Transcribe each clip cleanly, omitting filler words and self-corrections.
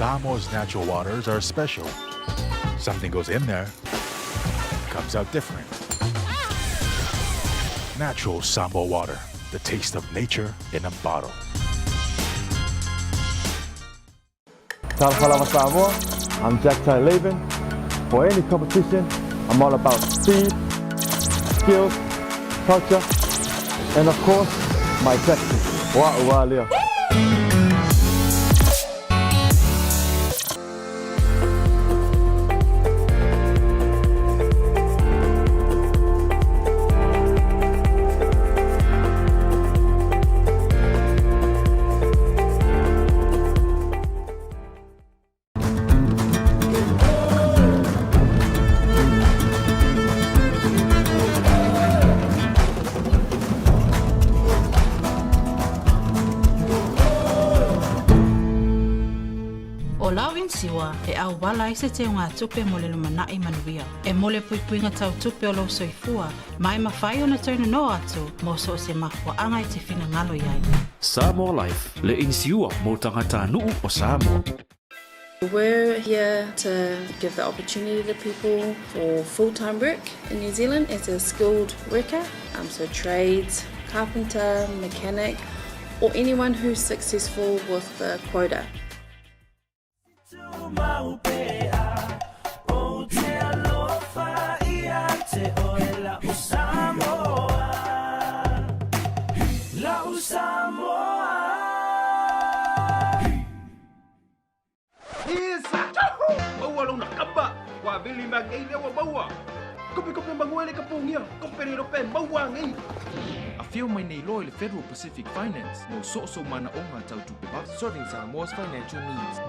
Samoa's natural waters are special. Something goes in there, comes out different. Natural Samoa water, the taste of nature in a bottle. Talofa lava Samoa, I'm Jack Laiben. For any competition, I'm all about speed, skills, culture, and of course, my tactics. Wa ua lea. ʻO lau inisiua e ʻauwala ai se teugatupe mo le lumanai manuia. E mo le puipuiga tau tupe o lou soifua, ma e mafai ona toe nonoa atu mo so o se mafuaaga e te finagalo i ai. Samoa Life, le inisiua mo tagatanuu o Samoa. We're here to give the opportunity to people for full-time work in New Zealand as a skilled worker, so trades, carpenter, mechanic, or anyone who's successful with the quota. Maua lona kapa, ua vili mea nei lea ua maua. Kope kope manuele ka pogia, kope le rope maua nei. Afio mai nei loa i le Federal Pacific Finance mo soosoo manaoga tau tupe vave. Serving Samoa's financial needs.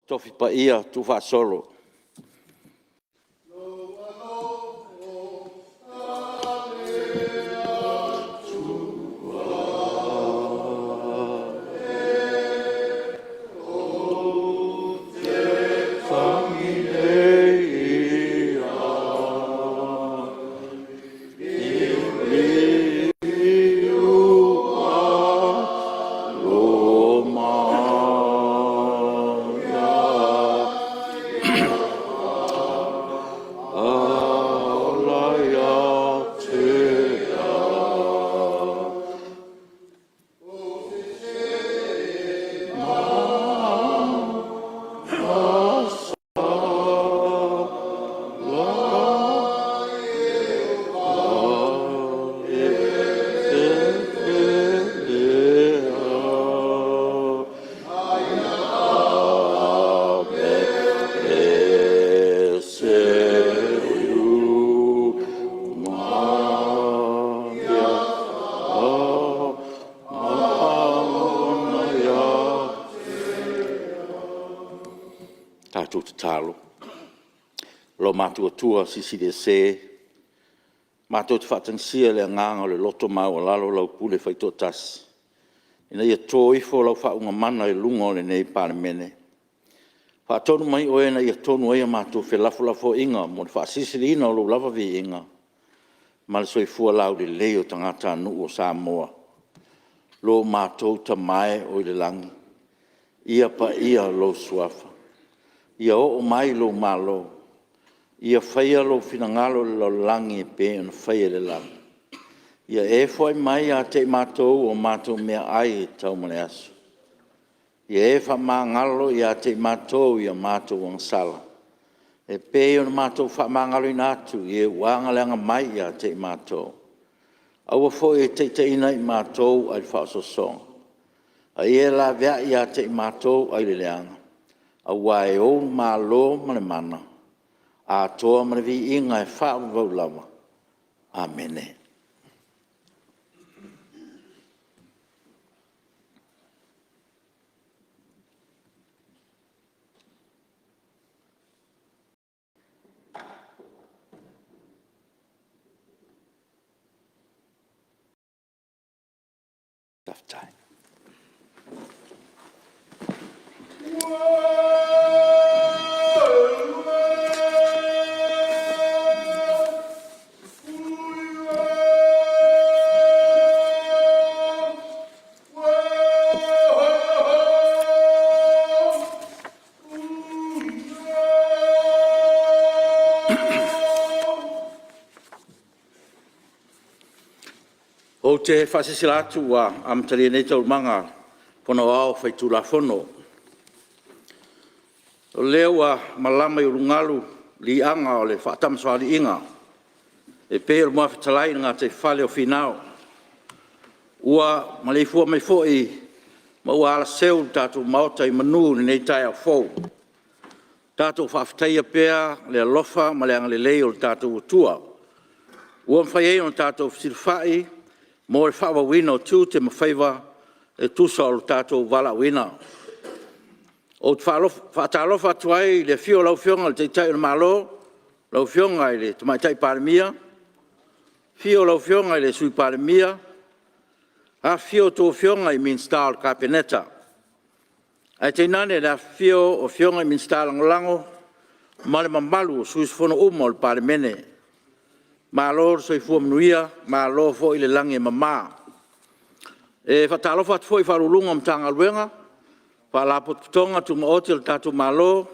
Tofi Paia Tuufaasolo. Tatou tatalo. Lo matou Atua Silisili Ese, matou te faatagisia i le agaga o le loto maualalo lau pule faitoatasi, ina ia to ifo lau faauuga mana i luga o lenei Palemene. Faatonu mai oe ina ia tonu ai a matou felafolafoaiga mo le faasilisiliina o lou lava viiga ma le soifua laulelei o tagatanuu o Samoa. Lo matou Tama e oi le lagi, ia paia lou Suafa, ia oo mai lou Malo, ia faia lou finagalo i le lalolagi e pei ona faia i le lagi. Ia e foai mai ia te i matou a matou meaai e tatau mo le aso. Ia e faamagalo ia te i matou i a matou agasala, e pei ona matou faamagaloina atu i e ua agaleaga mai ia te i matou. Aua foi e te taitaiina i matou ae le faaosoosoga, a ia e laveai ia te i matou ai le leaga, aua e ou le Malo ma le mana, atoa ma le viiga e faavavau lava. Amene. Faafetai. Ou te faasilasila atu ua amatalia nei Taualumaga a le Fono Aoao Faitulafono. O lea ua malama i ulugalu liaga o le faatamasoaliiga e pei o le muafetalai i le gataifale o Finao. Ua maleifua mai foi ma ua alaseu le tatou Maota i manu i lenei taeao fou. Tatou faafetaia pea le alofa ma le agalelei o lo tatou Atua ua mafai ai ona tatou fesilafai mo le faaauauina o tiute ma faiva e tusa o lo tatou valaauina. Ou te faatalofa atu ai i le afio o lau Afioga i le Taitai o le Malo, lau Afioga i le Tamaitai Palemia, afio lau Afioga i le Sui Palemia, afifio a outou Afioga i Minisita o le Kapeneta, ae tainane le afifio o Afioga i Minisita Lagolago ma le mamalu o sui usufono uma o le Palemene. Malo le soifua manuia, malo foi le lagi e mama. E faatalofa atu foi i Ofisa Sili o Pulega o Matagaluega ma Faalapotopotoga Tumaoti a le tatou Malo,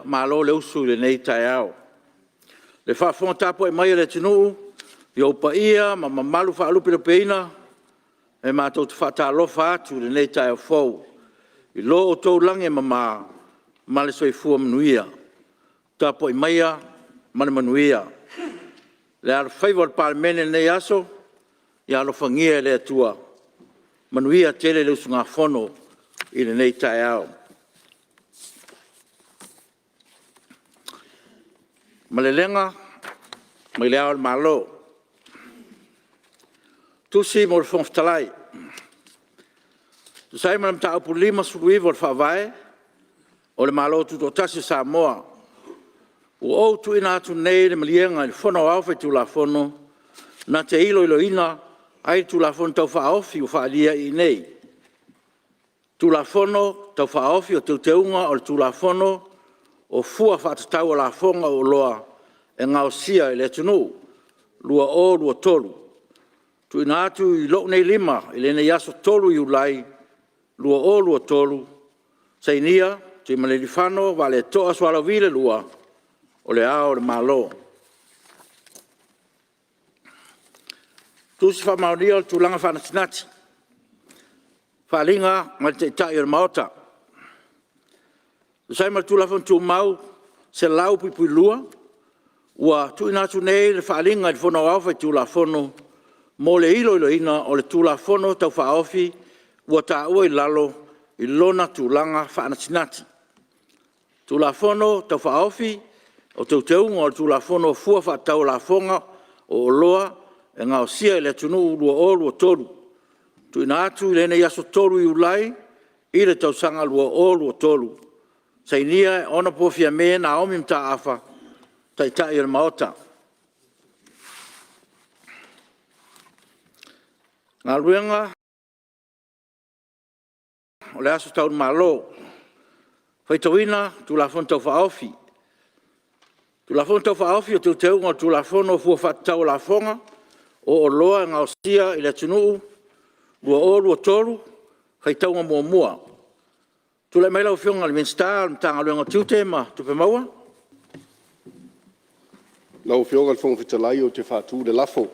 malo le usu i lenei taeao. Le faafofoga tapuai mai a le atunuu i ou paia ma mamalu faalupelupeina, e matou te faatalofa atu i lenei taeao fou i lo outou lagi e mama ma le soifua manuia. Tapuai maia ma le manuia. Le alofaiva o le Palemene i lenei aso, ia alofagia e le Atua. Manuia tele le usugafono i lenei taeao. Malelega mai Le Ao o le Malo. Tusi mo le Fofoga Fetalai. E tusa ai ma le Mataupu 59 o le Faavae, o le Malo Tutoatasi o Samoa. Ua ou tuuina atu nei le Maliega i le Fono Aoao Faitulafono na te iloiloina ai le Tulafono Tau Faaofi ua faaalia i inei: Tulafono Tau Faaofi o Teuteuga o le Tulafono o Fua Faatatau o Lafoga o Oloa e Gaosia i le Atunuu 2023. TUUINA ATU i lou nei Lima i lenei aso 3 Iulai 2023. Sainia: Tuimalealiifano Vaaleto'a Sualauvi II, O Le Ao o le Malo. Tusi Faamaonia o le Tulaga Faanatinati. Faaaliga mai le Taitai o le Maota. E tusa ai ma le Tulafono Tumau 102, ua tuuina atu nei le Faaaliga i le Fono Aoao Faitulafono mo le iloiloina o le Tulafono Tau Faaofi ua taua i lalo i lona tulaga faanatinati: Tulafono Tau Faaofi o Teuteuga o le Tulafono o Fua Faatatau o Lafoga o Oloa e Gaosia i le Atunuu 2023. TUUINA ATU i lenei aso 3 Iulai i le tausaga 2023. Sainia: Hon Fiame Naomi Mataafa, Taitai o le Maota. Galuega O le aso Tau i le Malo, faitauina Tulafono Tau Faaofi. Tulafono Tau Faaofi o Teuteuga o le Tulafono o Fua Faatatau o Lafoga o Oloa e Gaosia i le Atunuu 2023, faitauga muamua. Tulai mai lau Afioga i le Minisita o le Matagaluega o Tiute ma Tupe Maua. Lau Afioga i le Fofoga Fetalai ou te faatu le lafo,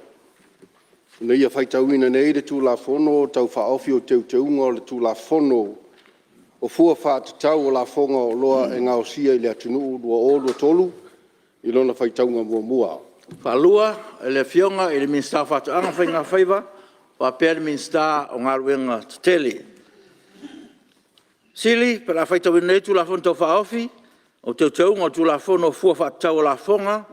Ina ia faitauina nei le Tulafono Tau Faaofi o Teuteuga o le Tulafono o Fua Faatatau o Lafoga o Oloa e Gaosia i le Atunuu 2023 i lona faitauga muamua. Faitauga faalua a le Afioga i le Minisita o Faatoaga ma Faiga Faiva faapea le Minisita o Galuega Tetele. O le a faitauina nei le Tulafono Tau Faaofi o Teuteuga o le Tulafono o Fua Faatatau o Lafoga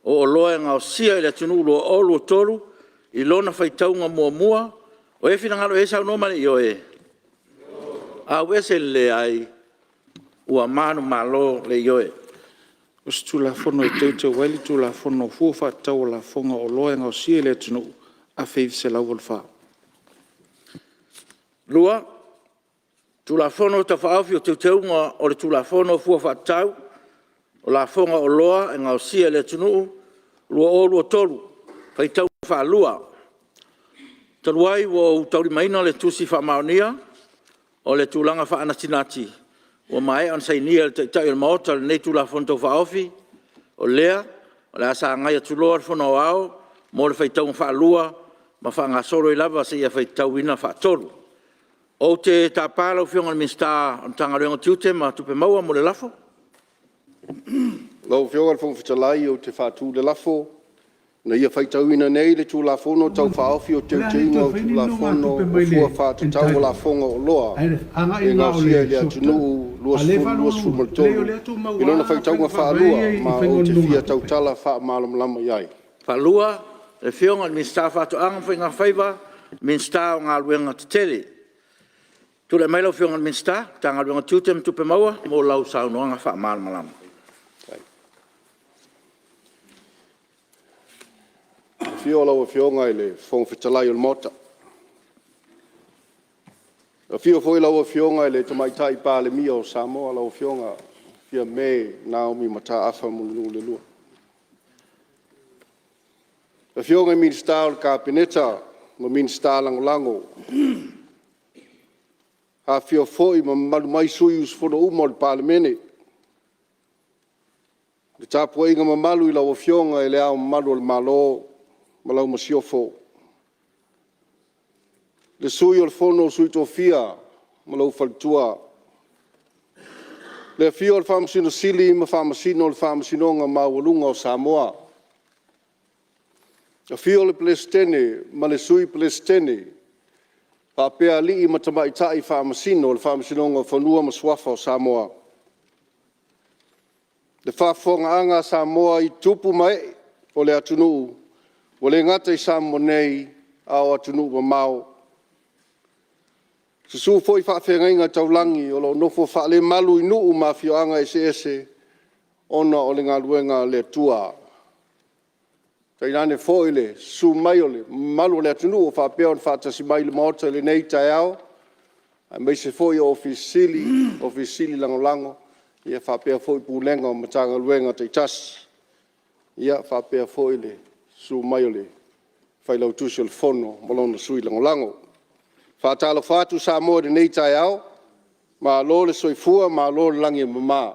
o Oloa e Gaosia i le Atunuu 2023 i lona faitauga muamua. O i ai se finagalo e saunoa ma le ioe? Ioe. Ua manumalo le Ioe. O se Tulafono e Teuteu ai le Tulafono o Fua Faatatau o Lafoga o Oloa e Gaosia i le Atunuu 1984. 2. Tulafono Tau Faaofi o Teuteuga o le Tulafono o Fua Faatatau o Lafoga o Oloa e Gaosia i le Atunuu 2023, faitauga faalua. Talu ai ua ou taulimaina le Tusi Faamaonia o le Tulaga Faanatinati ua maea ona sainia e le Taitai o le Maota lenei Tulafono Tau Faaofi, o lea o le a sagai atu loa le Fono Aoao mo le faitauga faalua ma faagasolo ai lava seia faitauina faatolu. Ou te tapa lau Afioga i le Minisita o le Matagaluega o Tiute ma Tupe Maua mo le lafo. Lau Afioga i le Fofoga Fetalai ou te faatu le lafo, Ina ia faitauina nei le Tulafono Tau Faaofi o Teuteuga o le Tulafono o Fua Faatatau o Lafoga o Oloa e Gaosia i le Atunuu 2023 i lona faitauga faalua ma ou te fia tautala faamalamalama i ai. Faalua, le Afioga i le Minisita o Faatoaga ma Faiga Faiva, Minisita o Galuega Tetele. Tulai mai lau Afioga i le Minisita o le Matagaluega o Tiute ma Tupe Maua mo lau saunoaga faamalamalama. Afio lau Afioga i le Fofoga Fetalai o le Maota, afio foi lau Afioga i le Tamaitai Palemia o Samoa lau Afioga Fiame Naomi Mataafa Mulinuu II. Afioga i Minisita o le Kapeneta ma Minisita Lagolago, afifio foi ma mamalu mai sui usufono uma o le Palemene. Le tapuaiga mamalu i lau Afioga i Le Ao Mamalu o le Malo ma lau Masiofo, le Sui o le Fono a Sui Tofia ma lou faletua, le afio o le Faamasino Sili ma Faamasino o le Faamasinoga Maualuga a Samoa, afio le Peresetene ma le Sui Peresetene faapea alii ma tamaitai Faamasino o le Faamasinoga o Fanua ma Suafa o Samoa. Le faafofogaaga a Samoa i tupu ma ee o le atunuu, ua le gata i Samoa nei, a o atunuu mamao. Susu foi faafeagaiga taulagi o lo o nofo faalemalu i nuu ma afioaga eseese ona o le galuega a le Atua. Tainane foi le susu mai o le mamalu o le atunuu o faapea ona faatasi mai i le Maota i lenei taeao, aemaise foi o Ofisa Sili, Ofisa Sili Lagolago faapea foi Pulega o Matagaluega taitasi. Ia faapea foi le susu mai o le Failautusi o le Fono ma lona Sui Lagolago. E faatalofa atu Samoa i lenei taeao, malo le soifua malo le lagi e mama.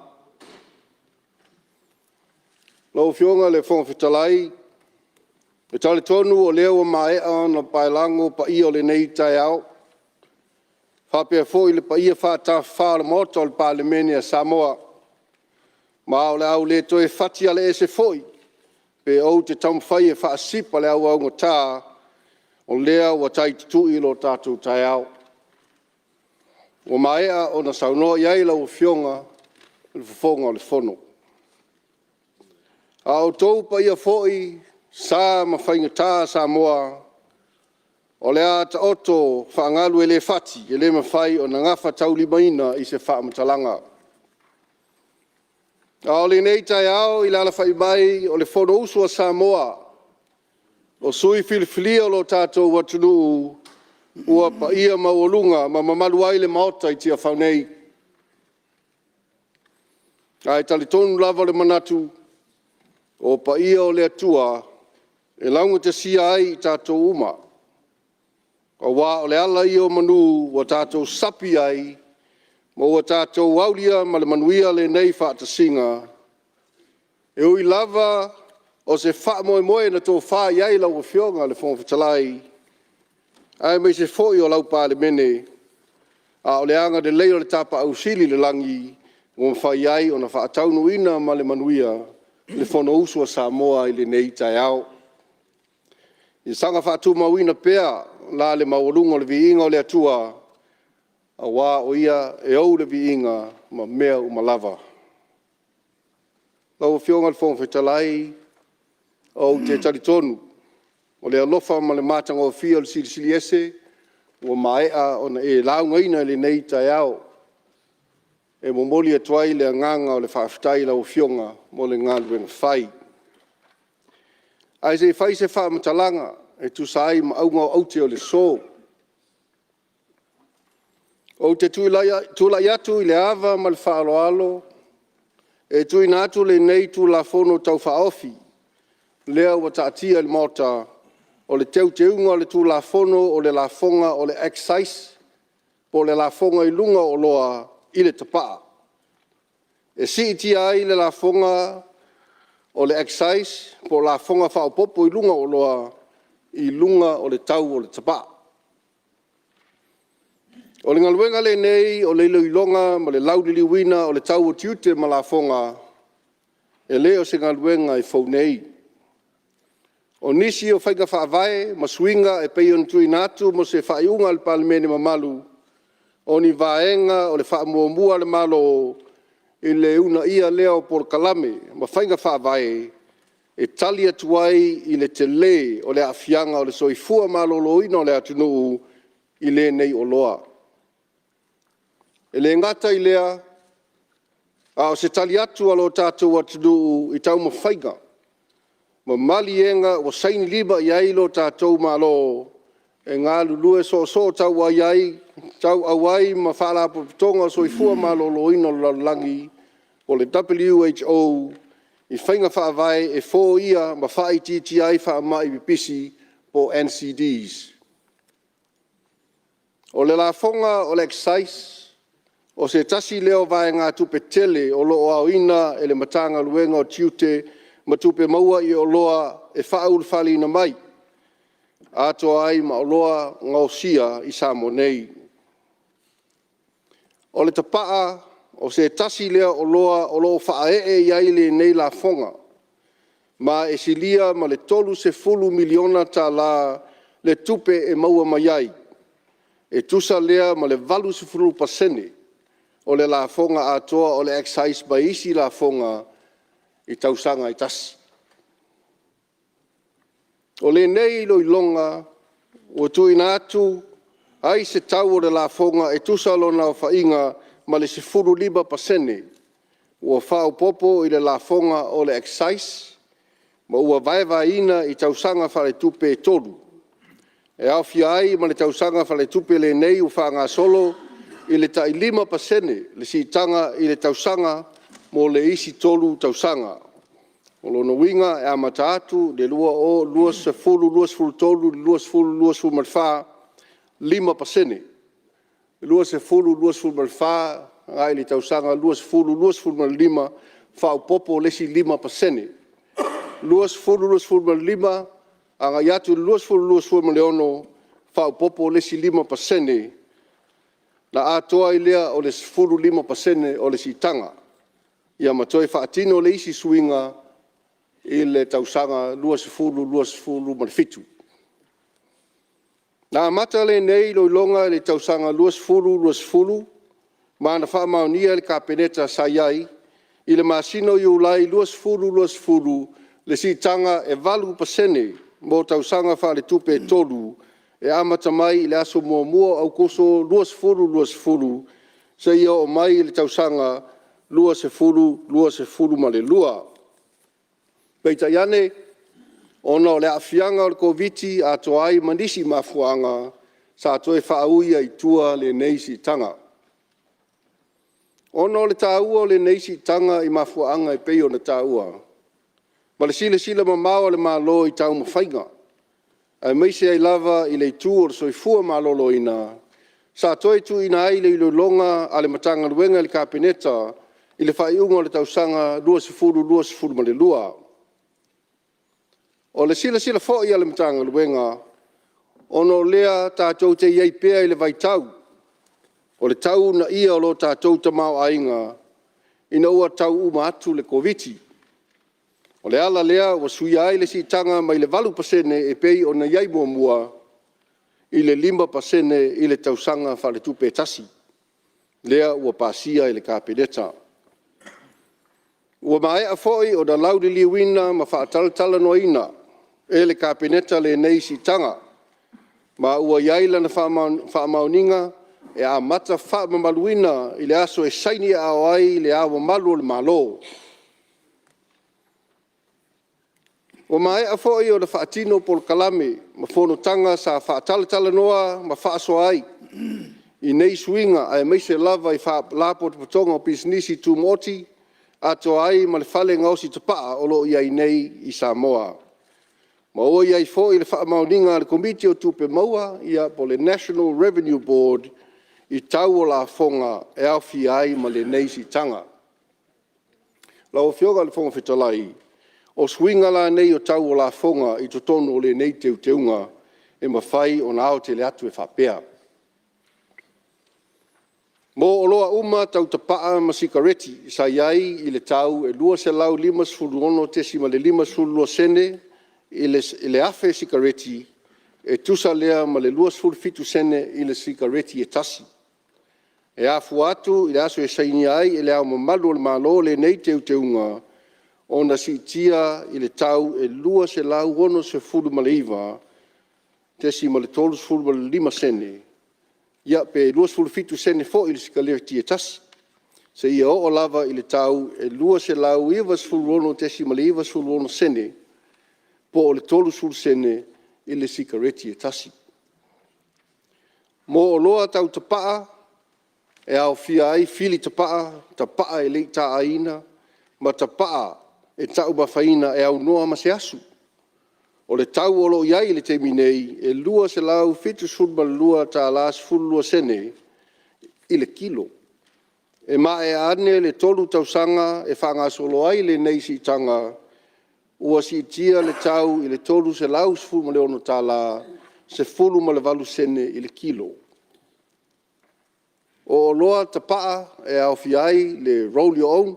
Lau Afioga i le Fofoga Fetalai, ou te talitonu o lea ua maea ona paelago paia o lenei taeao, faapea foi le paia faatafafa o le Maota o le Palemene a Samoa. Ma o le a ou le toe fati alaese foi pe ou te taumafai e faasipa le auaugata, o lea ua tai tutui lo tatou taeao. Ua maea ona saunoa i ai lau Afioga i le Fofoga o le Fono. A o outou paia foi, o sa ma faigata Samoa, o le a taoto faagalu e le fati, e le mafai ona gafataulimaina i se faamatalaga. A o lenei taeao i le alafai mai o le Fonousu a Samoa, o sui usufono filifilia o lo tatou atunuu, ua paia maualuga ma mamalu ai le Maota i Tiafau nei. Ae talitonu lava le manatu, o paia o le Atua e laugatasia ai i tatou uma, aua o le ala ia o manu ua tatou sapi ai ma ua tatou aulia ma le manuia lenei faatasiga, e ui lava o se faamoemoe na tofa i ai lau Afioga i le Fofoga Fetalai, aemaise foi o lau Palemene, a o le agalelei o le Tapaau Sili i le lagi ua mafai ai ona faataunuuina ma le manuia le Fonousu a Samoa i lenei taeao. Ia saga faatumauina pea la le maualuga o le viiga o le Atua, aua o Ia e ou le viiga ma mea uma lava. Lau Afioga i le Fofoga Fetalai, ou te talitonu o le alofa ma le matagofie o le Silisili Ese ua maea ona e laugaina i lenei taeao. E momoli atu ai le agaga o le faafetai i lau Afioga mo le galuega fai. Ae se i fai se faamatalaga e tusa ai ma auga o aute o le aso. Ou te tulai atu i le ava ma le faaaloalo e tuuina atu lenei Tulafono Tau Faaofi lea ua taatia i le Maota, o le Teuteuga o le Tulafono o le Lafoga o le Excise po o le Lafoga i luga o Oloa i le Tapaa, e siitia ai le lafoga o le excise po o lafoga faaopoopo i luga o oloa i luga o le tau o le tapaa. O le galuega lenei o le iloiloga ma le lauliliuina o le tau o tiute ma lafoga, e le o se galuega e fou nei. O nisi o faiga faavae ma suiga e pei ona tuuina atu mo se faaiuga a le Palemene mamalu, o ni vaega o le faamuamua a le Malo i le uunaia lea o polokalame ma faiga faavae e tali atu ai i le tele o le aafiaga o le soifua maloloina o le atunuu i lenei oloa. E le gata i lea, a o se tali atu a lo tatou atunuu i taumafaiga ma maliega ua sainilima i ai lo tatou Malo e galulue soosootauau ai ma Faalapotopotoga o le Soifua Maloloina o le Lalolagi po o le WHO i faiga faavae e foia ma faaitiitia ai faamai pipisi po o NCDs. O le lafoga o le excise, o se tasi lea o vaegatupe tele o lo o aoina e le Matagaluega o Tiute ma Tupe Maua i oloa e faaulufaleina mai, atoa ai ma oloa gaosia i Samoa nei. O le tapaa, o se tasi lea o oloa o lo o faaee i ai lenei lafoga, ma e silia ma le $30 miliona le tupe e maua mai ai, e tusa lea ma le 80% o le lafoga atoa o le excise ma isi lafoga i tausaga e tasi. O lenei iloiloga ua tuuina atu ai se tau o le lafoga e tusa lona aofaiga ma le 15% ua faaopoopo i le lafoga o le excise ma ua vaevaeina i tausaga faaletupe e 3, e aofia ai ma le tausaga faaletupe lenei ua faagasolo i le tai 5% le siitaga i le tausaga mo le isi 3 tausaga. O lona uiga e amata atu i le 2023/2024 i le 2024, 5%. 2024 agai i le tausaga 2025, faaopoopo le isi 5%. 2025 agai atu i le 2026, faaopoopo le isi 5% ona atoa ai lea o le 15% o le siitaga. Ia ma toe faatino le isi suiga i le tausaga 2027. Na amata lenei iloiloga i le tausaga 2020 ma na faamaonia e le Kapeneta sa i ai i le masina o Iulai 2020 le siitaga e 8% mo tausaga faaletupe e 3, e amata mai i le aso 1 o Aokuso 2020 seia oo mai i le tausaga 2022. Peitai ane, ona o le aafiaga o le Koviti-19 atoa ai ma nisi mafuaaga, sa toe faaui ai i tua lenei siitaga. Ona o le taua o lenei siitaga i mafuaaga e pei ona taua, ma le silasila mamao a le Malo i taumafaiga, aemaise ai lava i le itu o le soifua maloloina, sa toe tuuina ai le iloiloga a le Matagaluega i le Kapeneta i le faaiuga o le tausaga 2022. O le silasila foi a le Matagaluega, ona o lea tatou te i ai pea i le vaitau o le tau uunaia o lo tatou tamaoaiga ina ua tau uma atu le Koviti-19. O le ala lea ua suia ai le siitaga mai le 8% e pei ona i ai muamua i le 5% i le tausaga faaletupe e tasi, lea ua pasia e le Kapeneta. Ua maea foi ona lauliliuina ma faatalatalanoaina e le Kapeneta lenei siitaga, ma ua i ai lana faamaoniga e amata faamamaluina i le aso e saini aao ai Le Ao Mamalu o le Malo. Ua maea foi ona faatino polokalame ma fonotaga sa faatalatalanoa ma faasoa ai i nei suiga aemaise lava i Faalapotopotoga o Pisinisi Tumaoti atoa ai ma le Fale Gaosi Tapaa o lo o i ai nei i Samoa. Ma ua i ai foi le faamaoniga a le Komiti o Tupe Maua po o le National Revenue Board i tau o lafoga e aofia ai ma lenei siitaga. Lau Afioga i le Fofoga Fetalai, o suiga la nei o tau o lafoga i totonu o lenei teuteuga, e mafai ona aotele atu e faapea. Mo oloa uma tau tapaa ma sikareti sa i ai i le tau e $256.52 i le 1,000 sikareti, e tusa lea ma le 27sene i le sikareti e tasi. E afua atu i le aso e sainia ai e Le Ao Mamalu o le Malo lenei teuteuga, ona siitia i le tau e $269.35sene, ia pe 27sene foi i le sikareti e tasi, seia oo lava i le tau e $296.96sene, po o le 30sene i le sikareti e tasi. Mo oloa tau tapaa, e aofia ai fili tapaa, tapaa e le i taaina ma tapaa e taumafaina e aunoa ma se asu. O le tau o lo o i ai i le taimi nei, e $272.12 i le kilo. E maea ane le 3 tausaga e faagasolo ai lenei siitaga, ua siitia le tau i le $316.18 i le kilo. O oloa tapaa e aofia ai le roll your own,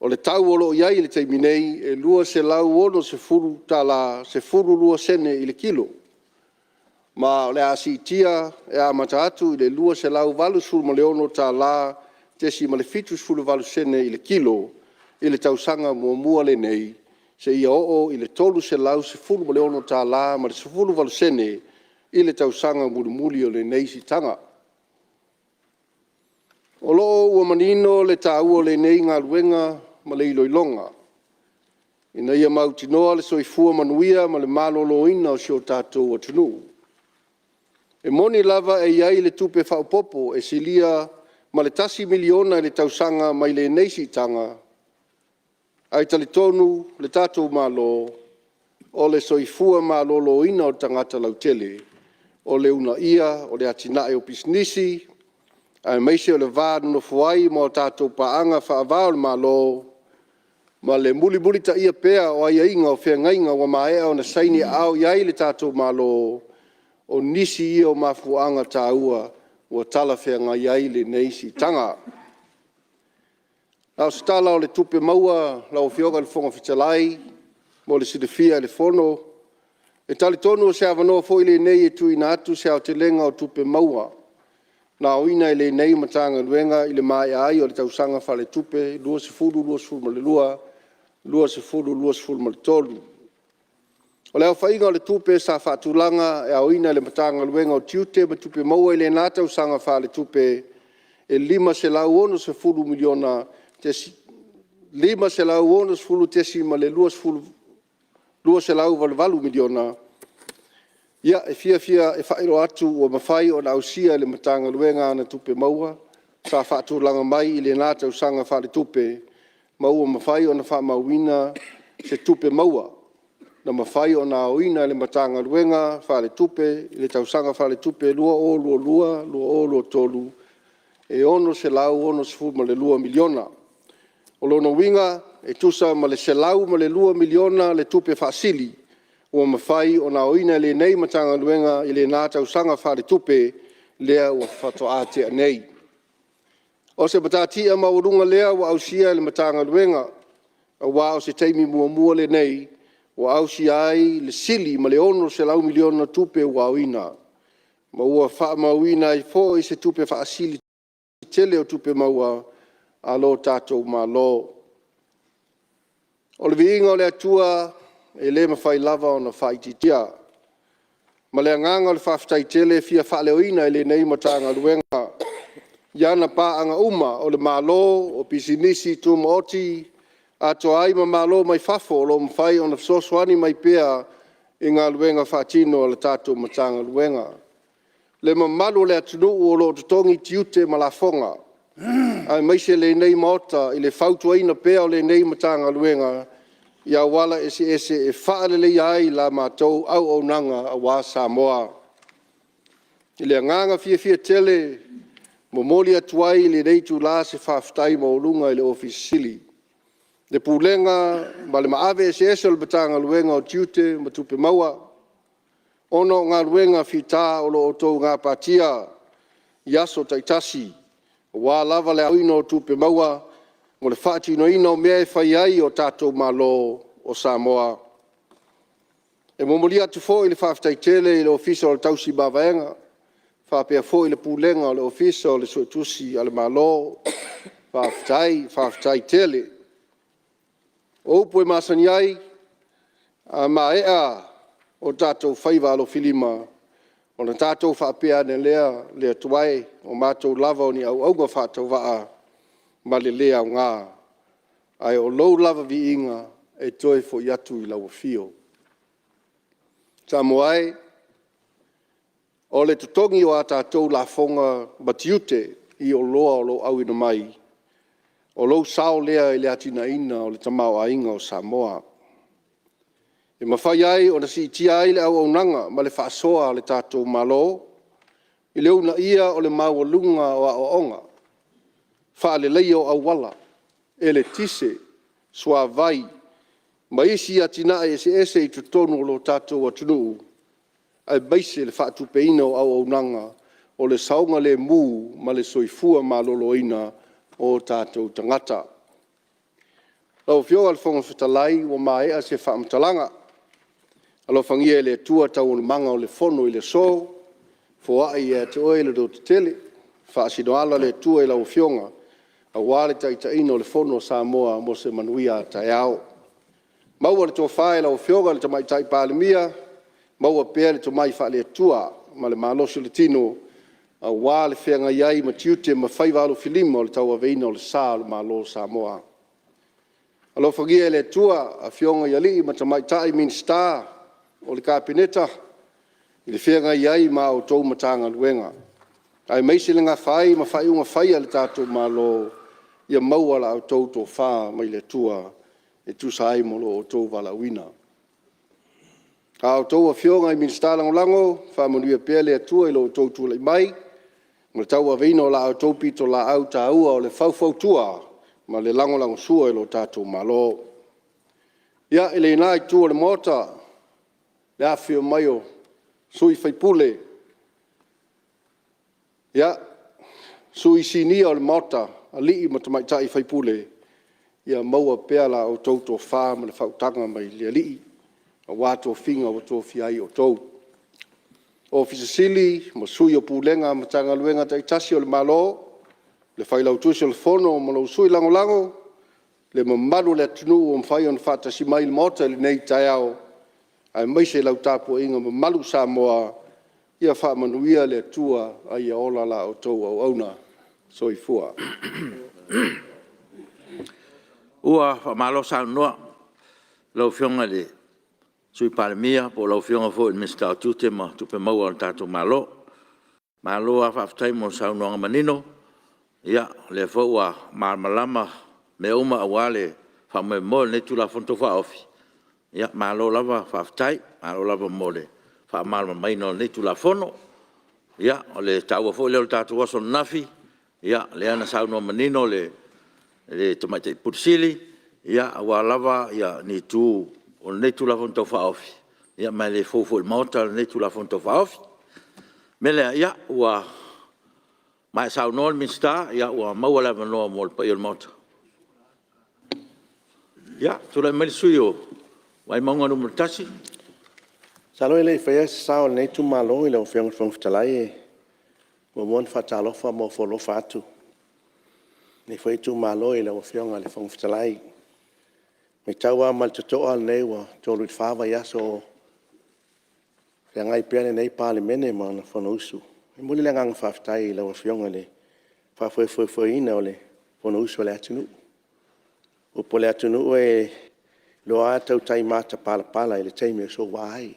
o le tau o lo o i ai i le taimi nei, e $260.12 i le kilo, ma o le a siitia e amata atu i le $286.78 i le kilo i le tausaga muamua lenei, seia oo i le $316.18 i le tausaga mulimuli o lenei siitaga. O lo o ua manino le taua o lenei galuega ma le iloiloga, ina ia mautinoa le soifua manuia ma le maloloina o si o tatou atunuu. E moni lava e i ai le tupe faaopoopo e silia ma le $1 miliona i le tausaga mai lenei siitaga, ae talitonu lo tatou Malo, o le soifua maloloina o tagata lautele, o le uunaia o le atinae o pisinisi, aemaise o le va nonofo ai ma tatou paaga faava-o-Malo, ma le mulimulitaia pea o aiaiga o feagaiga ua maea ona saini aao i ai lo tatou Malo, o nisi ia o mafuaaga taua ua talafeagai ai lenei siitaga. A o se tala o le Tupe Maua lau Afioga i le Fofoga Fetalai mo le silafia e le Fono, e talitonu o se avanoa foi lenei e tuuina atu se aotelega o tupe maua na aoina e lenei Matagaluega i le maea ai o le tausaga faaletupe 2022/2023. O le aofaiga o le tupe sa faatulaga e aoina e le Matagaluega o Tiute ma Tupe Maua i lena tausaga faaletupe, e $560.288 miliona. E fiafia e faailoa atu ua mafai ona ausia e le Matagaluega ana tupe maua sa faatulaga mai i lena tausaga faaletupe, ma ua mafai ona faamauina se tupe maua na mafai ona aoina e le Matagaluega faaletupe i le tausaga faaletupe 2022/2023, e $662 miliona. O lona uiga, e tusa ma le $102 miliona le tupe faasili ua mafai ona aoina e lenei Matagaluega i lena tausaga faaletupe lea faatoa tea nei. O se matatia maualuga lea ua ausia e le Matagaluega, aua o se taimi muamua lenei ua ausia ai le sili ma le $600 miliona tupe ua aoina, ma ua faamauina ai foi se tupe faasili tele o tupe maua a lo tatou Malo. O le viiga o le Atua e le mafai lava ona faaitiitia. Ma le agaga o le faafetai tele e fia faaleoina e lenei Matagaluega i ana paaga uma o le Malo, o Pisinisi Tumaoti, atoa ai ma Malo mai fafo o lo o mafai ona fesoasoani mai pea i galuega faatino a le tatou Matagaluega. Le mamalu o le atunuu o lo o totogi tiute ma lafoga, aemaise lenei Maota i le fautuaina pea o lenei Matagaluega i auala eseese e faaleleia ai la matou auaunaga aua Samoa. I le agaga fiafia tele e momoli atu ai i lenei itula se faafetai maualuga i le Ofisa Sili o Pulega, le Pulega ma le maave eseese o le Matagaluega o Tiute ma Tupe Maua, ona o galuega fita o lo o outou gapatia i aso taitasi, aua lava le aoina o tupe maua mo le faatinoina o mea e fai ai lo tatou Malo o Samoa. E momoli atu foi le faafetai tele i le Ofisa o le Tausi Mavaega, faapea foi le Pulega o le Ofisa o le Suetusi a le Malo, faafetai faafetai tele. O upu e masani ai, a maea o tatou faiva alofilima, ona tatou faapea ane lea, le Atua e, o matou lava o ni auauna faatauvaa ma le le aoga, ae o lou lava viiga e toe foi atu i lau afio. Samoa e, o le totogi o a tatou lafoga ma tiute i oloa o lo o auina mai, o lou sao lea i le atinaeina o le tamaoaiga o Samoa. E mafai ai ona siitia ai le auaunaga ma le faasoa a lo tatou Malo i le uunaia o le maualuga o aoaoga, faaleleia o auala, eletise, suavai ma isi atinae eseese i totonu o lo tatou atunuu, aemaise le faatupeina o auaunaga o le saogalemu ma le soifua maloloina o tatou tagata. Lau Afioga i le Fofoga Fetalai ua maea se faamatalaga, alofagia e le Atua taualumaga o le Fono i le aso, foai ia te Oe le lototele, faasinoala le Atua i lau Afioga aua le taitaiga o le Fono a Samoa mo se manuia a taeao. Maua le tofa i lau Afioga i le Tamaitai Palemia, maua pea le tomai faale-Atua. ma le malosi o le tino aua le feagai ai ma tiute ma faiva alofilima o le tauaveina o le sa o le Malo o Samoa. Alofagia e le Atua afioga i alii ma tamaitai Minisita o le Kapeneta i le feagai ai ma a outou Matagaluega, aemaise le nafa ai ma faaiuga fai a le tatou Malo, ia maua la outou tofa mai le Atua e tusa ai ma lo outou valaauina. A outou Afioga i Minisita Lagolago, faamanuia pea le Atua i lo outou tulai mai mo le tauaveina o la outou pitolaau taua o le faufautua ma le lagolagosua i lo tatou Malo. Ia, i lena Itu o le Maota, i le afifio mai o sui usufono, sui sinia o le Maota, alii ma tamaitai sui usufono, ia maua pea la outou tofa ma le faautaga mai le Alii aua tofiga ua tofia ai outou. Ofisa Sili ma Sui o Pulega o Matagaluega taitasi o le Malo, le Failautusi o le Fono ma lou Sui Lagolago, le mamalu o le atunuu ua mafai ona faatasi mai i le Maota i lenei taeao, aemaise lau tapuaiga mamalu Samoa, ia faamanuia le Atua a ia ola la outou auauna. Soifua. Ua faamalo saunoa i lau Afioga i le Sui Palemia po o lau Afioga foi i le Minisita o Tiute ma Tupe Maua a le tatou Malo. Malo lava faafetai mo le saunoaga manino, o lea foi ua malamalama mea uma aua le faamoemoe o lenei Tulafono Tau Faaofi. Malo lava faafetai, malo lava mo le faamalamalamaina o lenei Tulafono. Ia, o le taua foi lea o le tatou aso ananafi, lea na saunoa manino le Tamaitai Ofisa Sili aua lava ni itu o lenei Tulafono Tau Faaofi, ma e le fou foi i le Maota lenei Tulafono Tau Faaofi. O le mea lea, ua maea saunoa le Minisita, ua maua le avanoa mo le paia o le Maota. Ia, tulai mai le sui usufono mo Vaimauga 1. Masalo ae le i faia se sao o lenei itumalo lau Afioga i le Fofoga Fetalai, e muamua ona faatalofa ma ofo alofa atu lenei foi itumalo i lau Afioga i le Fofoga Fetalai. E matau lava ma le totoa o lenei ua 3 i le 4 vaiaso o feagai pea lenei Palemene ma ana Fonousu. E momoli le agaga faafetai i lau Afioga i le faafoefoeina o le Fonousu a le atunuu. O upu a le atunuu, e iloa lava le tautai matapalapala i le taimi e soua ai.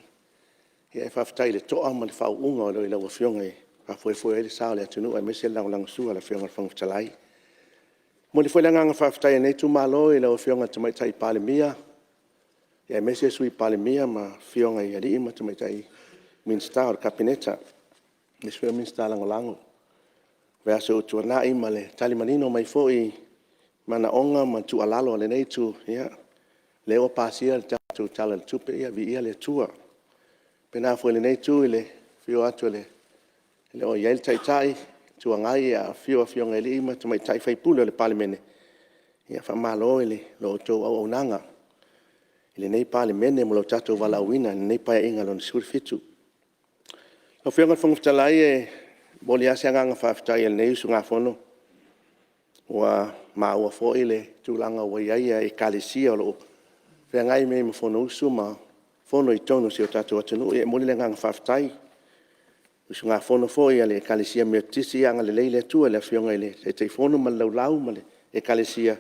Ae faafetai i le toa ma le faauuga o lo o i lau Afioga e faafoefoe ai le sa o le atunuu aemaise le lagolagosua a le Afioga i le Fofoga Fetalai. E momoli foi le agaga faafetai o lenei itumalo i lau Afioga i le Tamaitai Palemia, aemaise le Sui Palemia ma Afioga i alii ma tamaitai Minisita o le Kapeneta, aemaise foi o Minisita Lagolago i vaiaso ua tuanai ma le tali manino mai foi i manaoga ma tuualalo a lenei Itu, ia o lea ua pasia le tatou Tala o le Tupe, ia viia le Atua. E faapena foi i lenei Itu i le afio atu e le o i ai le Taitai Itu Agai, ae afifio Afioga i alii ma tamaitai sui usufono o le Palemene, ia faamalo i la outou auaunaga i lenei Palemene ma lo tatou valaauina i lenei Paeaiga Lona XVII. Lau Afioga i le Fofoga Fetalai, e momoli lava se agaga faafetai a lenei usugafono, ua maua foi le tulaga ua i ai Ekalesia o lo o feagai nei ma fonousu ma fono i totonu o si o tatou atunuu. E momoli le agaga faafetai. Le usugafono foi a le Ekalesia Metotisi, ia agalelei le Atua i le Afioga i le Taitaifono ma le laulau ma le Ekalesia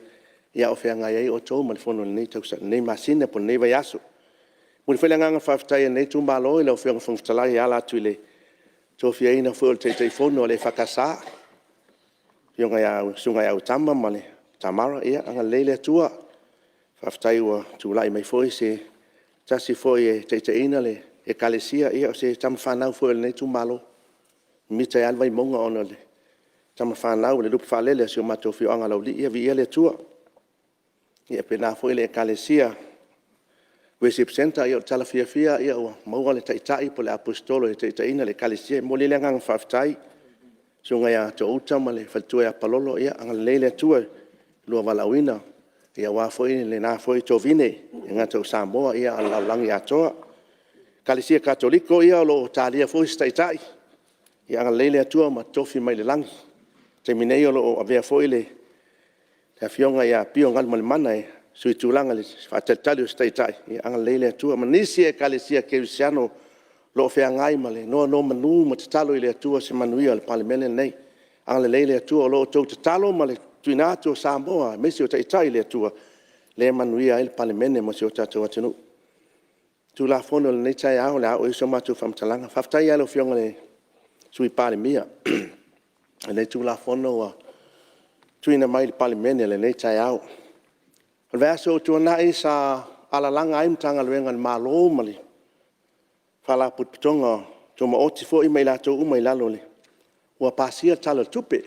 a o feagai ai outou ma le fono i lenei masina po o lenei vaiaso. E momoli foi le agaga faafetai o lenei itumalo i lau Afioga i le Fofoga Fetalai e ala atu i le tofiaina foi o le Taitaifono a le EFKS, le Susuga ia Autama Tamara, ia agalelei le Atua. Faafetai ua tulai mai foi se tasi foi e taitaiina le Ekalesia, ia o se tama fanau foi a lenei itumalo. E mimita ai lava le Vaimauga ona o le tama fanau o le lupe faalele o si o matou afioaga o Laulii, ia viia le Atua. E faapena foi le Ekalesia Worship Centre, ia o le tala fiafia lava ua maua le Taitai po o le Aposetolo e taitaiina le Ekalesia. E momoli ai le agaga faafetai i le Susuga ia Toauta ma le faletua ia Palolo, ia agalelei le Atua i le lua valaauina aua foi lena tovine, e le gata o Samoa a o le lalolagi atoa. Ekalesia Katoliko, ia o lo o talia foi se Taitai, ia agalelei le Atua ma tofi mai le lagi. O le taimi nei o lo o avea foi le Afioga ia Pio Galumalemana e suitulaga i le faatalitali o se Taitai, ia agalelei le Atua. Ma nisi Ekalesia Kerisiano lo o feagai ma le nonomanu ma tatalo i le Atua se manuia o le Palemene lenei. Agalelei le Atua, o lo outou tatalo ma le tuuina atu o Samoa aemaise o Taitai i le Atua, lea e manuia ai le Palemene ma si o tatou atunuu. O le Tulafono i lenei taeao o le a oo i ai so matou faamatalaga. Faafetai lava i lau Afioga i le Sui Palemia i lenei Tulafono ua tuuina mai i le Palemene i lenei taeao. O le vaiaso ua tuanai sa alalaga ai Matagaluega a le Malo ma Faalapotopotoga Tumaoti foi ma i latou uma i lalo o le… ua pasia le Tala o le Tupe.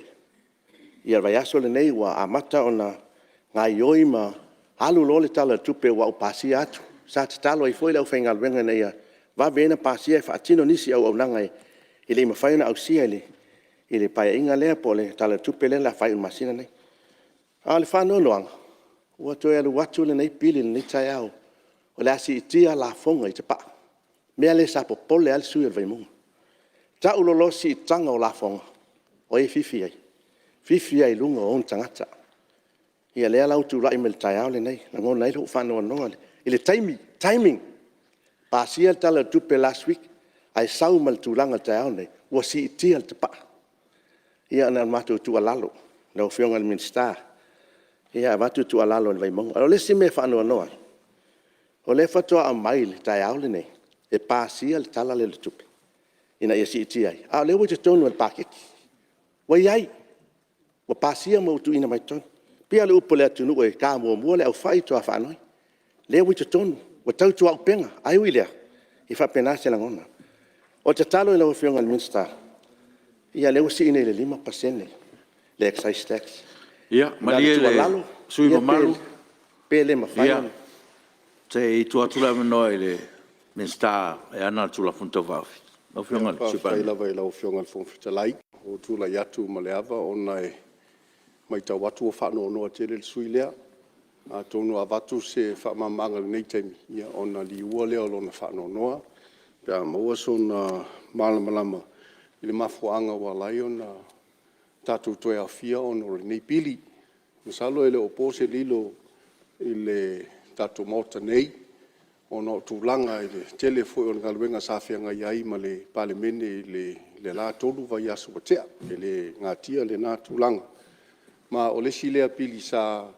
Ia o le vaiaso lenei ua amata ona gaoioi ma alu loa le Tala o le Tupe aua ua pasia atu. Sa tatalo ai foi le aufaigaluega ina ia vave ia ona pasia e faatino nisi auaunaga e le i mafai ona ausia e le Paeaiga lea po o le Tala o le Tupe lea o le a faaiu i le masina lenei. A o le faanoanoaga, ua toe alu atu lenei pili i lenei taeao o le a siitia lafoga i tapaa, le mea lea sa popole ai le sui usufono o le Vaimauga. Tau loa siitaga o lafoga, o ai e fifi i ai? Fifi lava i luga o ona tagata. Ia lea la ua tulai mai i le taeao lenei, e lagona ai lou faanoanoa i le taimi, timing. Pasia le Tala o le Tupe last week, ae sau ma le tulaga i le taeao lenei ua siitia le tapaa. Ia na ona matou tuualalo i lau Afioga i le Minisita, e avatu le tuualalo a le Vaimauga. O le isi mea e faanoanoa ai, o lea faatoa aumai i le taeao lenei e pasia le Tala lea o le Tupe ina ia siitia ai, a o lea ua i totonu o le paketi. Ua i ai, ua pasia ma ua tuuina mai i totonu. E pei lava o le upu a le atunuu e ta muamua le aufai faatoa faanoi. O lea ua i totonu, ua tautuaupega, ae ui i lea, e faapena se lagona. O le tatalo i lau Afioga i le Minisita, ia o lea ua sii nei i le 5% le excise tax. Ia malie le sui usufono mamalu, Na o le tuualalo, pe le mafai ona… se i tuu atu le avanoa i le Minisita e ana le Tulafono Tau Faaofi. Lau Afioga i le Sui Faafetai Palemia. lava i lau Afioga i le Fofoga Fetalai. Ua ou tulai atu ma le ava ona e matau atu ua faanoanoa tele le sui usufono lea. Atonu a avatu se faamalamalamaga i lenei taimi, ona liua lea o lona faanoanoa pe a maua sona malamalama i le mafuaaga ua ala ai ona tatou toe aofia ona o lenei pili. Masalo e le o po se lilo i le tatou Maota nei ona o tulaga i le tele foi o le galuega sa feagai ai ma le Palemene i le la 3 vaiaso ua tea. E le natia lena tulaga. Ma o le isi lea pili sa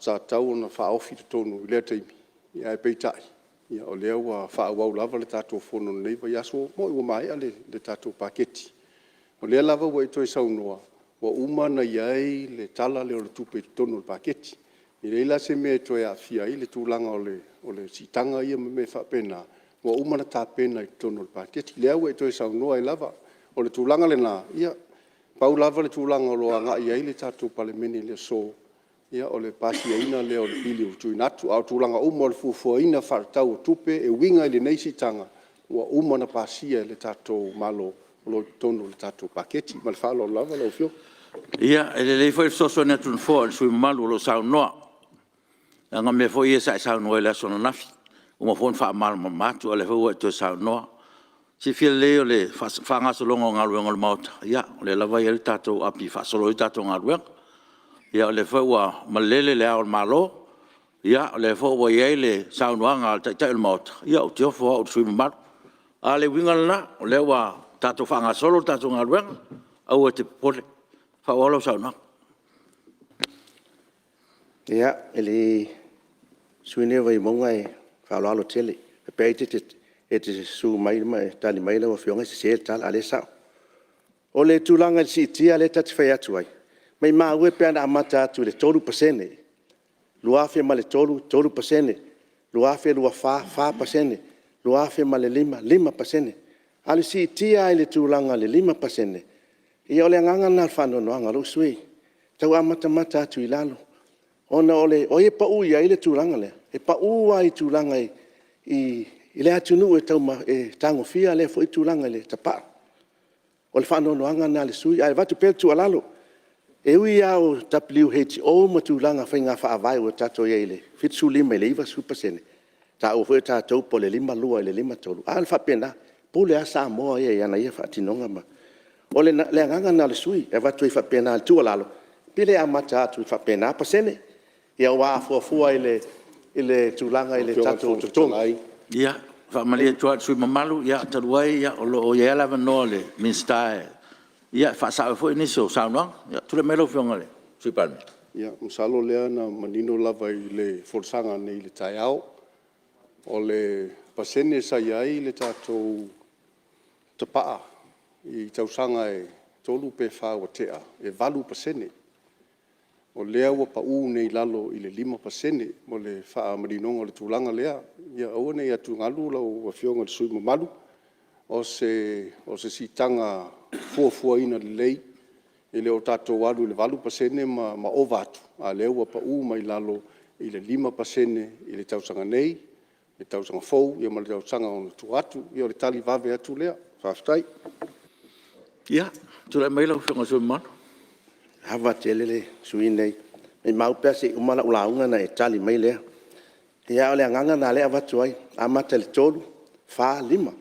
tatau ona faaofi i totonu i lea taimi, ae peitai, o lea ua faaauau lava le tatou Fono i lenei vaiaso. E moni ua maea le tatou paketi. O lea lava ua e toe saunoa, ua uma ona i ai le Tala lea o le Tupe i totonu o le paketi. E leai la se mea e toe aafia ai le tulaga o le siitaga ia ma mea faapena, ua uma ona tapena i totonu o le paketi. O lea ua e toe saunoa ai lava. O le tulaga lena, ia, pau lava le tulaga o lo o agai i ai le tatou Palemene i le aso, o le pasiaina lea o le pili ua tuuina atu. A o tulaga uma o le fuafuaina faatatau o tupe e uiga i lenei siitaga, ua uma ona pasia e le tatou Malo, o lo o i totonu o le tatou paketi. Ma le faaaloalo lava lau Afioga. Ia, e lelei foi le fesoasoani atu o le Nofoa i le sui usufono mamalu o lo o saunoa, leaga o mea foi ia sa e saunoa ai i le aso ananafi, ua uma foi ona faamalamalama atu, a o lea foi ua e toe saunoa. Silafia lelei o le faagasologa o galuega a le Maota, ia o lea lava e i ai le tatou api e faasolo ai tatou galuega. Ia o lea foi ua malele Le Ao o le Malo, o lea foi ua i ai le saunoaga a le Taitai o le Maota, ia ou te ofo au i le sui usufono mamalu. A o le uiga lena, o lea ua tatou faagasolo le tatou galuega, aua e te popole. Faaauau lau saunoaga. Ia, o le sui usufono lenei o Vaimauga e faaaloalo tele. Faapea ai e te susu mai ma tali mai lau Afioga e sese le tala a o lea e sao. O le tulaga i le siitia lea ta te fai atu ai, maumau e pe ana amata atu i le 3%, 2003, 3%, 2024, 4%, 2025, 5%. A o le siitia lava i le tulaga o le 5%, ia o le agaga lena o le faanoanoaga o lou sui usufono, tau amatamata atu i lalo, ona o ai e pau i ai le tulaga lea? E pau lava i le tulaga i le atunuu e tagofia lea foi tulaga i le tapaa. O le faanoanoaga lena o le sui usufono, ae avatu pea le tuualalo. E ui lava o WHO ma tulaga o faiga faavae ua tatou i ai i le 75 i le 90%, taua foi tatou po o le 52 i le 53, a faapena. E pule lava Samoa ia i ana ia faatinoga. O le agaga lena o le sui usufono e avatu ai faapena o le tuualalo, pe le amata atu faapena pasene. Aua a fuafua i le tulaga i tatou totogi… faamalie atu lava i le sui usufono mamalu, talu ai o lo o i ai lava le avanoa o le Minisita e faasao ai foi nisi o saunoaga. Tulai mai lau Afioga i le Sui Palemia. Ia, masalo o lea na manino lava i le folasaga ananei i le taeao. O le pasene sa i ai le tatou tapaa i tausaga e 3 pe 4 ua tea, e 8%. O lea ua pau nei i lalo i le 5% o le faamaninoga o le tulaga lea. Ia aua ne i atugalu lau Afioga i le sui usufono mamalu, o se siitaga fuafuaina lelei, e le o tatou alu i le 8% ma ova atu, a o lea ua pau mai lalo i le 5% i le tausaga nei, le tausaga fou ma le tausaga i ona tua atu. Ia o le tali vave atu lea. Faafetai. Ia, tulai mai lau Afioga i le sui usufono mamalu. E ava tele le sui usufono lenei, maumau pe a se i uma lau lauga ona e tali mai lea. Ia a o le agaga lena o lea e avatu ai, amata i le 3, 4, 5.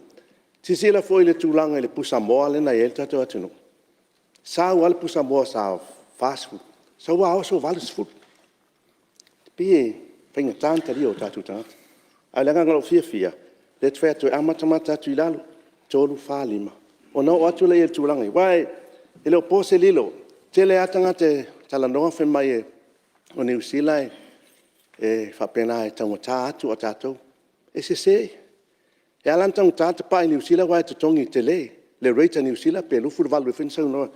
Silasila foi i le tulaga i le pusamoa lea na i ai le tatou atunuu, sau lava le pusamoa sa 40, sau lava oso 80. E pei e faigata ona talia e o tatou tagata. A o le agaga o lou fiafia, lea ou te fai atu ai, e amatamata atu i lalo, 3, 4, 5, ona oo atu lea i le tulaga lea, aua e le o po se lilo, e toatele lava tagata e talanoa fai mai o Niu Sila e faapena e taugata atu ae o tatou… E sese. E ala ona taugata le tapaa i Niu Sila aua e totogi tele. Le rate a Niu Sila pe 28 ea foi na saunoa,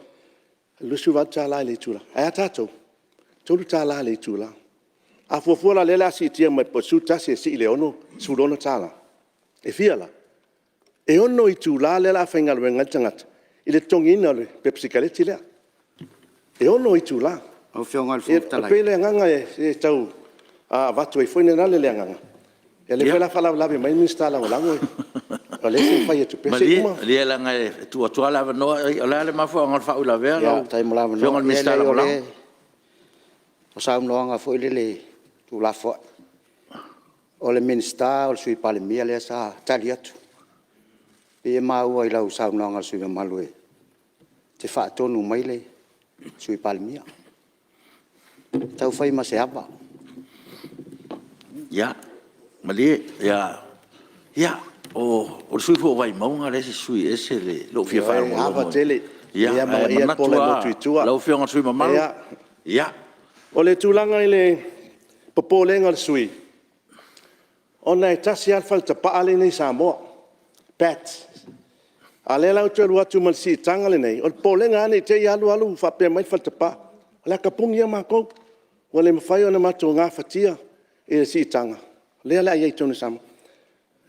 $28 i le itula, ae a tatou? E $3 i le itula. A fuafua la o lea o le a siitia mai po o le 11 e sii i le $16? E fia la? E 6 itula lea o le a faigaluega ai le tagata i le totogiina o le pepa sikareti lea. E 6 itula. Lau Afioga i le E Fofoga Fetalai… pei o le agaga e tau avatu ai foi lea agaga, ia lea foi o le a faalavelave mai le Minisita Lagolago, o lea se i fai atu pea. Se i uma. Malie leaga e tuu atu lava le avanoa. O le a le mafuaaga o le faauilavea lau Faafetai mo le Afioga i le avanoa. Minisita Lagolago? O saunoaga foi lele tuulafoai. O le Minisita o le Sui Palemia lea sa tali atu. E pei e maua i lau saunoaga i le sui usufono mamalu e te faatonu mai le Sui Palemia. Tau fai ma se ava. Ia, malie. Ia, o le sui usufono foi o Vaimauga e se sui usufono e ese lou fia faalogologo. Ioe, e ava tele. Ae E amanaia le manatu pola e motu i tua. lava lau Afioga i le sui usufono mamalu, ia… O le tulaga i le popolega o le sui usufono, ona e tasi lava le fale tapaa lea e i inei i Samoa, PACS. A o lea la ua toe alu atu ma le siitaga lenei, o le popolega lava ne i te i ua alu alu faapea mai le fale tapaa, o le a tapuni ia matou, ua le mafai ona matou gafatia le siitaga lea o le a i ai i totonu o Samoa.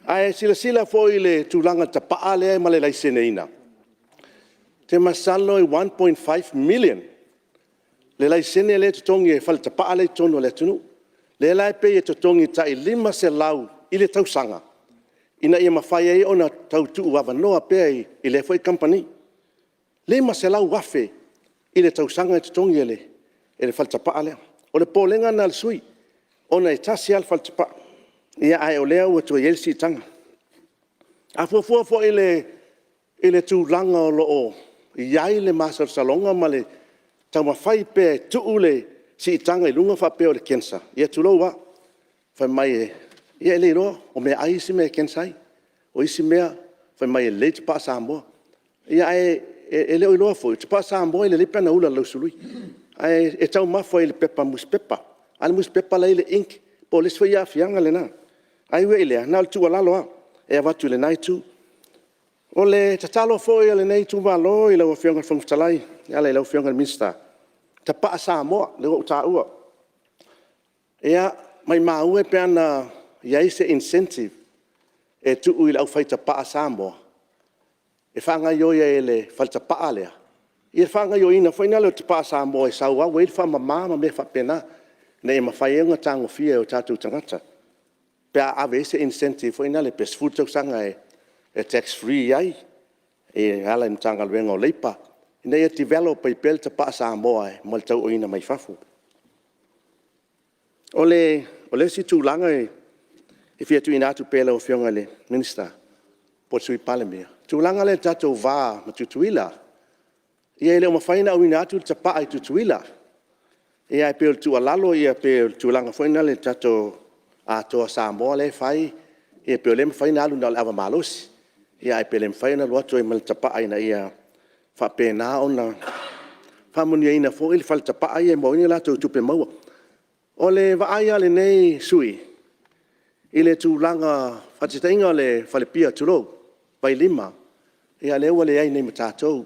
Ae silasila foi i le tulaga o le tapaa lea ma le laiseneina, ou te masalo e $1.5 million le laisene lea e totogi e fale tapaa lea e i totonu o le atunuu. Lea la e pei e totogi tai $500 i le tausaga ina ia mafai ai ona tau tuuavanoa pea i lea foi kamupani. $500,000 i le tausaga e totogi e le fale tapaa lea. O le popolega lena o le sui usufono ona e tasi lava le fale tapaa, ae o lea ua toe i ai le siitaga. A fuafua foi i le tulaga o lo o i ai le masalosaloga ma le taumafai pea e tuu le siitaga i luga faapea o le cancer, ia tulou lava, fai mai e le iloa, o meaai isi mea e cancer ai. O isi mea fai mai e lelei le tapaa Samoa. Ae le o iloa foi, o le tapaa Samoa e lelei pe ana ula i le lausului, ae taumafa i le pepa nusipepa, a o le nusipepa la e i ai le ink, po o le isi foi aafiaga lena. Ae ui i lea, na o le tuualalo lava e avatu i lena Itu. O le tatalo foi a lenei itumalo i lau Afioga i le Fofoga Fetalai e ala i lau Afioga i le Minisita, tapaa Samoa lea ua ou taua. Ia, maumau e pe ana i ai se incentive e tuu i le aufai tapaa Samoa e faagaoioi ai e le fale tapaa lea le faagaoioiga foi lea o le tapaa Samoa e sauau ai le faamama ma mea faapena, ina ia mafai ai ona tagofia e o tatou tagata pe a ave i ai se incentive foi lea pe 10 tausaga e tax free ai e ala i le Matagaluega o Leipa, ina ia develop ai pea le tapaa Samoa mo le tauauina mai fafo. O le isi tulaga e fia tuuina atu pea i lau Afioga i le Minisita po o le Sui Palemia, o le tulaga lea i le tatou va ma Tutuila. Ia e le o mafai ona auina atu le tapaa i Tutuila. Ae pei o le tuualalo pei o le tulaga foi lea i le tatou Atoa Samoa lea e fai Ia pei o lea e mafai ona alu na o le ava malosi, ae pe le mafai ona alu atu ai ma le tapaa ina ia faapena ona faamanuiaina foi le Fale Tapaa ia e maua ai ni latou tupe maua. O le vaai a lenei sui usufono i le tulaga… faataitaiga o le falepia tulou, Vailima, ia lea ua leai nei ma tatou.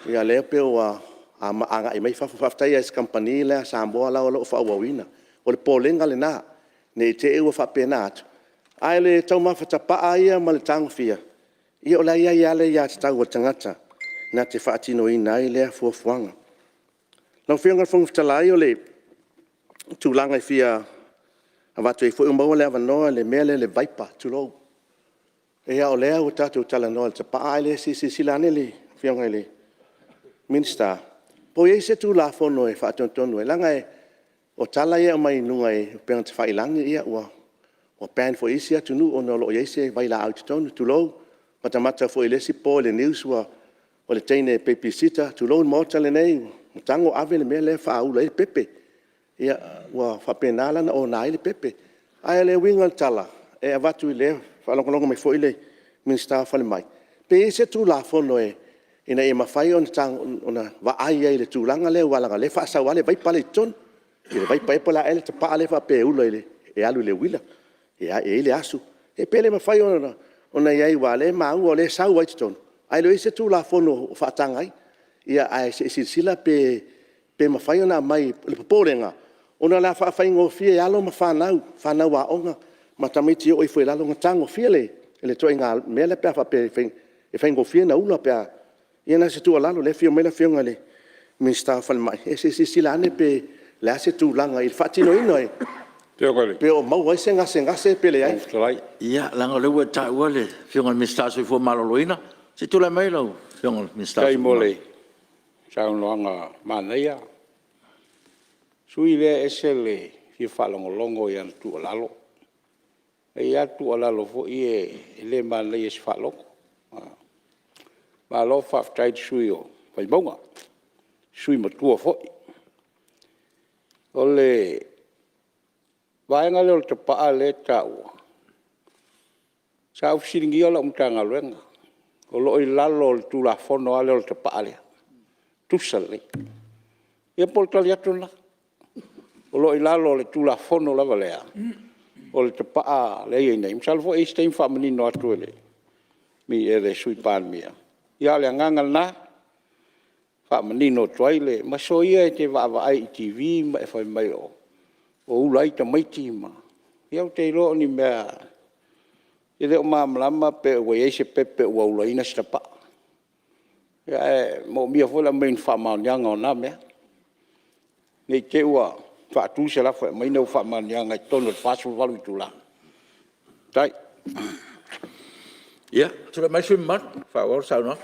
Ia lea pei ua agai mai fafo. Faafetai lava i si kamupani lea a Samoa la e o lo o faaauauina. O le popolega lena, ne i te i ua faapena atu, ae o le taumafa tapaa ia ma le tagofia, ia o la e i ai lava le aiatatau a le tagata na te faatinoina ai lea fuafuaga. Lau Afioga i le Fofoga Fetalai, o le tulaga e fia avatu ai foi a o maua le avanoa, le mea lea o le VIPER tulou. Ia o lea ua tatou talanoa i le tapaa, ae le se i silasila ane le Afioga i le Minisita po o i ai se Tulafono e faatonutonu ai, leaga o tala ia e aumai i luga o upega tafailagi, ua ban foi e isi atunuu ona o lo o i ai se vailaau i totonu, tulou. Na matamata foi i le isi po i le news o le teine babysitter, tulou le Maota lenei, ua tago ave le mea lea e faaula ai le pepe. Ia, ua faapena la ona ona ai le pepe. A o le uiga o le tala e avatu i le faalogologo mai foi le Minisita o le Falemai, pe i ai se Tulafono ina ia mafai ona vaai ai i le tulaga lea aua leaga o lea e faasau lava le vaipa lea i totonu, po o le vaipa ea po o le a ea le tapaa lea e faapea e ula e alu i le uila, e i ai le asu. Pe le mafai ona i ai aua o lea e maua o lea e sau lava i totonu, ae le o i ai se Tulafono o faataga ai. Ae se i silasila pe mafai ona aumai. O le popolega, ona o le a faafaigofie e alo ma fanau, fanau aoga ma tamaiti e oo ifo i lalo ona tagofia le ituaiga mea lea pe a faapea e faigofie ona ula pe a… Ia na o se tuualalo, o lea e afio mai le Afioga i le Minisita o le Falemai, ia se i silasila ane po o le a se tulaga i le faatinoina, pe o maua ai se gasegase pe leai. Ia, leaga o lea ua e taua le Afioga i le Minisita o le Soifua Maloloina. Se i tulai mai lau Afioga i le Minisita. Faafetai mo le saunoaga manaia. O le sui usufono lea e ese le fia faalogologo i ana tuualalo. E i ai lava tuualalo foi ia e le manaia i se faalogo. Malo faafetai i le sui usufono o Vaimauga, le sui usufono matua foi. O le vaega lea o le tapaa lea e taua, sa ou fesiligia lau Matagaluega, o lo o i lalo o le Tulafono lava lea o le tapaa lea. Tusa lelei. Ia po o le tali atu lena. O lo o i lalo o le Tulafono lava lea o le tapaa lea e i ai nei. Masalo foi e i ai se taimi faamanino atu e le Sui Palemia. Ia a o le agaga lena, e faamanino atu ai le… Ma soia e te vaavaai i TV ma e fai mai o ula ai tamaiti ma… Ia ou te iloa o ni mea… E le o malamalama pe ua i ai se pepe ua ulaina se tapaa. Ae moomia foi le aumai o ni faamaoniaga o na mea, ne i te i ua faatu se lafo e aumai au faamaoniaga i totonu o le 48 itula. Faafetai. Ia, tulai mai le sui usufono mamalu e faaauau le saunoaga.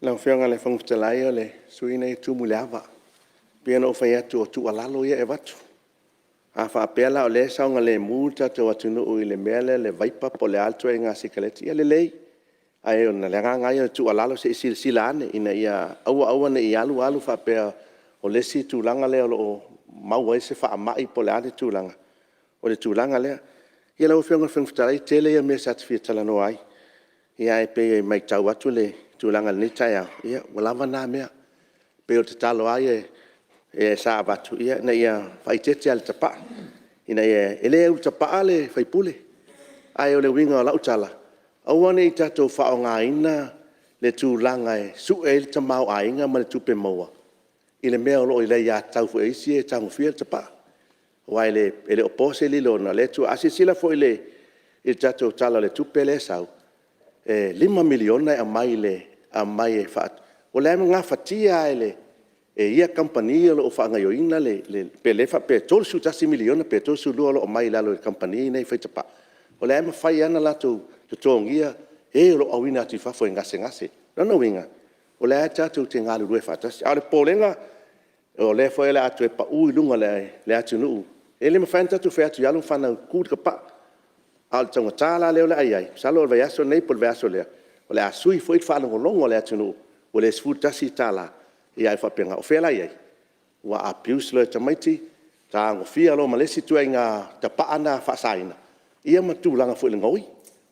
Lau Afioga i le Fofoga Fetalai, o le sui usufono lenei e tumu i le ava. E pei ona ou fai atu o tuualalo ia e avatu. A faapea la o lea e saogalemu le tatou atunuu i le mea lea o le vaipa po o le a le ituaiga sikareti, ia lelei. Ae o le agaga lava ia o le tuualalo, se i silasila ane ina ia aua aua ne i alu alu faapea o le isi tulaga lea o lo o maua ai se faamai po o le a le tulaga, o le tulaga lea. Ia lau Afioga i le Fofoga Fetalai, o le tele ia o mea sa ta fia talanoa ai, ae pei e matau atu i le tulaga i lenei taeao, ia ua lava na mea. E pei o le tatalo lava ia sa avatu, ina ia faaeteete lava i le tapaa. E le ulu tapaa le sui usufono, ae o le uiga o lau tala, aua ne i tatou faaaogaina le tulaga e sue ai le tamaoaiga ma le tupe maua i le mea o lo o i le aiatatau foi a isi ia e tagofia le tapaa. Aua e le o po se lilo, a silasila foi i le tatou Tala o le Tupe lea e sau, e $5 miliona e aumai e faa… O la e gafatia lava e ia kamupani o lo o faagaoioiga pe o lea e faapea e $31 miliona pe 32 o lo o aumai i lalo e kamupani nei fai tapaa, o la e mafai lava ona latou totogia e o lo o auina atu i fafo e gasegase. O lona uiga, o lea lava tatou te galulue faatasi. A o le popolega, o lea foi o le a toe pau i luga o le atunuu. E le mafai lava ona tatou fai atu i alo ma fanau, tu le tapaa. A o le taugata la lea o le a i ai, masalo o le vaiaso lenei po o le vaiaso lea, o le a sui foi le faalogologo a le atunuu ua le $11, ae faapena. O fea la e i ai? Ua abuse loa e tamaiti, tagofia loa ma le isi ituaiga tapaa lena faasaina. ia ma le tulaga foi i le gaoi,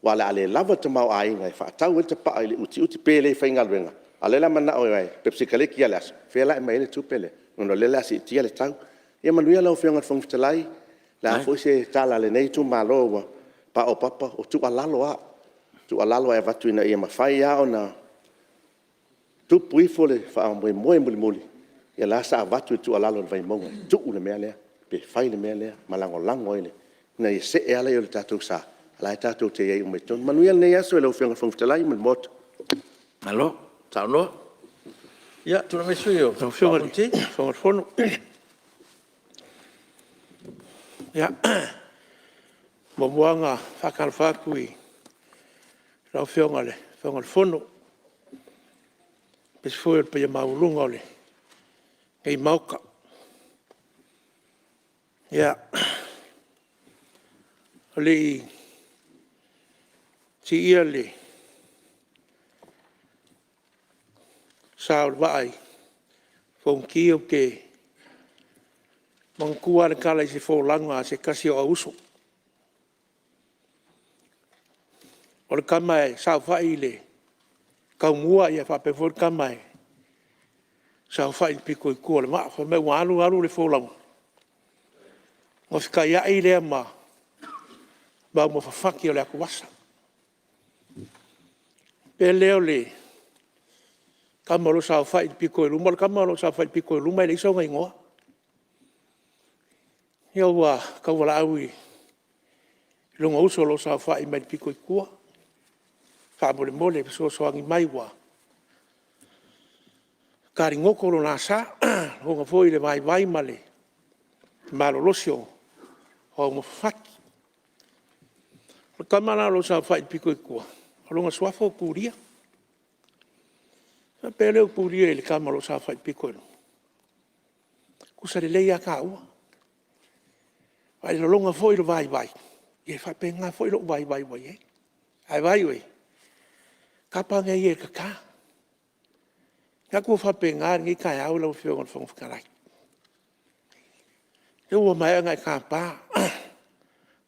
aua o le a le lava le tamaoaiga e faatau ai le tapaa i le utiuti pe le faigaluega, a o lea o le a manao e pepe sikaleti lava i le aso. O fea la e aumai ai le tupe lea ona o lea o le a siitia le tau. Ia manuia lau Afioga i le Fofoga Fetalai, o le a foi se tala a lenei itumalo ua paopapa, o tuualalo lava, o tuualalo e avatu ina ia mafai lava ona tupu ifo le faamoemoe mulimuli, ia la sa avatu le tuualalo a le Vaimauga e tuu le mea lea pe fai le mea lea ma lagolago ai ina ia see lava le tatou sa, o la e tatou te i ai uma i totonu. Manuia lenei aso i lau Afioga i le Fofoga Fetalai ma le Maota. Malo saunoa. Ia tulai mai le sui usufono mo Fonoti. Lau Afioga i le Fofoga o le Fono. Ia, muamua lava ona faatalofa atu i lau Afioga i le Fofoga o le Fono, aemaise foi o le paia maualuga o lenei Maota. Ia, a o le i siia le sa o le vaa i Fonoti, ou te manatua lava le tala i se folauga a se tasi o auuso. O le tama e saofai i le taumua faapea foi le tama e saofai i le pito i tua o le vaa. Fai mai ua alu alu le folauga, ona fetaiai lea ma vaoga fafati o le atuvasa. Ona faapea lea o le tama o lo o saofai i le pito i luma, o le tama o lo o saofai i le pito i luma e leai sona igoa. Ia ua tauvalaau i lona uso o lo o saofai mai i le pito i tua, faamolemole e fesoasoani mai ua taligoto lo la sa, lagona foi le vaivai ma le malolosi o auma fafati. O le tama la o lo o saofai i le pito i tua, o lona suafa o Tulia. Ona faapea lea o Tulia i le tama o lo o saofai i le pito i luma, tusa lelei lava taua, a e lagona foi le vaivai, ia e faapena foi lou vaivai ua i ai. Ae vaai oe, tapa ia e tata. Manatu ua faapena lenei taeao lau Afioga i le Fofoga Fetalai. O lea ua maea ona e tapa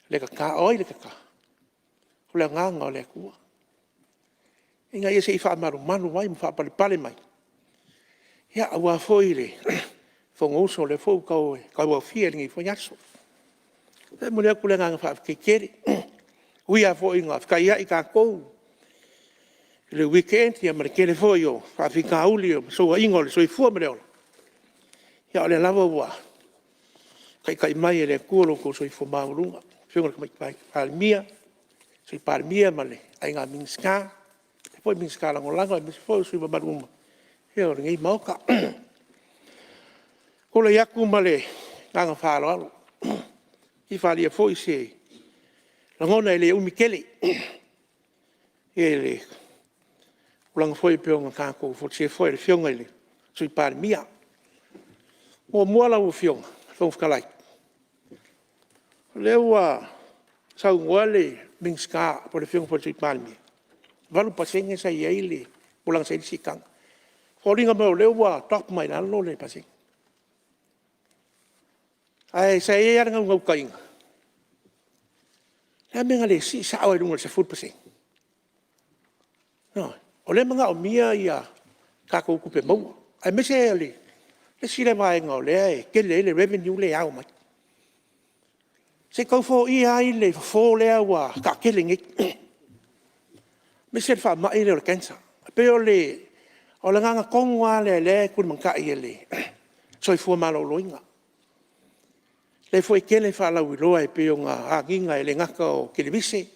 le tata. O ai le tata? O le Agaga o le Atua, ina ia se i faamalumalu mai ma faapalepale mai, aua foi le Fonousu a lea foi ua tauaofia i lenei foi aso. E momoli atu le agaga faafetai tele. E ui lava foi ina fetaiai tatou i le weekend ma le tele foi o faafitauli o fesouaiga o le soifua ma le ola, a o lea lava ua taitai mai e le Atua lo outou soifua maualuga, le Afioga i le Tamaitai Palemia, Sui Palemia ma le Aiga Minisita, faapea foi Minisita Lagolago, aemaise foi o sui usufono mamalu uma o lenei Maota. E tulai atu ma le agaga faaaloalo e fia faaalia foi se lagona e le umi tele i le tulaga foi e pei ona tatou folasia foi e le Afioga i le Sui Palemia. Muamua lau Afioga i le Fofoga Fetalai, o lea ua saunoa le Minisita po o le Afioga foi i le Sui Palemia, e 8% sa i ai le tulaga sa i ai le siitaga. E foliga mai o lea ua drop mai lalo le pasene. Ae sa i ai lava le naunautaiga, o le a le mea na le sii sao ai i luga i le 10%? Ioe. O lea e manaomia tatou tupe maua, aemaise o le isi lea vaega o lea e tele ai le revenue lea e ao mai, se i tau foia ai le fofo lea ua taatele nei, aemaise le faamai lea o le cancer. E pei o le agaga tonu lava lea o lea e tulimatai e le Soifua Maloloina. O lea foi e tele faalauiloa e pei ona agiga e le gata o televise,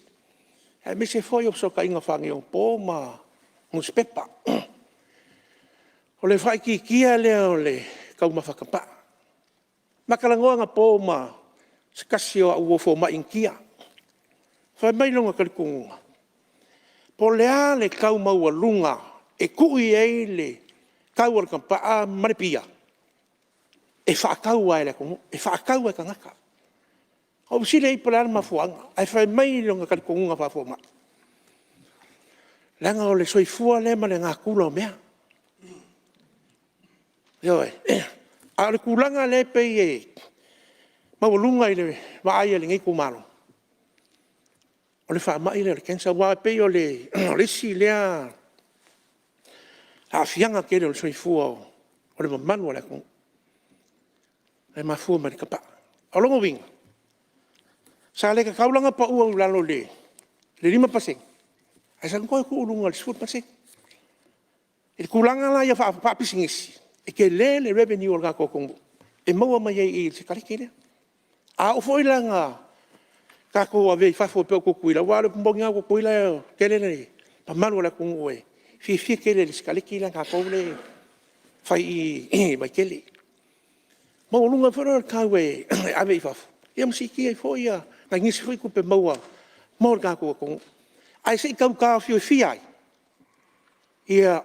aemaise foi o fesootaiga faaneionapo ma nusipepa. O le faaitiitia lea o le taumafa tapaa. Ma talanoa anapo ma se tasi o au uo fomai Initia, fai mai lona talitonuga, po o le a le tau maualuga e tuu i ai le tau o le tapaa ma le pia, e faatau lava e le atunuu, e faatau lava e tagata. Ou fesili ai po o le a le mafuaaga, ae fai mai lona talitonuga faafomai, leaga o le soifua lea ma le natura o mea. Ioe. A o le tulaga lea e pei e maualuga i le vaai a lenei itumalo, o le faamai lea o le cancer. Aua e pei o le isi lea aafiaga tele o le soifua o le mamalu o le atunuu, e mafua mai i le tapaa. O lona uiga, sa le tatau la ona pau i lalo i le 5%, ae sa toe tuu i luga i le 10%. I le tulaga la ia faapisinisi, e tele le revenue a le tatou atunuu e maua mai ai i le sikareti lea. A oo foi la ina tatou avea i fafo e pei o Tutuila, aua o le upu moni lava o Tutuila e toatele le mamalu o le atunuu e fiafia tele i le sikareti lea a tatou lea e fai i Vaitele. E maualuga ai foi la le tau e ave i fafo, ma siitia ai foi nai nisi foi tupe maua mo le tatou atunuu. Ae se i tau taofiofia ai, ia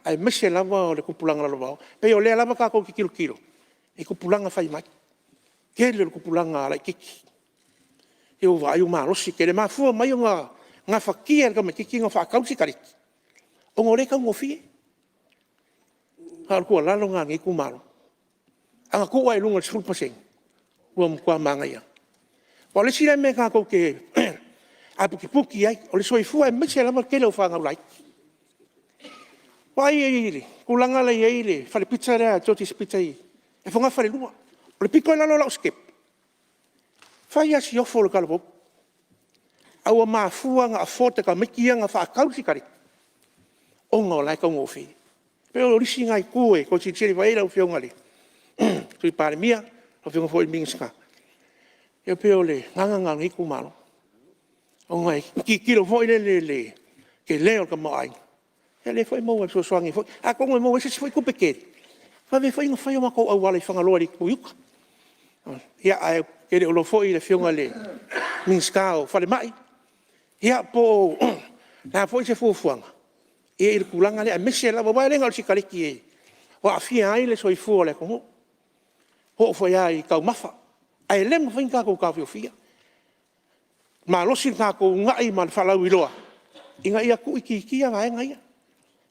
aemaise lava o le tupulaga lalovaoa. E pei o lea lava tatou te tilotilo i tupulaga fai mai. Tele o tupulaga laitiiti, ua vaai ua malosi tele. E mafua mai ona gafatia e le tamaititi ona faatau le sikareti, ona o lea e taugofie. A o le tuualalo lena a lenei itumalo, ana tuu lava i luga i le 10% ua matua manaia lava. Aua o le isi lea mea tatou te aputiputi i ai, o le soifua aemaise lava le tele o fanau laiti. Vaai i le tulaga la e i ai le fale pizza lea a Georgie's Pizza i fogafale lua. O le pito i lalo o lau sitepu, e fai lava si ofo o le talavou. Ae ua mafua ona afford e tamaiti ia ona faatau le sikareti, ona o la e taugofie. E pei o nisi na itu e toe silasila i ai lau afioga i le Sui Palemia, lau afioga foi i le Minisita. E pei o le agaga lena o lenei itumalo, ona e tilotilo foi lele i le tele o le tamaoaiga, o lea foi e maua e fesoasoani ai foi. Atonu e maua ai se isi tupe tele, e vave ai foi ona fai o matou auala i Fagaloa i le itu i uta. Ae ou te le o iloa foi le afioga i le Minisita o Falemai, po o le a foi se fuafuaga i le tulaga lea. Aemaise lava, aua e le na o le sikareti e aafia ai le soifua o le atunuu, e oo foi lava i taumafa. Ae le mafai ona tatou taofiofia, malosi le tatou uunai ma le faalauiloa ina ia tuuitiitia vaega ia.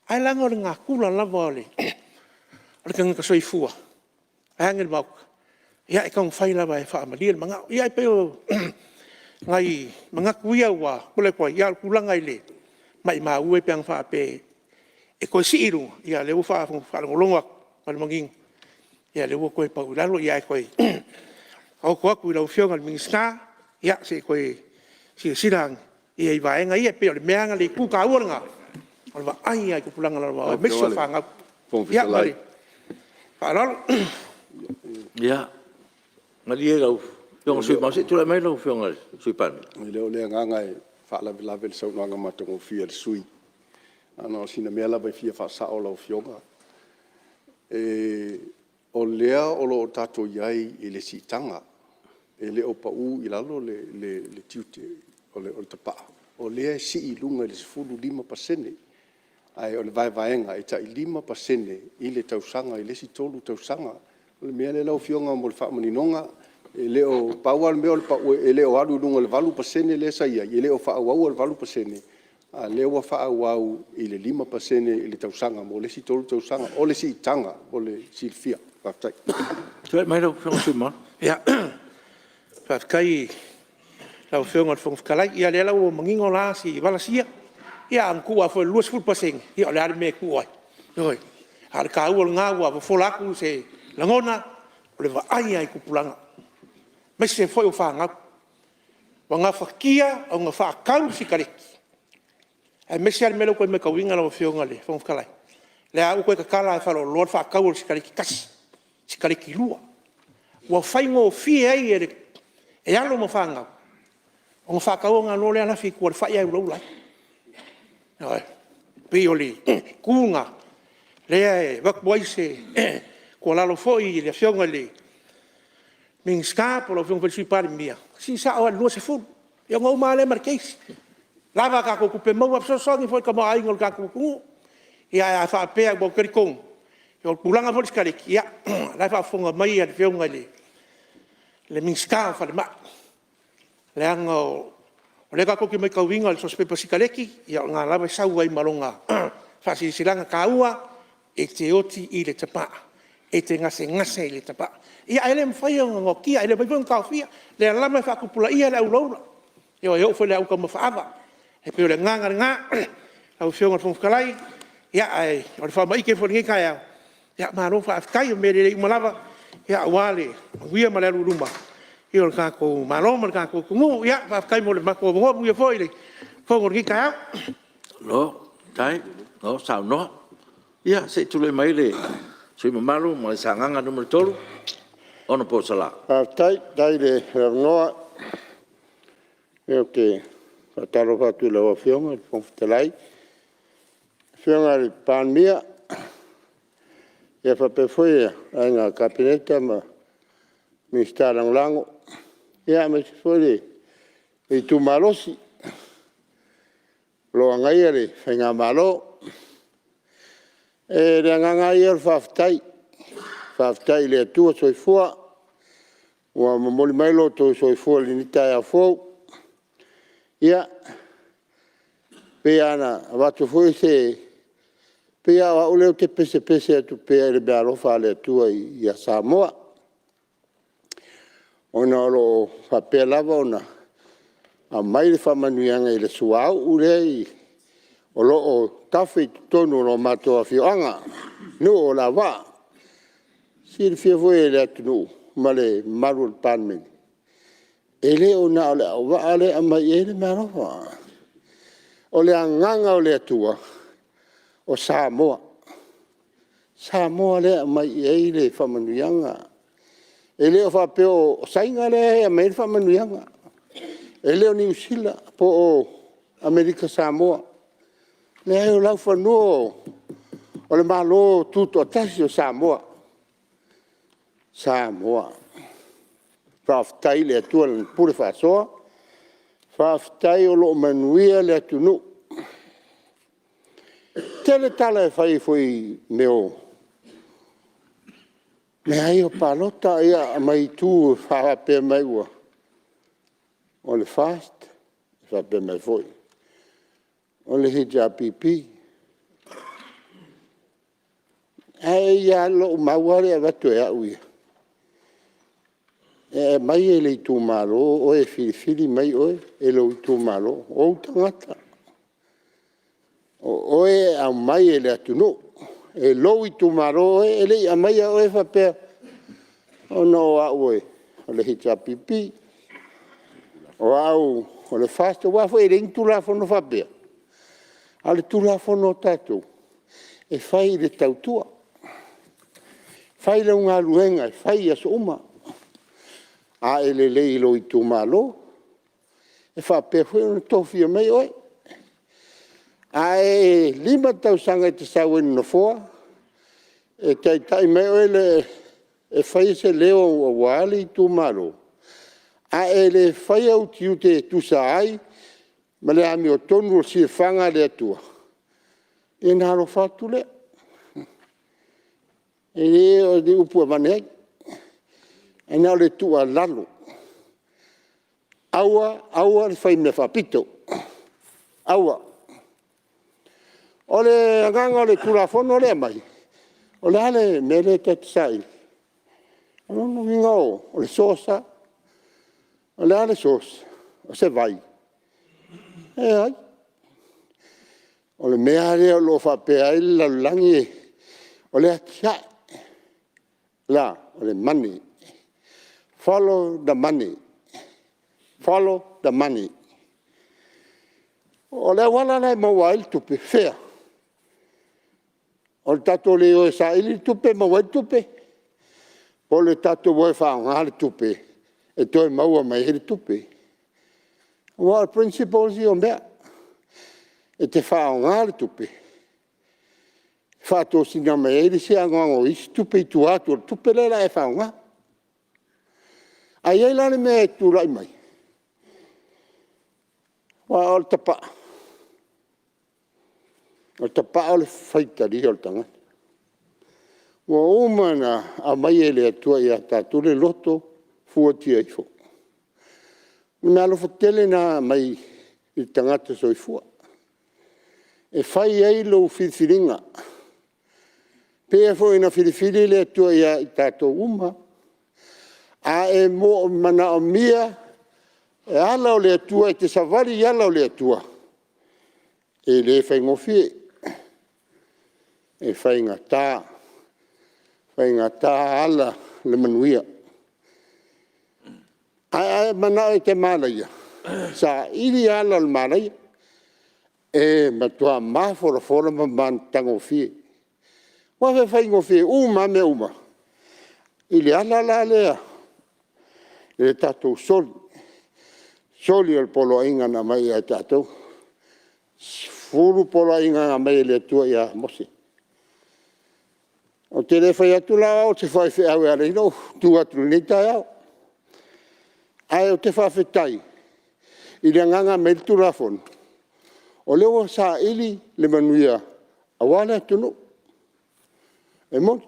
Ae leaga o le natura lava o le tagata soifua vaeane le Maota, e taumafai lava e faamalie le manao. Ia pei o nai manatu ia ua tulai atu ai, a o le tulaga i le maumau e pe ana faapea e toe sii i luga, ia o lea ua faalogologo atu ma le manino, o lea ua toe pau i lalo. Ae toe taoto atu i lau Afioga i le Minisita, se i toe silasila ane i vaega ia. E pei o le itu taua lena, o le vaai lava i tupulaga lalovaoa aemaise o fanau. Ia ma le faaaloalo. Ia malie lau afioga i le sui usufono mamalu, se i tulai mai lau Afioga i le Sui Palemia. E le o le agaga e faalavelave i le saunoaga matagofie a le sui usufono, ae na o sina mea lava e fia faasao lau Afioga. O lea o lo o tatou i ai i le siitaga, e le o pau i lalo le tiute o le tapaa, o lea e sii i luga i le 15%. Ae o le vaevaega e tai 5% i le tausaga i le isi 3 tausaga. O le mea lea lau Afioga mo le faamaninoga, e le o… pau lava le mea o le pau, e le o alu i luga i le 8% lea sa i ai, e le o faaauauina le 8%, a o lea ua faaauau i le 5% i le tausaga mo le isi 3 tausaga. O le siitaga mo le silafia. Faafetai. Tulai mai lau Afioga i le sui usufono mamalu. Faafetai i lau Afioga i le Fofoga Fetalai. Ia o lea la ua manino la si vala sia. Ia ana tuu lava foi i le 20%, ia o le a le mea e tuu ai? Ioe. A o le taua lena ua fofola atu se lagona, o le vaai lava i tupulaga, aemaise foi o fanau ua gafatia ona faatau le sikareti, aemaise lava le mea lea ou te toe matauina lau Afioga i le Fofoga Fetalai, o lea lava ua toe tatala lava e faleoloa le faatau o le sikareti tasi, sikareti lua. Ua faigofie ai e alo ma fanau ona faatau ona alu loa lea lafi i tua i le fai ae ulaula ai. Ioe. E pei o le itu lena lea e avatu ai se tuualalo foi i le Afioga i le Minisita po o lau Afioga foi i le Sui Palemia, sii sao lava i le 20 ia ona uma lava lea ma le case. Lava a tatou tupe maua, fesoasoani foi i le tamaoaiga o le tatou atunuu. Ae a faapea… aua ou te talitonu o le tulaga foi i le sikareti, ia o la e faafofoga mai le Afioga i le Minisita o Falemai, leaga o lea tatou te matauina i le siosipepa sikareti, o lena lava e sau ai ma lona faasilasilaga taua, e te oti i le tapaa, e te gasegase i le tapaa. Ae le mafai ona noatia, e le mafai foi ona taofia, o lea lava e faatupulaia le au ulaula. Ioe, e oo foi i le au taumafa ava. E pei o le agaga lena lau Afioga i le Fofoga Fetalai, ae o le faamaite foi i lenei taeao, malo faafetai. O mea lelei uma lava aua le manuia ma le alu i luma o le tatou Malo ma le tatou atunuu. Ia faafetai mo le avanoa, manuia foi le fono i lenei taeao. Malo faafetai, malo saunoa. Ia se i tulai mai le sui usufono mamalu mai Sagaga 3, Honourable Sala. Faafetai i le avanoa. Ou te faatalofa atu i lau Afioga i le Fofoga Fetalai, lau Afioga i le Palemia, faapea foi le Aiga Kapeneta ma Minisita Lagolago, aemaise foi le itu malosi o lo o agaia le faigamalo. O le agaga lava ia o le faafetai, faafetai i le Atua soifua ua momoli mai lo outou soifua i lenei taeao fou. Ia, e pei lava ona avatu foi se… E pei lava o au lea ou te pesepese atu pea i le meaalofa a le Atua ia Samoa, ona o lo o faapea lava ona aumai le faamanuiaga i le suauu lea o lo o tafe i totonu o lo matou afioaga, nuu o Leauvaa. E silafia foi e le atunuu ma le mamalu o le Palemene, e le o na o Leauvaa lea e aumai i ai le meaalofa. O le agaga o le Atua, o Samoa. O Samoa lea e aumai i ai le faamanuiaga. E le faapea o Saina lea e aumai ai le faamanuiaga, e le o Niu Sila po o Amerika Samoa. Leai o laufanua o le Malo Tutoatasi o Samoa, Samoa. Faafetai i le Atua i Lana pule faasoa, faafetai o lo o manuia le atunuu. E tele tala e fai foi i mea o mea ia o palota, mai itu faapea mai o le FAST faapea mai foi o le HRPP. Ae i ai lava lou mau lea e avatu e au ia, e aumai e le itumalo oe e filifili mai oe e lou itumalo, o ou tagata. O oe e aumai e le atunuu, e lou itumalo oe, e le i aumaia oe faapea ona o au o le HRPP, o au o le FAST, aua foi e leai ni Tulafono faapea. A o le Tulafono a tatou, e fai i le tautua, fai lau galuega e fai i aso uma. A e lelei i lou itumalo, e faapea foi ona tofia mai oe. A e 5 tausaga e te sau ai i le nofoa e taitai mai oe e fai se leo aua le itumalo, a e le faia ou tiute e tusa ai ma le amiotonu o le silafaga a le Atua, ia ona alofa atu lea. E le o ni upu e avane ai, ae na o le tuualalo, aua aua le fai mea faapito, aua. O le agaga o le Tulafono lea e aumai, o le a le mea lea ta te saili? O lona uiga o le source lava. O le a le source? O se vai? Leai. O le mea lava lea o lo o faapea ai le lalolagi, o le atiae. O le a? O le money. Follow the money, follow the money. O le auala la e maua ai le tupe, o fea? O le tatou le o e saili le tupe maua ai le tupe, po o le tatou o e faaaoga le tupe e toe maua mai ai le tupe? Aua o principles ia o mea, e te faaaoga le tupe e faatosina mai ai le isi anoano o isi tupe i tua atu o le tupe lea o le a e faaaoga. A i ai la le mea e tulai mai, aua o le tapaa, o le tapaa o le faitalia o le tagata. Ua uma ona aumai e le Atua ia tatou le loto fuatia ifo. O le meaalofa tele lena e aumai i le tagata soifua e fai ai lou filifiliga. E pei foi ona filifili le Atua ia i tatou uma lava. A e manaomia ala o le Atua, e te savali i ala o le Atua, e le faigofie, e faigata, faigata ala o le manuia. Ae a e manao e te malaia, saili ala o le manaia, e matua mafolafola ma matagofie. Aua e faigofie uma lava mea uma i le ala la lea o le tatou soli, soli o le poloaiga na aumai ia i tatou. E 10 poloaiga na aumai e le Atua ia Mose. Ou te le fai atu la o au o se faifeau e ala ai ona ou tu atu i lenei taeao, ae ou te faafetai i le agaga e aumai ai le Tulafono, o lea ua saili le manuia aua le atunuu. E moni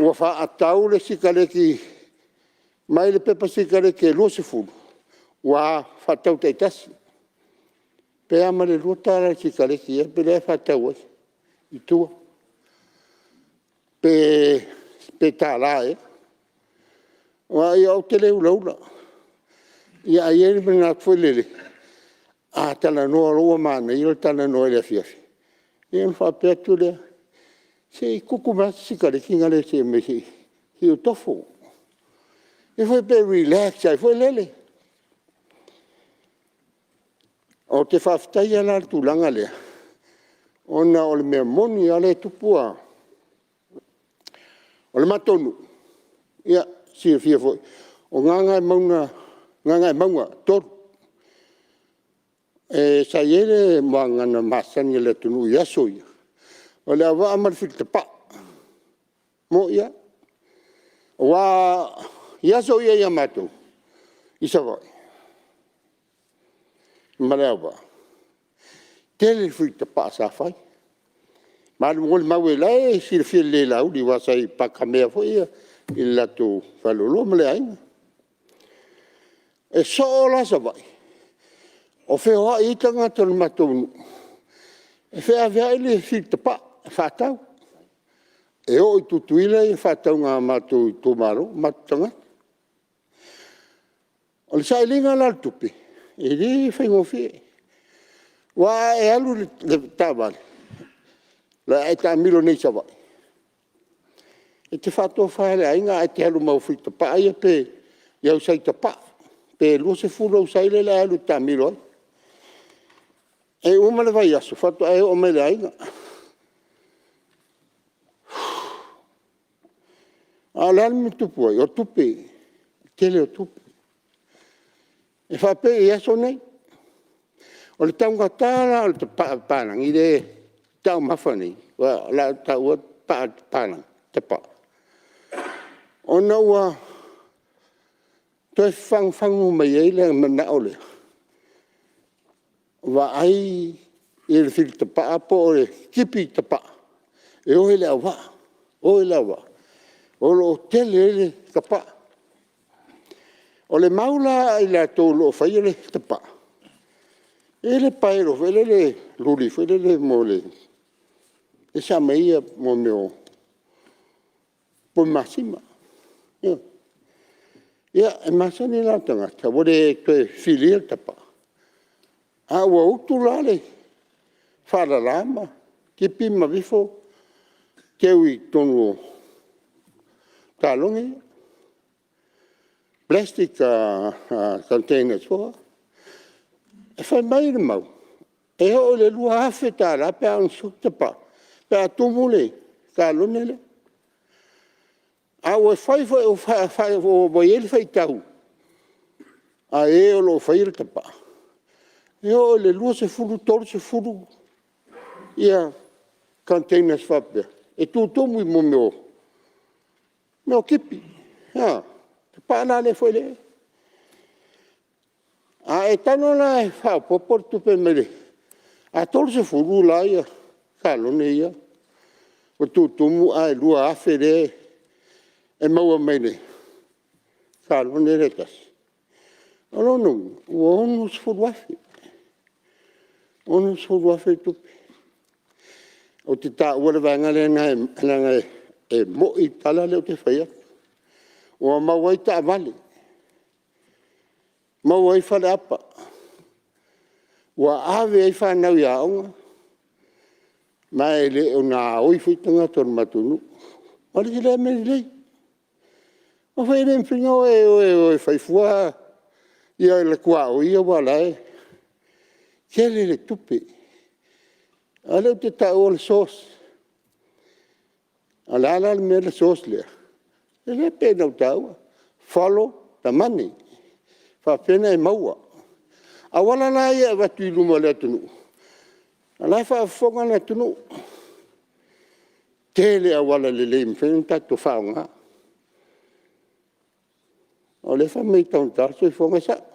ua faatau le sikareti mai le pepa sikareti e 20 ua faatau taitasi, pe a ma le $2 i le sikareti ea lea e faatau ai i tua, pe $1 ea. Aua ou te le ulaula, ae i ai le manatu foi lele, a talanoa loa ua manaia le talanoa i le afiafi, ia ona faapea atu lea, se i tuku mai lava se sikareti se i aumai se i ou tofo, pe relax ai foi lele. Ou te faafetaia la le tulaga lea, ona o le mea moni lava lea e tupu, o le matou nuu, ia e silafia foi, o Gagaemauga 3. Sa i ai le muagagana masani a le atunuu i aso ia, o Leauvaa ma le Filitapaa. E moni lava. Aua i aso ia ia matou i Savaii ma Leauvaa, e tele filitapaa sa fai. Ma molimau o la e silafia lelei e Laauli aua sa i Patamea foi i le latou faleoloa ma le aiga. E soo la Savaii o feoai ai tagata o le matou nuu e feaveai le filitapaa e faatau. E oo i Tutuila faatauga a matou itumalo, matou tagata. O le sailiga la o le tupe, e le faigofie. Aua a e alu i le taavale, o le a e taamilo nei i Savaii, e te faatofa i le aiga ae te alu ma au filitapaa ia pe au sai tapaa, pe 20 au sai lea o le a e alu e te taamilo ai. E uma le vaiaso faatoa e oo mai i le aiga. A o le a le mea e tupu ai? O tupe, o le tele o tupe. E faapei i aso nei. O le taugata la o le tapaa papalagi lea e taumafa nei, o le a ou taua le tapaa, ona ua toe fagufagu mai ai le manao lea, vaai le filitapaa po o le tipi tapaa e o i Leauvaa, o i Leauvaa o lo o tele ai le tapaa. O le mau la a i latou o lo o faia le tapaa, e i ai le paelo foi lele, le luli foi lele lea sa aumai ai mea o poli masima. Ia, e masani la le tagata ua le toe filia le tapaa, a ua utu la le faalala ma tipi ma aveifo teu i totonu o kalone ia, plastic containers foi. Fai mai le mau, e oo i le $2000 pe a onosefulu tapaa pe a tumu le kalone lea. A ua fai foi ua i ai le faitau a e o lo o faia le tapaa, e oo i le 20, 30 containers faapea e tutumu i mea o tipi, tapaa la foi lea. A e tago la e faaopoopo le tupe mai le… A 30 la kalone ia ua tutumu ae $2000 lea e maua mai le kalone lea e tasi, o lona uiga ua $60,000, $60,000 le tupe. Ou te taua le vaega lea leaga e moni le tala lea ou te fai atu. Ua maua ai taavale. Maua ai faleapa, ua ave ai fanau i aoga, ma e le o gaoi foi tagata o le matou nuu. O le isi lea mea lelei. Aua foi e le mafai ona e o e fai fua le tuaoi aua o la e tele le tupe. A o lea ou te taua o le source. O le a la le mea le source lea? Lea e pei ona ou taua, follow the money. E faapefea ona e maua? O auala la ia e avatu i luma o le atunuu, o la e faafofoga le atunuu. E tele auala lelei e mafai ona tatou faaaoga. O lea e fai mai e taugata le soifuaga, e sao.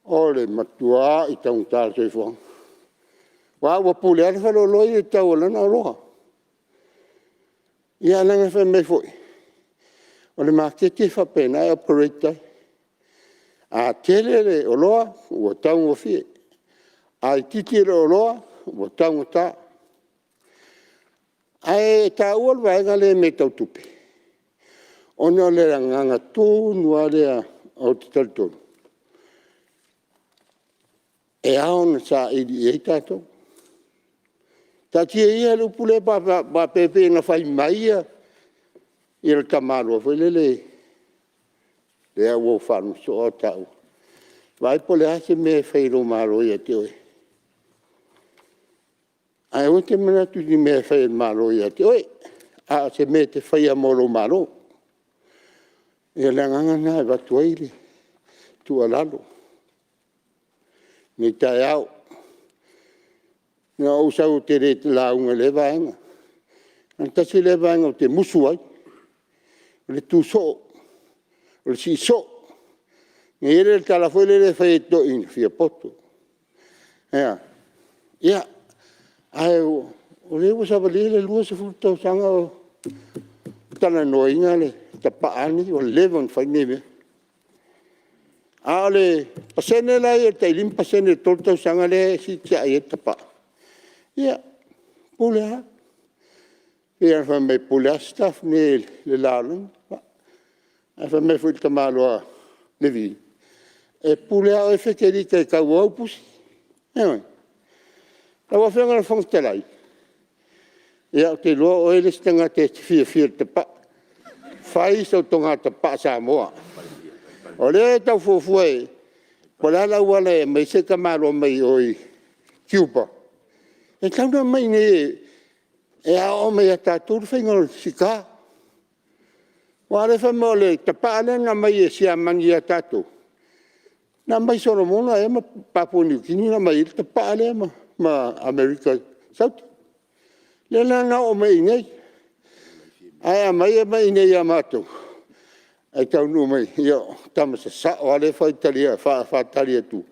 O le matuai taugata o le soifuaga. Aua ua pule lava le faleoloa ia i le tau o lana oloa. Ia leaga fai mai foi, o le maketi e faapena e operate ai. A tele le oloa ua taugofie, a itiiti le oloa ua taugata. Ae taua le vaega lea i mea tau tupe, ona o le agaga tonu lava lea ou te talitonu, e ao ona saili i ai tatou. Taatia ia le upu lea faapea pei ona fai mai le tamaloa foi lele, lea ua ou faalogo soo lava o taua, vaai po o le a se mea e fai e lou Malo ia te oe. Ae aua e te manatu i ni mea e fai e le Malo ia te oe, a o se mea e te faia mo lou Malo. Ia o le agaga lena e avatu ai le tuualalo i lenei taeao. Na ou sau ou te le lauga i lea vaega, ae tasi lea vaega ou te musu ai, o le tu soo, o le sii soo. Ona i ai lea o le tala foi lele e fai e toeaiina, fia poto. Ae a? Ia, ae o lea ua savalia le 20 tausaga o talanoaina le tapaa lava lenei, ua leva ona fai lenei mea. A o le pasene la e i ai tai 5% i le 3 tausaga lea e siitiai ai le tapaa, ia, e pule lava. E pei ona fai mai e pule lava Sitafune i le la o Lano. Ae fai mai foi le tamaloa Levi, e pule lava oe Fetelika i le tau o au pusi. Ioe. Lau Afioga i le Fofoga Fetalai, ia ou te iloa o oe le isi tagata e te fiafia i le tapaa. Fai sau togapaa Samoa. O lea e tau fuafua po o le a le auala e aumai ai se tamaloa mai o i Kiupa, e tatau ona aumai i inei e aoao mai ia tatou le faiga o le sitar. Aua o lea e fai mai o le tapaa lea na aumai e Siamani ia tatou, na aumai e Solomona ea ma Papua Niu Kini na aumai ai le tapaa lea ma Amerika Saute. Lea la na oo mai i inei, ae aumai aumai i inei ia matou, ae taunuu mai, ia o tama sasao lava lea e faatali atu,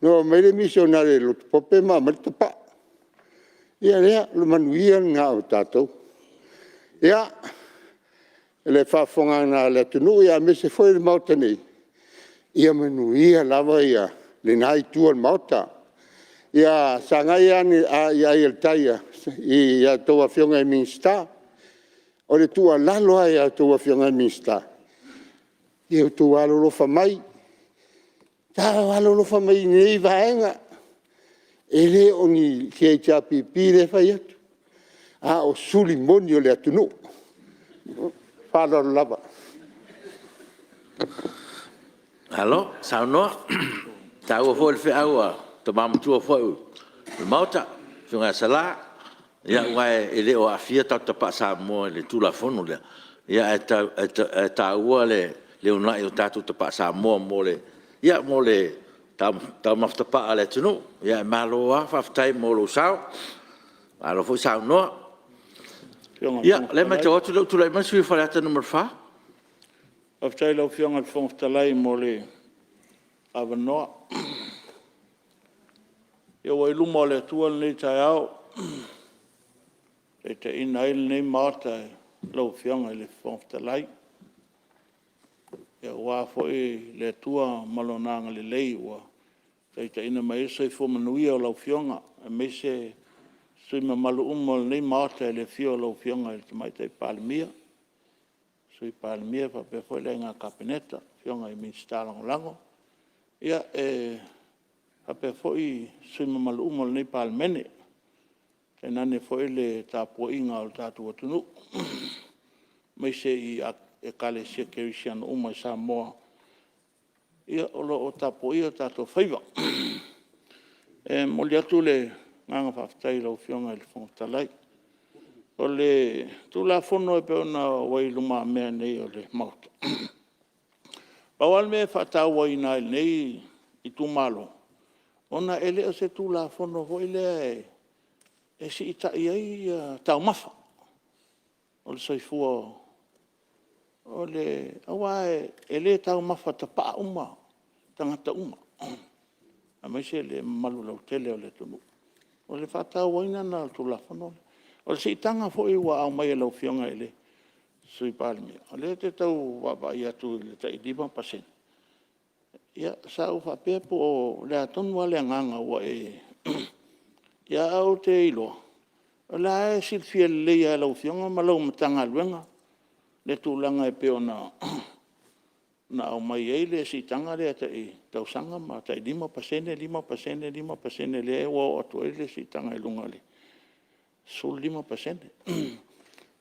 na omai le misionare i le Lotu Pope ma aumai le tapaa. Ia lea, o le manuia lena o tatou. Ia, le faafofogaaga a le atunuu aemaise foi o le Maota nei, ia manuia lava lena Itu o le Maota. Ia sagai ane ai o le tai i a outou Afioga i Minisita. O le tuualalo lava ia outou Afioga i Minisita, ia outou alolofa mai, alolofa mai i lenei vaega. E le o ni HRPP lea e fai atu, a o suli moni o le atunuu. Ma le faaaloalo lava. Malo saunoa, taua foi le feau a le tama matua foi o le Maota le Afioga ia Sala. Aua e le o aafia tatou tapaa Samoa i le Tulafono lea, ae taua le uunai o tatou tapaa Samoa mo le taumafa tapaa a le atunuu. Ae malo lava faafetai mo lou sao, malo foi saunoa. Ia o lea e matau atu o lea ua tulai mai le sui usufono mo Faleata 4. Faafetai i lau Afioga i le Fofoga Fetalai mo le avanoa. Ia ua i luma o le Atua lenei taeao e taitaiina ai lenei Maota e lau Afioga i le Fofoga Fetalai, aua foi le Atua ma Lona agalelei ua taitaiina mai ai le soifua manuia o lau Afioga aemaise sui usufono mamalu uma o lenei Maota i le afio o lau Afioga i le Tamaitai Palemia, Sui Palemia faapea foi le Aiga Kapeneta, afioga i Minisita Lagolago. Ia, e faapea foi sui usufono mamalu uma o lenei Palemene, tainane foi le tapuaiga a lo tatou atunuu, aemaise i Ekalesia Kerisiano uma i Samoa o lo o tapuaia o tatou faiva. E momoli atu le agaga faafetai i lau Afioga i le Fofoga Fetalai. O le Tulafono e pei ona ua i lumamea nei o le Maota, pau lava le mea e faatauaina ai e lenei itumalo, ona e le o se Tulafono foi lea e siitai ai taumafa o le soifua. Aua e le taumafa tapaa uma tagata uma, aemaise le mamalu lautele o le atunuu. O le faatauaina lena o le Tulafono lea. O le siitaga foi ua aumai e lau Afioga i le Sui Palemia, o lea ou te tau vaavaai atu i le tai 5%, ia sa ou faapea po o le a tonu lava le agaga ua e… ae ou te iloa, o la e silafia lelei lava e lau Afioga ma lau Matagaluega le tulaga e pei ona aumai ai le siitaga lea tai tausaga ma tai 5%, 5%, 5% lea ua oo atu ai le siitaga i luga o le 15%.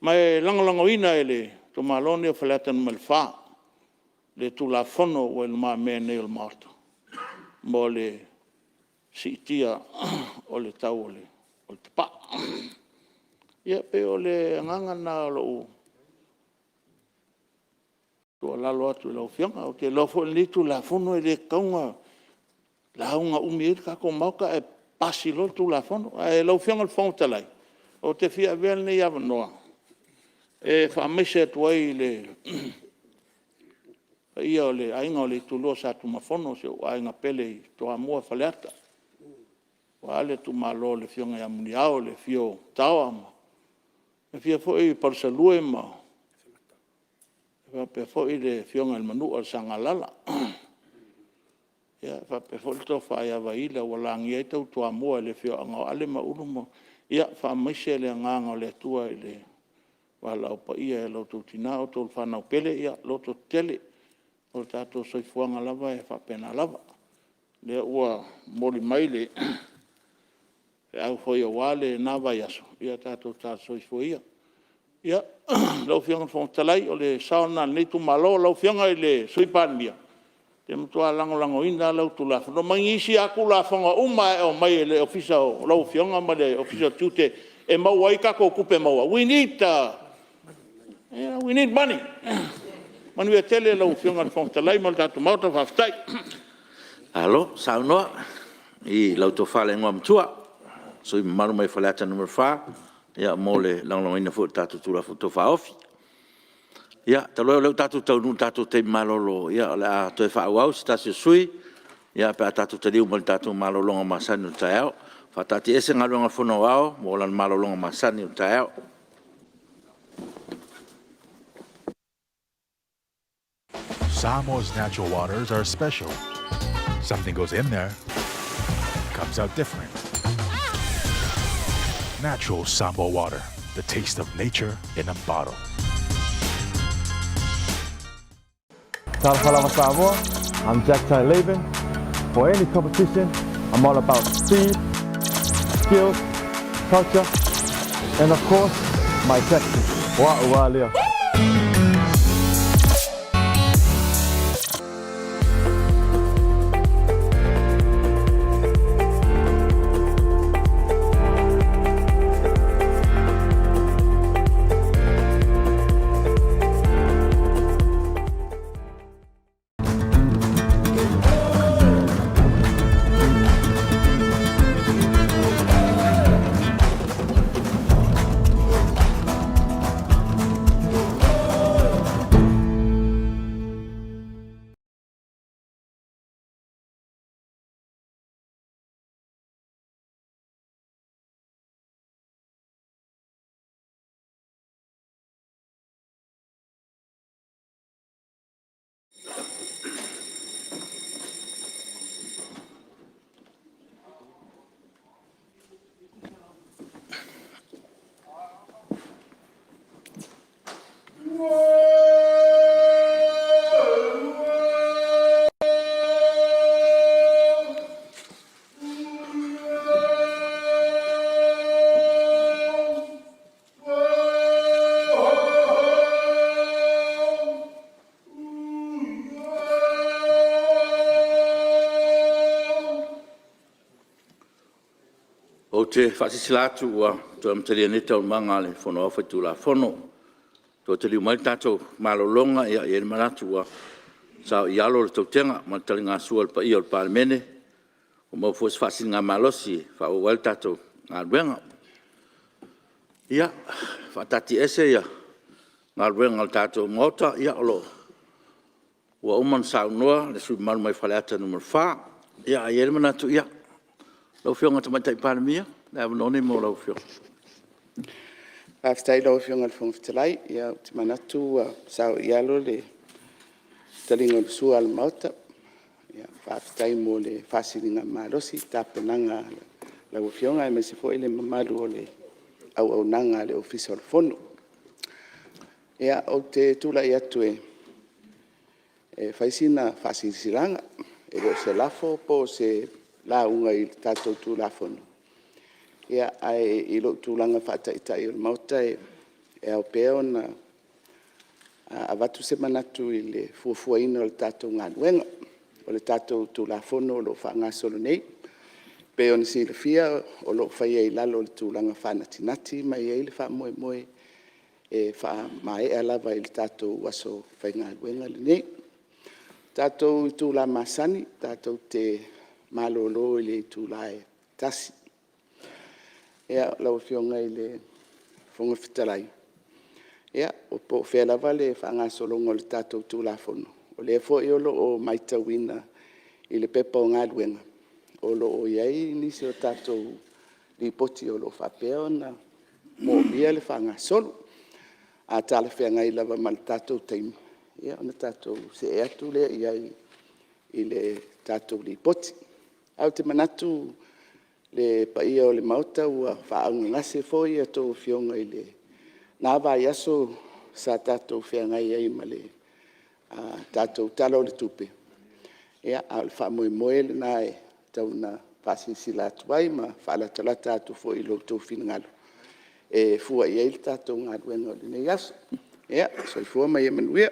Ma e lagolagoina e le itumalo lenei o Faleata 4 le Tulafono ua i lumamea nei o le Maota mo le siitia o le tau o le tapaa. Ia pei o le agaga lena o lou tuualalo atu i lau Afioga. Ou te iloa foi o lenei Tulafono e le tatau ona lauga umi ai le tatou Maota ae pasi loa le Tulafono. Ae lau Afioga i le Fofoga Fetalai, ou te fia avea lenei avanoa e faamaise atu ai i le paia o le Aiga o le Itulua o Sa Tunumafono, si ou aiga pele i Toamua Faleata, aua le tuumalo o le Afioga ia Muniao, le afio o Taoa ma le afio foi o Palusalue ma le faapea foi le afioga i le Manua o le Sagalala. E faapea foi le tofa ia Vaila ua lagia ai tou Toamua i le afioaga o Ale ma Ulu ma… Ia faamaise le agaga o le Atua i le valaau paia i lo outou tina, o outou ma fanau pele, ia lototetele. O le tatou soifuaga lava e faapena lava. O lea ua momoli mai le feau foi aua lena vaiaso, ia tatou tala soifua ia. Ia, lau Afioga i le Fofoga Fetalai, o le sao lena o lenei itumalo. Lau Afioga i le Sui Palemia, ou te matua lagolagoina lava lau Tulafono ma nisi lava Tulafono uma e aumai e le Ofisa o lau Afioga ma le Ofisa o Tiute e maua ai tatou tupe maua. We need money. Manuia tele lau Afioga i le Fofoga Fetalai ma le tatou Maota. Faafetai. Malo saunoa i lau Tofa i le Igoamatua, le sui usufono mamalu mai Faleata 4 mo le lagolagoina foi o le tatou Tulafono Tau Faaofi. Ia, talu ai o lea ua tatou taunuu i le tatou taimi malolo, ia o le a toe faaauau se tasi o sui usufono pe a tatou taliu mai le tatou malologa masani o le taeao. E faataatiaese Galuega a le Fono Aoao mo lana malologa masani o le taeao. Samoa's natural waters are special. Something goes in there, comes out different. Natural Samoa water, the taste of nature in a bottle. Talofa Samoa, I'm Jack Tai Laban. For any competition, I'm all about speed, skills, culture, and of course, my tactics. Wa ua lea. Ou te faasilasila atu ua toe amatalia nei Taualumaga a le Fono Aoao Faitulafono. Toe taliu mai le tatou malologa, e i ai le manatu ua saoialo le tautega ma le taligasua a le paia o le Palemene, ua maua foi se faasiligamalosi e faaauau ai le tatou galuega. Ia, e faataatiaese Galuega a le tatou Maota ua uma ona saunoa le sui usufono mamalu mai Faleata 4. Ae i ai le manatu, lau Afioga i le Tamaitai Palemia, o le avanoa lenei mo lau Afioga. Faafetai i lau Afioga i le Fofoga Fetalai. Ia ou te manatu ua saoialo le taliga o le sua a le Maota. Faafetai mo le faasiligamalosi i tapenaga a lau Afioga aemaise foi le mamalu o le auaunaga a le Ofisa o le Fono. Ia, ou te tulai atu e fai sina faasilasilaga, e le o se lafo po o se lauga i le tatou Tulafono, ae i lou tulaga faa-Taitai o le Maota, e ao pea ona avatu se manatu i le fuafuaina o le tatou galuega. O le tatou Tulafono o lo o faagasolo nei, e pei ona silafia o lo o faia i lalo o le tulaga faanatinati ma e i ai le faamoemoe e faamaea lava i le tatou aso faigaluega lenei. O tatou itula masani tatou te malolo i le itula e 1:00. Lau Afioga i le Fofoga Fetalai, po o fea lava le faagasologa o le tatou Tulafono, o lea foi o lo o matauina i le Pepa o Galuega, o lo o i ai nisi o tatou Lipoti o lo o faapea ona moomia le faagasolo. A talafeagai lava ma le tatou taimi, ona tatou see atu lea i ai i le tatou Lipoti. Ae ou te manatu le paia o le Maota ua faaaaogagase foi a outou Afioga i lena vaiaso sa tatou feagai ai ma le tatou Tala o le Tupe, a o le faamoemoe lena e tau ina faasilasila atu ai ma faalatalata atu foi i lo outou finagalo e fua i ai le tatou galuega o lenei aso. Ia, soifua ma ia manuia.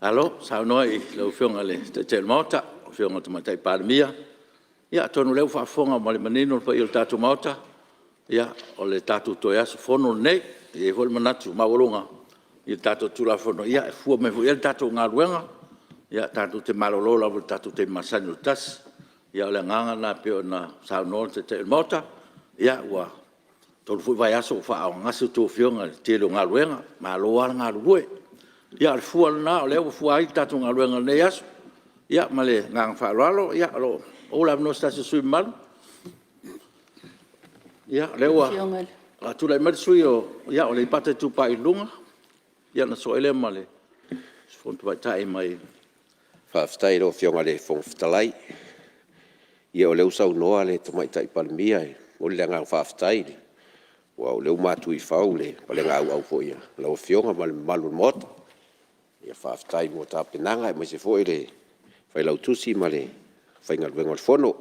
Malo saunoa i lau Afioga i le Taitai o le Maota, lau Afioga i le Tamaitai Palemia. Ia atonu o lea ua faafofoga ma le manino le paia o le tatou Maota, o le tatou toe aso Fono lenei. E i ai foi le manatu maualuga i le tatou Tulafono e fua mai foi i ai le tatou galuega. Tatou te malolo lava i le tatou taimi masani o le 1:00. Ia o le agaga lena pei ona saunoa le Taitai o le Maota, ua 3 foi vaiaso o faaaaogagase a outou Afioga i le tele o galuega, malo lava le galulue. Ia o le fua lena o lea ua fua ai le tatou galuega i lenei aso. Ia ma le agaga faaaloalo, o lo o maua le avanoa o se tasi o sui usufono mamalu. Ia, o lea ua tulai mai le sui usufono mo Aleipata Itupa i Luga, ona sosoo ai lea ma le usufono tamaitai mai Faafetai i lau Afioga i le Fofoga Fetalai. Ia o lea ua saunoa le Tamaitai Palemia, e momoli le agaga faafetai aua o lea ua matu i fau le palegaauau foi a lau Afioga ma le mamalu o le Maota. Faafetai mo tapenaga aemaise foi le Failautusi ma le aufaigaluega o le Fono.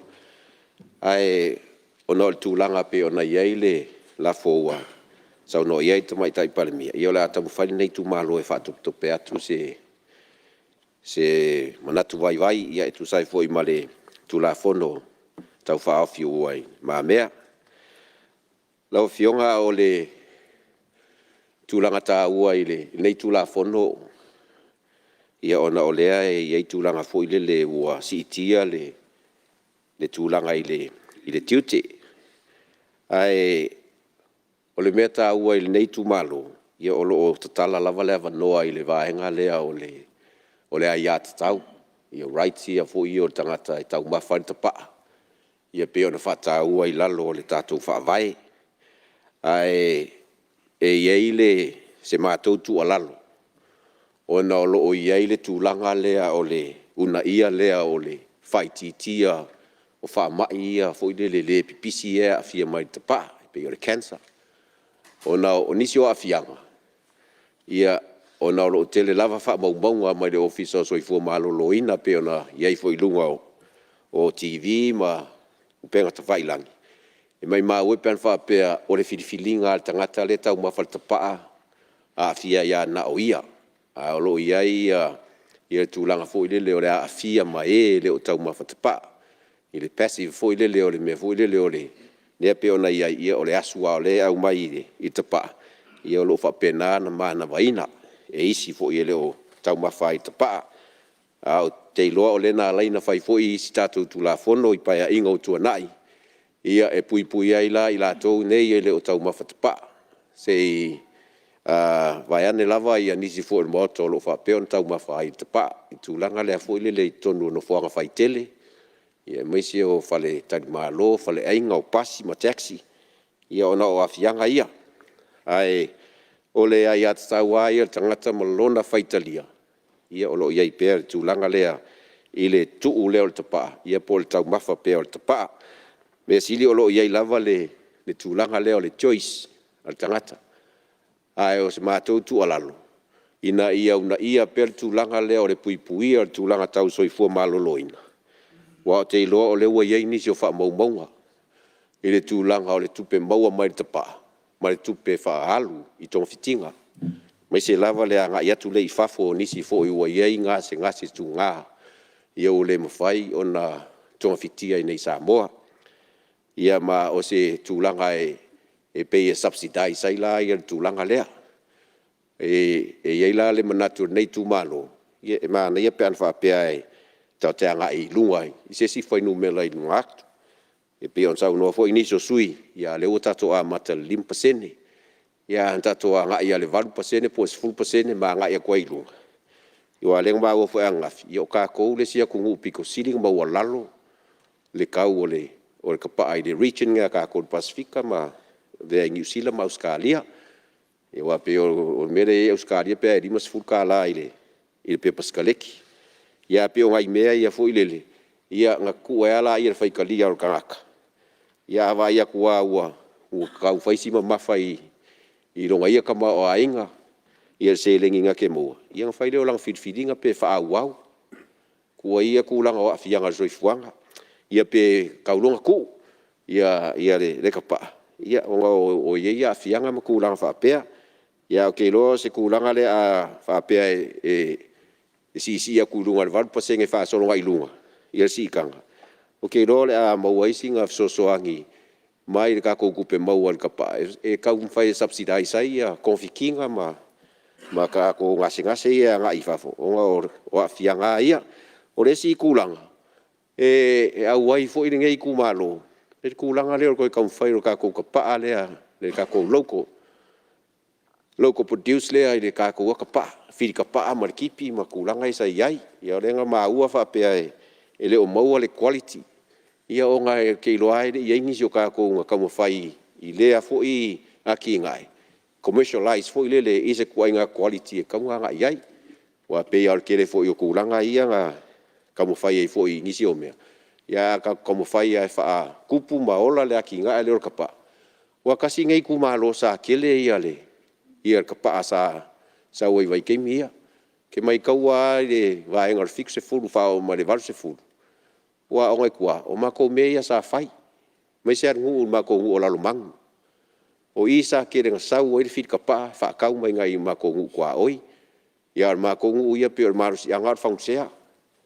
Ae ona o le tulaga e pei ona i ai le lafo ua saunoa i ai le Tamaitai Palemia, ia o le a taumafai lenei itumalo e faatopetope atu se manatu vaivai e tusa ai foi ma le Tulafono Tau Faaofi ua i lumamea. Lau Afioga o le tulaga taua i lenei Tulafono, ona o lea e i ai tulaga foi lele ua siitia le tulaga i le tiute. Ae o le mea taua i lenei itumalo, ia o lo o tatala lava le avanoa i le vaega lea o le aiatatau, rights ia foi ia o le tagata e taumafa ai le tapaa, e pei ona faataua i lalo o le tatou Faavae. Ae i ai se matou tuualalo, ona o lo o i ai le tulaga lea o le uunaia lea o le faaitiitia o faamai ia foi lele le pipisi ia e aafia mai i le tapaa, e pei o le cancer. Ona o nisi o aafiaga, ona o lo o tele lava faamaumauga mai le Ofisa o le Soifua Maloloina pei ona i ai foi i luga o TV ma upega tafailagi, e maumau e pe ana faapea o le filifiliga lava a le tagata lea e taumafa i le tapaa, aafia ai lava na o ia. Ae o lo o i ai le tulaga foi lele o le aafia ma e e le o taumafa tapaa. le passive foi lele o le mea foi lele lea e pei ona i ai, o le asu lava o lea e aumai i tapaa, ia o lo o faapena ona manavaina e isi foi e le o taumafa ai i tapaa. Ae ou te iloa o lea na ala ai ona fai foi isi tatou Tulafono i Paeaiga ua tuanai, ia e puipuia ai la i latou nei e le o taumafa tapaa, se i vaeane lava nisi foi o le Maota o lo o faapea ona taumafa ai i tapaa, i le tulaga lea foi lele i totonu o nofoaga faitele, aemaise o faletalimalo, o faleaiga, o pasi ma taxi, ia ona o aafiaga ia. Ae o le aiatatau lava ia a le tagata ma lona faitalia, ia o lo o i ai pea le tulaga lea i le tuu lea o le tapaa po o le taumafa pea o le tapaa. O le mea sili o lo o i ai lava le tulaga lea o le choice a le tagata. Ae o se matou tuualalo, ina ia uunaia pea le tulaga lea o le puipuia o le tulaga tau le soifua maloloina, aua ou te iloa o lea ua i ai nisi o faamaumauga i le tulaga o le tupe maua mai le tapaa ma le tupe faaalu i togafitiga, aemaise lava le agai atu lea i fafo o nisi foi ua i ai gasegase tuga ua le mafai ona togafitia i inei i Samoa. Ia ma o se tulaga e pei e subsidize ai la le tulaga lea. E i ai la le manatu o lenei itumalo, ia e manaia pe ana faapea e tatou te agai i luga i se isi fuainumera i luga atu. E pei ona saunoa foi nisi o sui usufono, ia a o lea ua tatou amata i le 5%. Ia a na tatou agai lava i le 8% po o le 10% ma agai atu ai i luga, aua o lea na maua foi ananafi, o tatou le isi atunuu aupito sili ona maualalo le tau o le tapaa i le region lenei a tatou o le Pasefika ma avea ai Niu Sila ma Ausetalia. Aua e pei o le mea lea e i ai Ausetalia pei lava e $50 i le pepa sikaleki. Ia ae pei o nai mea ia foi lele, ia ona tuu ai lava lea i le faitalia o le tagata, ia a vaai atu lava ua tau fai si mamafa i lona ia tamaoaiga le seleni na te maua, ia ona fai lea o lana filifiliga pe faaauau fua i ia tulaga o aafiaga o le soifuaga, ia pe tatau loa ona tuu le tapaa ona e i ai aafiaga ma tulaga faapea. Ae ou te iloa o se tulaga lea a faapea e siisii atu i luga i le 8% faasolo atu i luga le siitaga, ou te iloa o le a maua ai sina fesoasoani mai le tatou tupe maua i le tapaa e taumafai e subsidize ai togafitiga ma tatou gasegase ia e agai i fafo ona o aafiaga lava ia. O le isi tulaga, e auai foi lenei itumalo i le tulaga lea o le toe taumafai o le tatou tapaa lea le tatou local produce lea i le tatou lava tapaa, fili tapaa ma le tipi ma tulaga ia sa i ai. Ia o lea na maua faapea e le o maua le quality, ia ona ou te iloa lava e le i i ai nisi o tatou na taumafai i lea foi atinae, commercialize foi lele i se ituaiga quality e tatau ona agai i ai. Aua e pei lava o le tele foi o tulaga ia na taumafai ai foi i nisi o mea, ae a tatou taumafai lava e faatupu ma ola le atinae lea o le tapaa, aua tasi lenei itumalo sa tele le tapaa sa sau ai i vaitaimi ia. Ou te maitauina lava i le vaega o le 1970 faaoo mai i le 1980, ua aoga i tua, o matou mea ia sa fai, aemaise lava le matou nuu o Lalomanu. O i sa tele ina sau ai le fili tapaa faatau mai i o matou nuu tuaoi. A o le matou nuu ia pei o le malosiaga lava o le fagusea.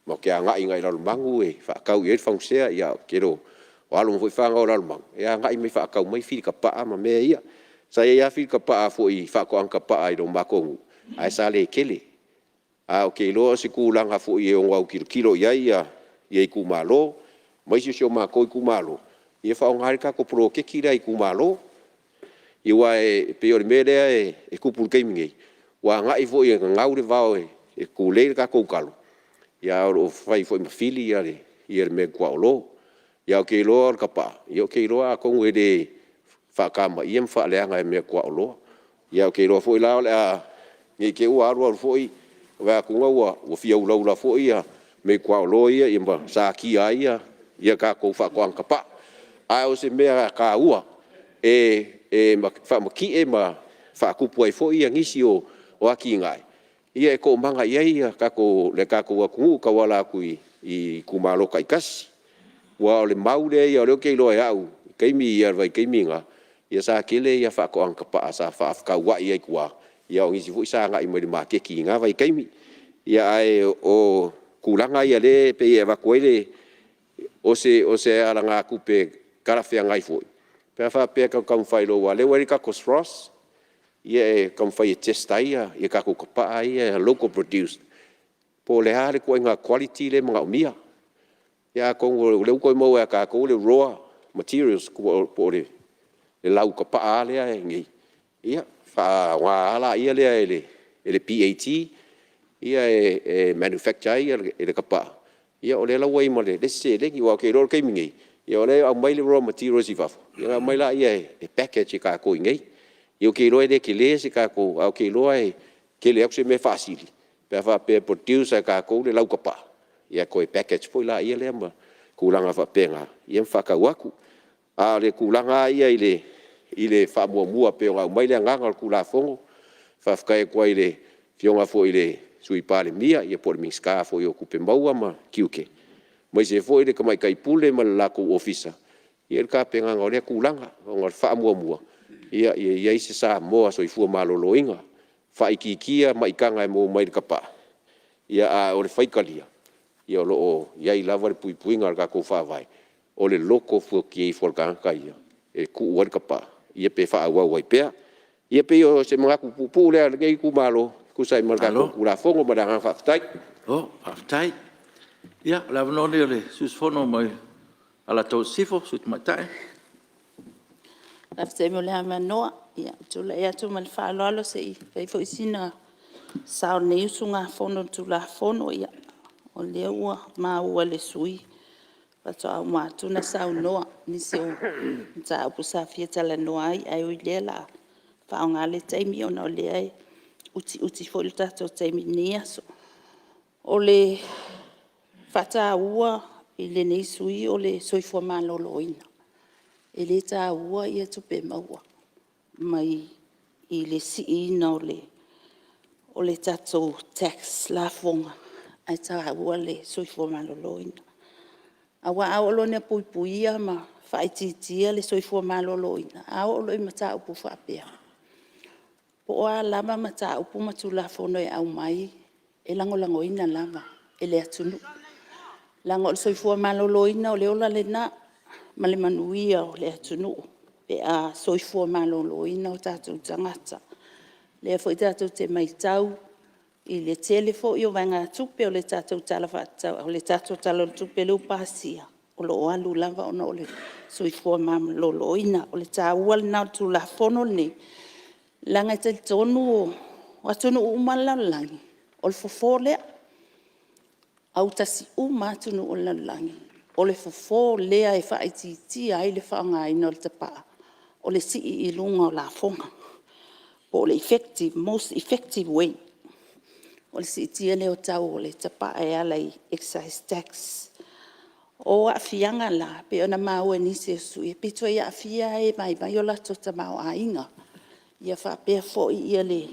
Matou te agai i Lalomanu e faatau i ai le fagusea. Ia o le tele o alo foi ma fanau a Lalomanu e agai mai e faatau mai fili tapaa ma mea ia. Sa i ai lava fili tapaa foi faatoaga tapaa i lo matou nuu, ae sa le tele. Ae ou te iloa o se tulaga foi e ono autilotilo i ai itumalo, aemaise o si o matou itumalo, ia faaaoga ai le tatou poloketi lea a itumalo. Ia aua e pei o le mea lea e tupu i le taimi nei, ua agai foi e gagau le vao e tulei le tatou talo, ae o lo o fai foi ma fili le meaituaolo. Ae ou te iloa o le tapaa, ou te iloa atonu e le faatamaia ma faaleaga e meaituaolo. Ia ae ou te iloa foi la o le a, ne i te i ua alu alu foi vaai atu ua fia ulaula foi meaituaolo ia ma satia ai a tatou faatoaga tapaa. Ae o se mea taua e faamatie ma faatupu ai foi nisi o atinae e toomaga i ai le tatou atunuu e tauala atu i itumalo taitasi. Aua o le mau lea o lea ou te iloa e au i le vaitaimi lena, ia sa tele faatoaga tapaa sa faafetauai ai i tua, a o nisi foi sa agai mai i le maketi i na vaitaimi. Ae o tulaga ia o lea e pei e avatu ai le O se alagatupe talafeagai foi pe a faapea e tau taumafai loa, aua o lea ua i ai le tatou SROS, e taumafai e test ai ia tatou tapaa ia local produce, po o le a le ituaiga quality lea e manaomia. Ia atonu o lea ua toe maua ia tatou le raw materials po o le lautapaa lava lea e i inei, ia faaaoga lava lea e le BAT e manufacture ai le tapaa, ia o lea la ua i ai ma le isi seleni. Aua ou te iloa o le taimi nei, o lea e aumai le raw materials i fafo, ona aumai lea e package e tatou i inei. Ia ou te iloa e le tele se tatou… ae ou te iloa e tele atu se mea e faasili pe a faapea e produce lava e tatou le lautapaa, ia toe package foi lea ma tulaga faapena ma faatau atu. A o le tulaga lava ia i le faamuamua pei ona aumai le agaga o le Tulafono, faafetai atu ai i le Afioga foi i le Sui Palemia po o le Minisita foi o Tupe Maua ma Tiute, aemaise foi le Tamaitai Pule ma le latou Ofisa i le tapenaga o lea tulaga, ona o le faamuamua, ia i ai se Samoa soifua maloloina, faaitiitia maitaga e maua mai le tapaa, a o le faitalia, o lo o i ai lava le puipuiga a lo tatou Faavae, o le loto fuatia ifo o le tagata ia e tuu ai le tapaa ia pe faaauau ai pea. Ia pei o se manatu puupuu lea o lenei itumalo e tusa ai ma le tatou Tulafono. Ma le agaga faafetai. Malo faafetai. Ia, o le avanoa lenei o le sui usufono mo Alataua Sisifo, le sui usufono tamaitai. Faafetai mo le avanoa. Ou te tulai atu ma le faaaloalo se i fai foi sina sao o lenei usugafono i le Tulafono. O lea ua maua e le sui usufono faatoa uma atu ona saunoa i nisi o mataupu sa fia talanoa ai, ae ui i lea o le a faaaoga lea taimi ona o lea e utiuti foi le tatou taimi i lenei aso. O le faataua i lenei sui usufono o le soifua maloloina. E le taua tupe maua mai le siiina o le tatou tax lafoga, ae taua le soifua maloloina. Aua a oo loa ina puipuia ma faaitiitia le soifua maloloina, a oo loa i mataupu faapea, po o a lava mataupu ma Tulafono e aumai, e lagolagoina lava e le atunuu, leaga o le soifua maloloina o le ola lena ma le manuia o le atunuu pe a soifua maloloina o tatou tagata. O lea foi tatou te matau i le tele foi o vaegatupe o le tatou Tala o le Tupe lea ua pasia, o lo o alu lava ona o le soifua maloloina. O le taua lena o le Tulafono lenei, leaga e talitonu o atunuu uma lava o le lalolagi, o le fofo lea, autasi uma lava atunuu o le lalolagi, o le fofo lea e faaitiitia ai le faaaogaina o le tapaa, o le sii i luga o lafoga, po o le most effective way, o le siitia lea o tau o le tapaa e ala i excise tax. O aafiaga la e pei ona maua e nisi o sui usufono, e pito i aafia e vaivai o latou tamaoaiga, ia faapea foi le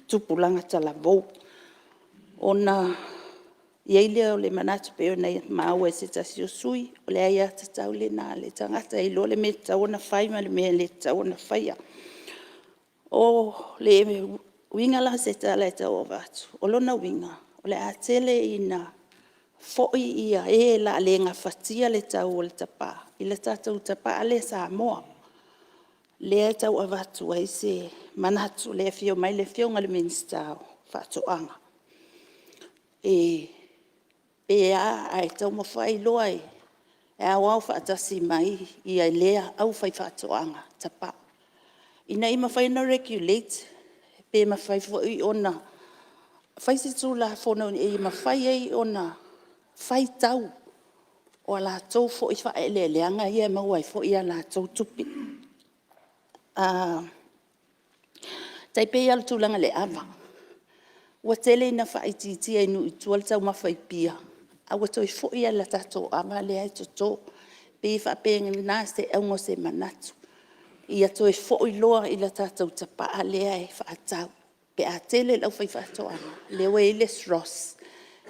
tupulaga talavou. Ona i ai lea o le manatu pei ona maua e se tasi o sui usufono, o le aiatatau lena a le tagata e iloa le mea e tatau ona fai ma le mea e le tatau ona faia. O le uiga la o se tala e tau avatu, o lona uiga, o le a tele ina foi e o le a le gafatia le tau o le tapaa i le tatou tapaa lea Samoa. Lea e tau avatu ai se manatu, o lea e afio mai le Afioga i le Minisita o Faatoaga, pe a ae taumafai loa e aoao faatasi mai le aufaifaatoaga tapaa, ina ia mafai ona regulate pe mafai foi ona fai se Tulafono ina ia mafai ai ona fai tau o a latou foi faaeleeleaga ia e maua ai foi a latou tupe. E tai pei lava o le tulaga i le ava, ua tele ina faaitiitia i nuu i tua le taumafa i pia, ae ua toe foi lava i le tatou ava lea e toto. E pei e faapena se auga o se manatu, ia toe foi loa i le tatou tapaa lea e faatau pe a tele le aufaifaatoaga, lea ua i ai le SROS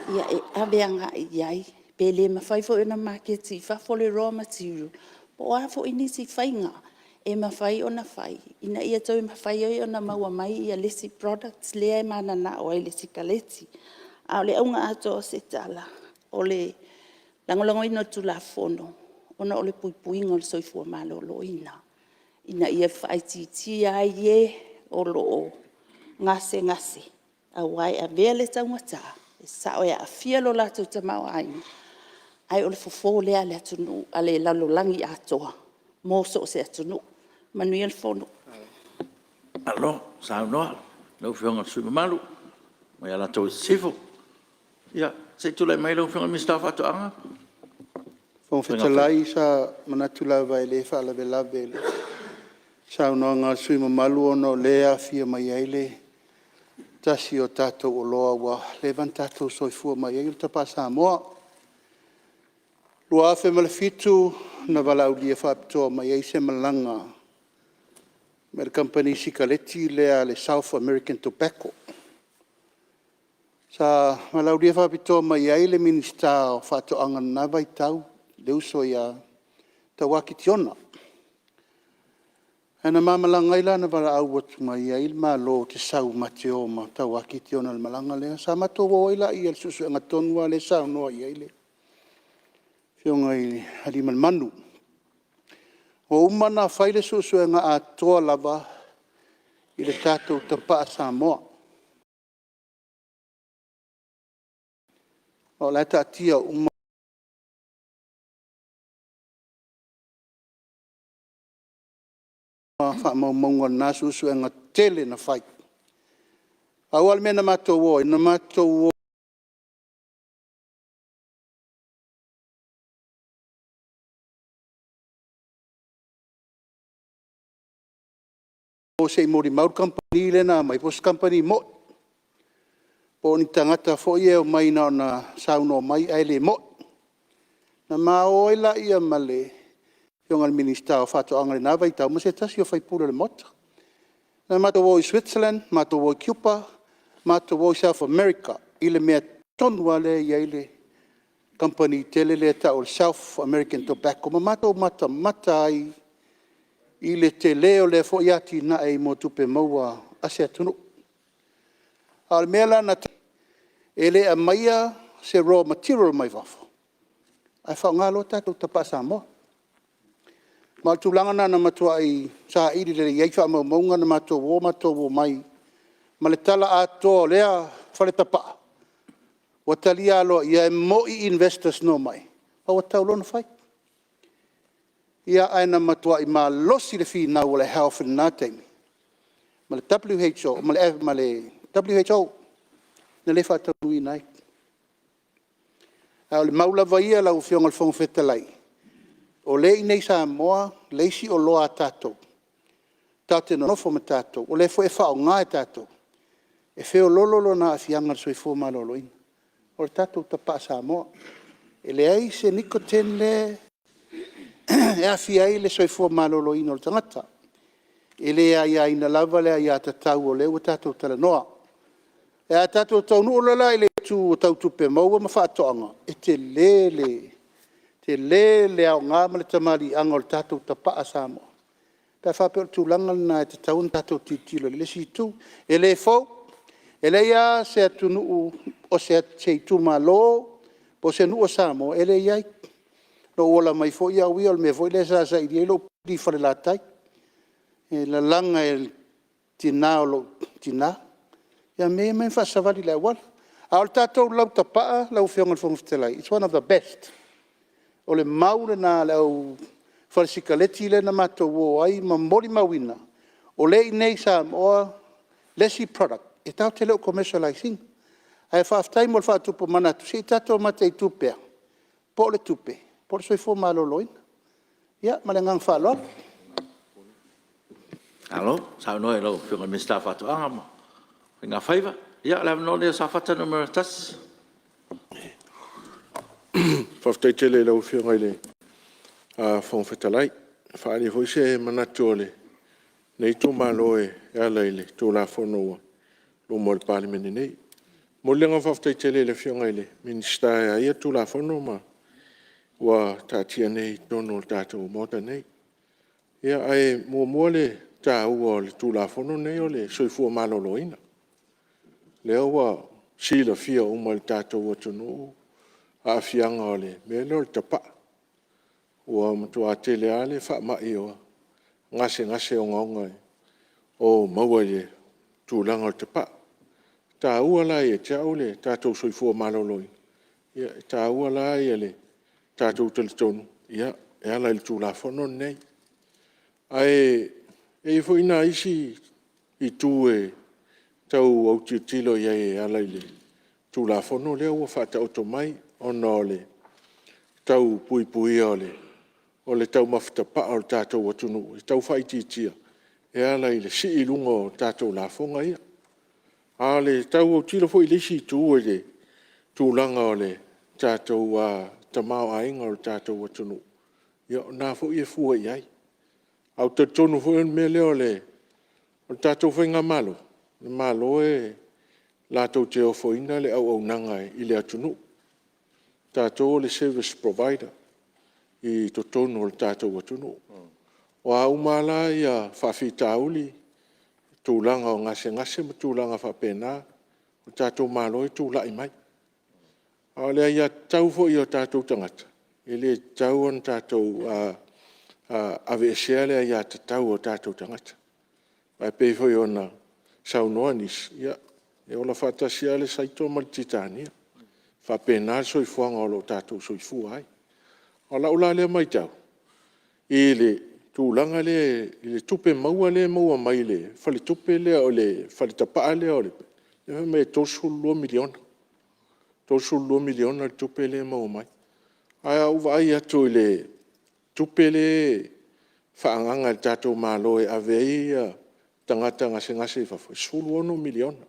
e ave agai i ai, pe le mafai foi ona maketi i fafo le raw material, po o a foi nisi faiga e mafai ona fai ina ia toe mafai ai ona maua mai le isi product lea e mananao ai i le sikaleti. A o le auga atoa o se tala, o le lagolagoina o le Tulafono ona o le puipuiga o le soifua maloloina, ina ia faaitiitia ai e o lo o gasegase aua e avea le taugata, e sao e aafia lo latou tamaoaiga, ae o le fofo lea a le atunuu, a le lalolagi atoa mo so o se atunuu. Manuia le Fono. Malo saunoa i lau Afioga i le sui usufono mamalu mai Alataua Sisifo. Ia, se i tulai mai lau Afioga i le Minisita o Faatoaga ma Fofoga Fetalai, sa manatu lava e le faalavelave i le saunoaga a le sui usufono mamalu ona o lea e aafia mai ai le tasi o tatou oloa ua leva ona tatou soifua mai ai, o le tapa Samoa. 2007 na valaaulia faapitoa mai ai se malaga mai le kamupani sikareti lea a le South American Tobacco. Sa valaaulia faapitoa mai ai le Minisita o Faatoaga i lena vaitau, le uso ia Tau'a Kitiona. Na ma malaga ai la na valaau atu mai ai le Malo ou te sau ma te o ma Tau'a Kitiona i le malaga lea. Sa matou o ai lea i le suesuega tonu lava lea e saunoa i ai le Afioga ia Aliimalemanu. Ua uma ona fai le suesuega atoa lava i le tatou tapaa Samoa. Ma o la e taatia uma faamaumauga o lena suesuega tele na fai. Pau lava le mea na matou o ai, na matou o se i molimau le kamupani lea na aumai po o se kamupani moni, po o ni tagata foi ia e omai na ona saunoa mai ae le moni. Ona ma o ai lea ma le Afioga i le Minisita o Faatoaga i lena vaitau ma se tasi o sui usufono o le Maota. Na matou o i Switzerland, matou o i Cuba, matou o i South America i le mea tonu lava lea e i ai le kamupani tele lea e tau o le South American Tobacco ma matou matamata ai i le tele o lea foi atinae mo tupe maua a se atunuu. A o le mea la na e le aumaia se raw material mai fafo, ae faaaoga loa tatou tapaa Samoa. Ma o le tulaga lena na matuai saili lelei ai faamaumauga na matou o matou omai ma le tala atoa o lea fale tapaa, ua talia aloaia e moi investors na omai, a ua tatau loa ona fai. Ia ae na matuai malosi le finau a le Health i lena taimi ma le WHO na le faataunuuina ai. A o le mau lava ia lau Afioga i le Fofoga Fetalai, o lea e i inei i Samoa le isi oloa a tatou tatou te nonofo ma tatou, o lea foi e faaaoga e tatou, e feoloolo lona aafiaga i le soifua maloloina, o le tatou tapaa Samoa. E leai se nicotine lea e aafia ai le soifua maloloina o le tagata. E le aiaina lava le aiatatau o lea ua tatou talanoa. Ae a tatou taunuu loa la i le itu tau tupe maua ma faatoaga, e tele le aoga ma le tamaliiaga o le tatou tapaa Samoa pe a faapea o le tulaga lena e tatau ona tatou tilotilo i le isi itu. E le fou, e leai lava se atunuu o se itumalo po o se nuu o Samoa e le i ai. Na ou ola mai foi au ia, o le mea foi lea sa saili ai lou pili i Falelatai, e lalaga e le tina o lou tina ia mea ia e omai faasavali i le auala. A o le tatou lautapaa lau Afioga i le Fofoga Fetalai, its one of the best. O le mau lena a le au fale sikaleti lea na matou o ai ma molimauina, o lea e i inei i Samoa le isi product e tatou te le o commercialize ina. Ae faafetai mo le faatupu manatu, se i tatou mataitu pea po o le tupe po o le soifua maloloina. Ia ma le agaga faaaloalo. Malo saunoa i lau Afioga i le Minisita o Faatoaga ma Faiga Faiva. Ia o le avanoa lenei o Safata 1. Faafetai tele i lau Afioga i le Fofoga Fetalai. E faaalia foi se manatu o lenei itumalo e ala i le Tulafono ua i luma o le Palemene nei. E momoli le agaga faafetai tele i le Afioga i le Minisita e a ia le Tulafono ma ua taatia nei i totonu o le tatou Maota nei. Ae muamua le taua o le Tulafono lenei o le soifua maloloina. O lea ua silafia uma e le tatou atunuu aafiaga o le mea lea o le tapaa. Ua matua tele lava le faamai o gasegase ogaoga o maua i le tulaga o le tapaa. E taua la ia te au le tatou soifua maloloina, e taua la le tatou talitonu e ala i le Tulafono lenei. Ae i ai foi nai isi itu e tau autilotilo i ai e ala i le Tulafono lea ua faataoto mai ona o le tau puipuia o le taumafa tapaa o le tatou atunuu e tau faaitiitia e ala i le sii i luga o tatou lafoga ia. A o le tau autilo foi i le isi itu i le tulaga o le tatou tamaoaiga o le tatou atunuu, ia o lena foi e fua i ai. Ae ou te talitonu foi o le mea lea o le tatou Faigamalo, o le Malo e latou te ofoina le auaunaga i le atunuu. O tatou o le service provider i totonu o le tatou atunuu. O a uma la faafitauli, tulaga o gasegase ma tulaga faapena, o le tatou Malo e tulai mai. A o le aiatatau foi a o tatou tagata, e le tatau ona tatou aveesea le aiatatau a o tatou tagata. Aua e pei foi ona saunoa nisi, ia e ola faatasi lava le saito ma le titania. E faapena le soifuaga o lo o tatou soifua ai. O lau la lea matau i le tulaga lea i le tupe maua lea e maua mai i le faletupe lea o le fale tapaa lea fai mai e $32 miliona, $32 miliona le tupe lea e maua mai. Ae a ou vaai atu i le tupe lea e faaagaaga e le tatou Malo e ave ai tagata gasegase i fafo, e $16 miliona.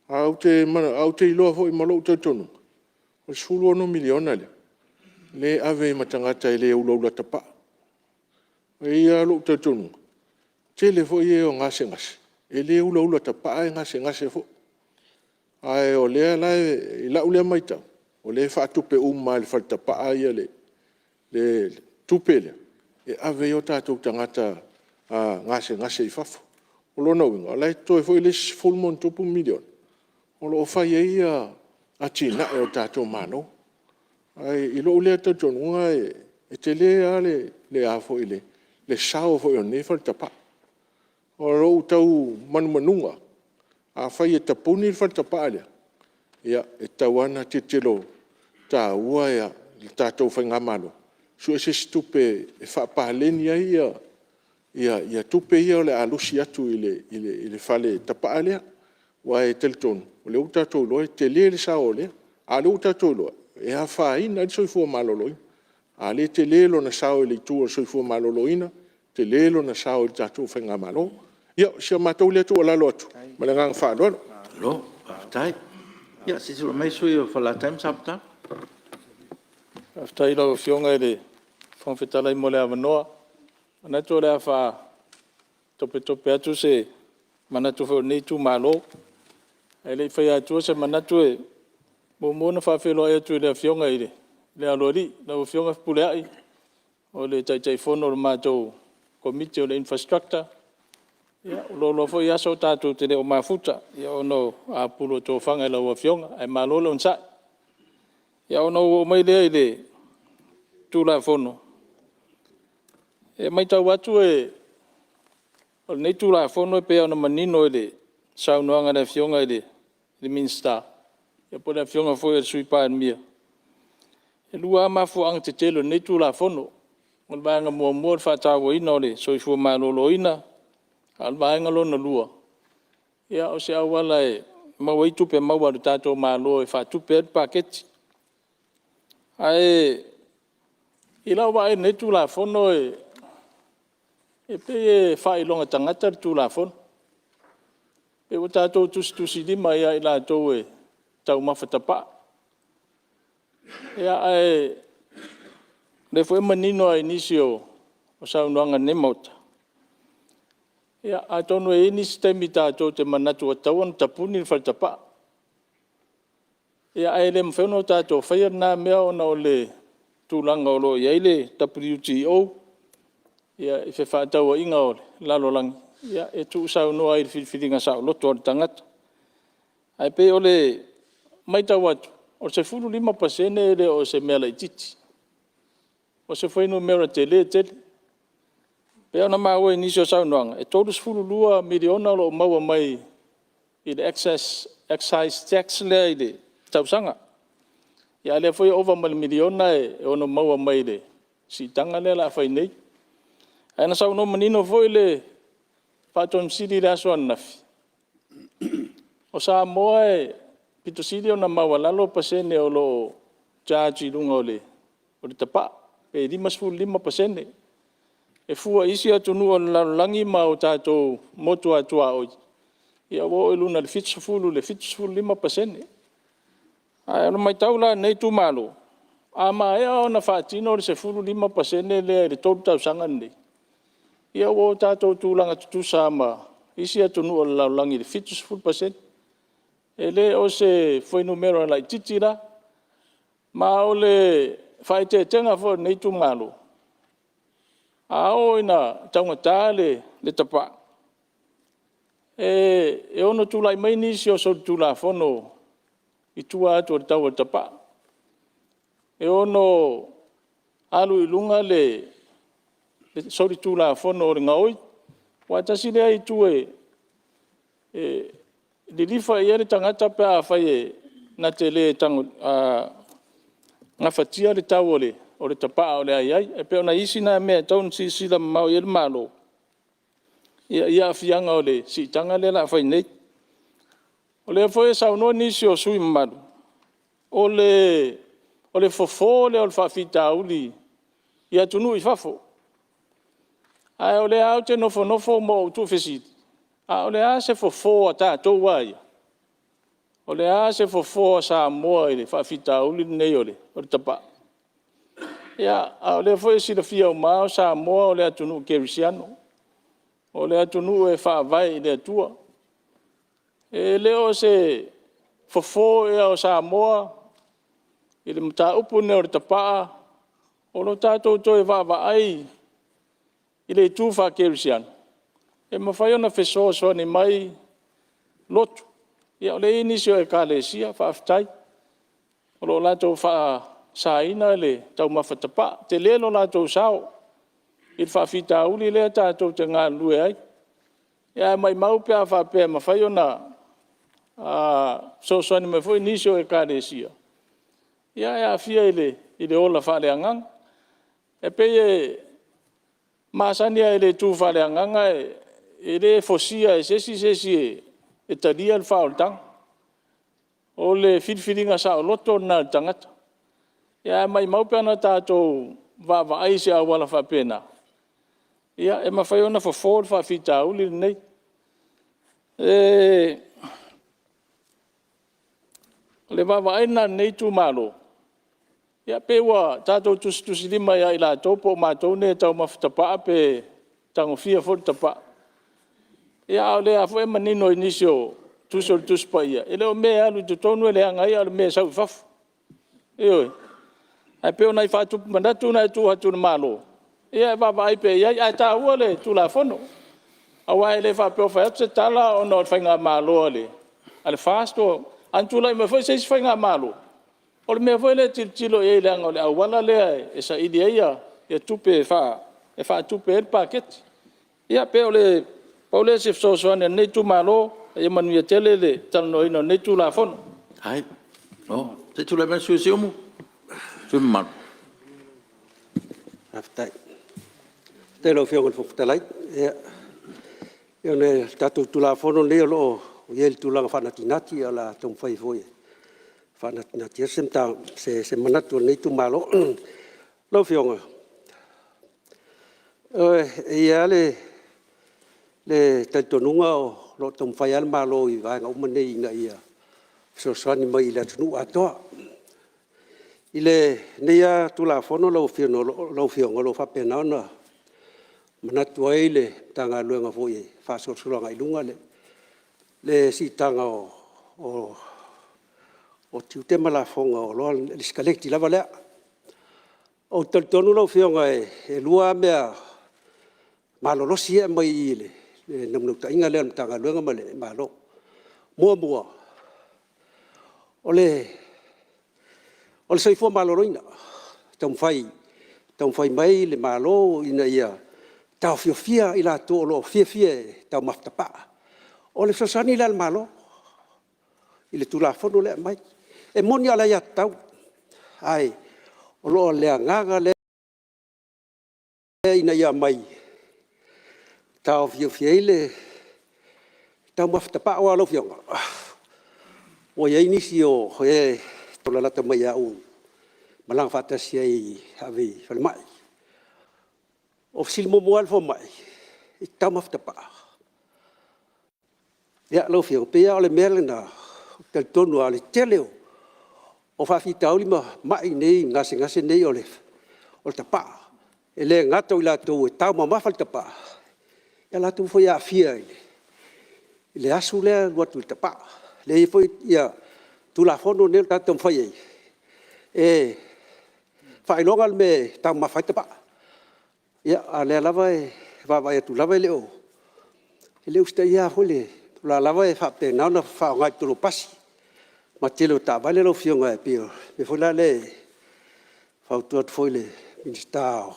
Ae ou te iloa foi ma lou talitonuga, o le $16 miliona lea, lea e ave ai ma tagata e le ulaula tapaa. E i ai lava lou talitonuga, e tele foi e gasegase, e le ulaula tapaa e gasegase foi. Ae o lea la i lau lea matau, o lea e faatupe uma lava e le fale tapaa le tupe lea e ave ai o tatou tagata gasegase i fafo. O lona uiga, o la e totoe foi le isi $10+ miliona o lo o fai ai atinae a le tatou Malo. Ae i lou lea talitonuga e tele lava le sao foi o lenei fale tapaa. O lou tau manumanuga, afai e tapuni le fale tapaa lea, ia e tatau lava ona tilotilo taua le tatou faigamalo, sue se isi tupe e faapaleni ai tupe ia o le a lusi atu i le fale tapaa lea. Aua e talitonu o lea ua tatou iloa e tele le sao o lea, a o lea ua tatou iloa, e afaina ai le soifua maloloina. A o lea e tele lona sao i le itu o le soifua maloloina, tele lona sao i le tatou faigamalo. Ia, o si a matou lea tuualalo atu ma le agaga faaaloalo. Malo faafetai. Ia se i tulai mai le sui usufono mo Falelatai ma Samatau. Faafetai i lau Afioga i le Fofoga Fetalai mo le avanoa. E manatu o le a faatopetope atu se manatu foi o lenei itumalo. Ae le i faia atua se manatu, e muamua ona faafeiloai atu i le Afioga i le Aloalii, lau Afioga Fepuleai o le Taitaifono o le matou Komiti o le Infrastructure. Ua loaloa foi aso tatou te le o mafuta ona o apulu o tofaga i lau Afioga, ae malo le onosai. Ia ona ou oo mai lea i le Tulafono, e matau atu o lenei Tulafono e pei lava ona manino i le saunoaga a le Afioga i le Minisita po o le Afioga foi i le Sui Palemia, e lua lava mafuaaga tetele o lenei Tulafono. O le vaega muamua o le faatauaina o le soifua maloloina, a o le vaega lona lua, o se auala e maua ai tupe maua a le tatou Malo e faatupe ai le paketi. Ae i lau vaai i lenei Tulafono e pei e faailoga tagata le Tulafono. E pei ua tatou tusitusilima ai ia i latou e taumafa tapaa. Ae o lea foi e manino lava i nisi o saunoaga a lenei Maota, ia atonu e i ai nisi taimi tatou te manatu ua tatau ona tapuni le fale tapaa. Ae le mafai ona tatou faia lena mea ona o le tulaga o lo o i ai le WTO i fefaatauaiga o le lalolagi, e tuusaunoa ai i le filifiliga saoloto a le tagata. Ae pei o le matau atu, O le 15% e le o se mea laitiiti, o se fuainumera tele tele. E pei ona maua i nisi o saunoaga, e $32 miliona o lo o maua mai i le excise tax lea i le tausaga. A o lea foi e ova ma le miliona e ono maua mai i le siitaga lea o le a fai nei. Ae na saunoa manino foi le Ofisa Sili i le aso ananafi, o Samoa e pito sili ona maualalo pasene o lo o charge i luga o le tapaa, pe 55%. E fua i isi atunuu o le lalolagi ma o tatou motu tuaoi, ia ua oo i luga o le 70% i le 75%. Ae o le matau la a lenei itumalo, a maea ona faatino le 15% lea i le 3 tausaga lenei, ia ua tatou tulaga tutusa lava ma isi atunuu o le lalolagi i le 70%. E le o se fuainumera laitiiti la. Ma o le faaeteetega foi o lenei itumalo, a oo ina taugata le tapaa, e ono tulai mai nisi o solitulafono i tua atu o le tau o le tapaa. E ono alu i luga le solitulafono o le gaoi, aua tasi lea itu e lilifa i ai le tagata pe afai na te le gafatia le tau o le tapaa o le a i ai. E pei o nai isi na mea e tatau ona silasila mamao i ai le Malo i aafiaga o le siitaga lea o le a fai nei. O lea foi e saunoa nisi o sui usufono mamalu, o le fofo lea o le faafitauli i atunuu i fafo. Ae o lea lava ou te nofonofo ma ou tuufesili, a o le a se fofo a tatou lava ia? O le a se fofo a Samoa i le faafitauli lenei o le tapaa? A o lea foi e silafia uma lava o Samoa o le atunuu kerisiano, o le atunuu e faavae i le Atua. E le o se fofo ea o Samoa i le mataupu lenei o le tapaa, o lo tatou toe vaavaai i le itu faakerisiano? E mafai ona fesoasoani mai lotu. Ia o lea e i ai nisi o ekalesia faafetai, o lo o latou faasaina le taumafa tapaa. E tele lo latou sao i le faafitauli lea tatou te galulue ai. Ae maumau pe a faapea e mafai ona fesoasoani mai foi nisi o ekalesia, e aafia i le ola faaleagaga. E pei e masani lava i le itu faaleagaga, e le fosia e se isi se isi e talia le faaolataga. O le filifiliga saoloto lena a le tagata. Ae maumau pe ana tatou vaavaai i se auala faapena, e mafai ona fofo le faafitauli lenei. O le vaavaai lena a lenei itumalo, ia pei ua tatou tusitusilima ia i latou po o matou nei e taumafa tapaa pe tagofia foi le tapaa, a o lea foi e manino i nisi o tusi o le Tusi Paia, e le o mea e alu i totonu e leaga ai, a o le mea e sau i fafo. Ioe. Ae pei o nai faatupu manatu na e tuu atu i le Malo e vaavaai pea i ai, ae taua le Tulafono. Aua e le faapea o fai atu se tala ona o le faigamalo a le FAST a na tulai mai foi se isi faigamalo, o le mea foi lea e tilotilo i ai leaga o le auala lea e saili ai tupe e faatupe ai le paketi. Ia pei na pau lea o se fesoasoani a lenei itumalo, ae ia manuia tele le talanoaina o lenei Tulafono. Se i tulai mai le sui usufono o Siumu. Faafetai i lau Afioga i le Fofoga Fetalai. Ia o le tatou Tulafono lenei o lo o i ai i le tulaga faanatinati, ae o le a taumafai foi e faanatinati atu se manatu o lenei itumalo. Lau Afioga, e i ai lava le talitonuga o lo o taumafai lava le Malo i vaega uma nei ina ia fesoasoani mai i le atunuu atoa. I lenei lava Tulafono lau Afioga, o lo o faapena ona manatu ai le Matagaluega foi e faasolosolo agai i luga le siitaga o tiute ma lafoga o oloa, le sikaleti lava lea. Ou te talitonu lau Afioga, e 2 lava mea malolosi ia e aumai i i i le naunautaiga lea o le Matagaluega ma le Malo. Muamua, o le O le soifua maloloina, taumafai mai le Malo ina ia taofiofia i latou o lo o fiafia e taumafa tapaa. O le fesoasoani lea a le Malo i le Tulafono lea e aumai. E moni lava o le aiatatau, ae o le agaga lea ina ia aumai e taofiofi ai le taumafa tapaa. Aua lau Afioga, ua i ai nisi o e taulalata mai ia au e malaga faatasi ai e ave i le falemai, o fesili muamua lava a le fomai, e te taumafa tapaa? Ia, lau Afioga, e pei lava o le mea lena, ou te talitonu lava o le tele o faafitauli ma mai nei gasegase nei o le tapaa. E le gata o i latou e taumamafa i le tapaa, a o latou foi e aafia i le asu lea e alu atu i le tapaa. Lea e i ai foi Tulafono nei ua tatou taumafai i ai, e faailoga le mea e taumamafa ai le tapaa. Ia, a o lea lava e vaavaai atu lava e le o usitaia lava foi, o la e lava e faapena ona faaaoga i totonu o pasi ma le tele o taavale lau Afioga. E pei o le mea foi la lea e fautua atu foi i le Minisita o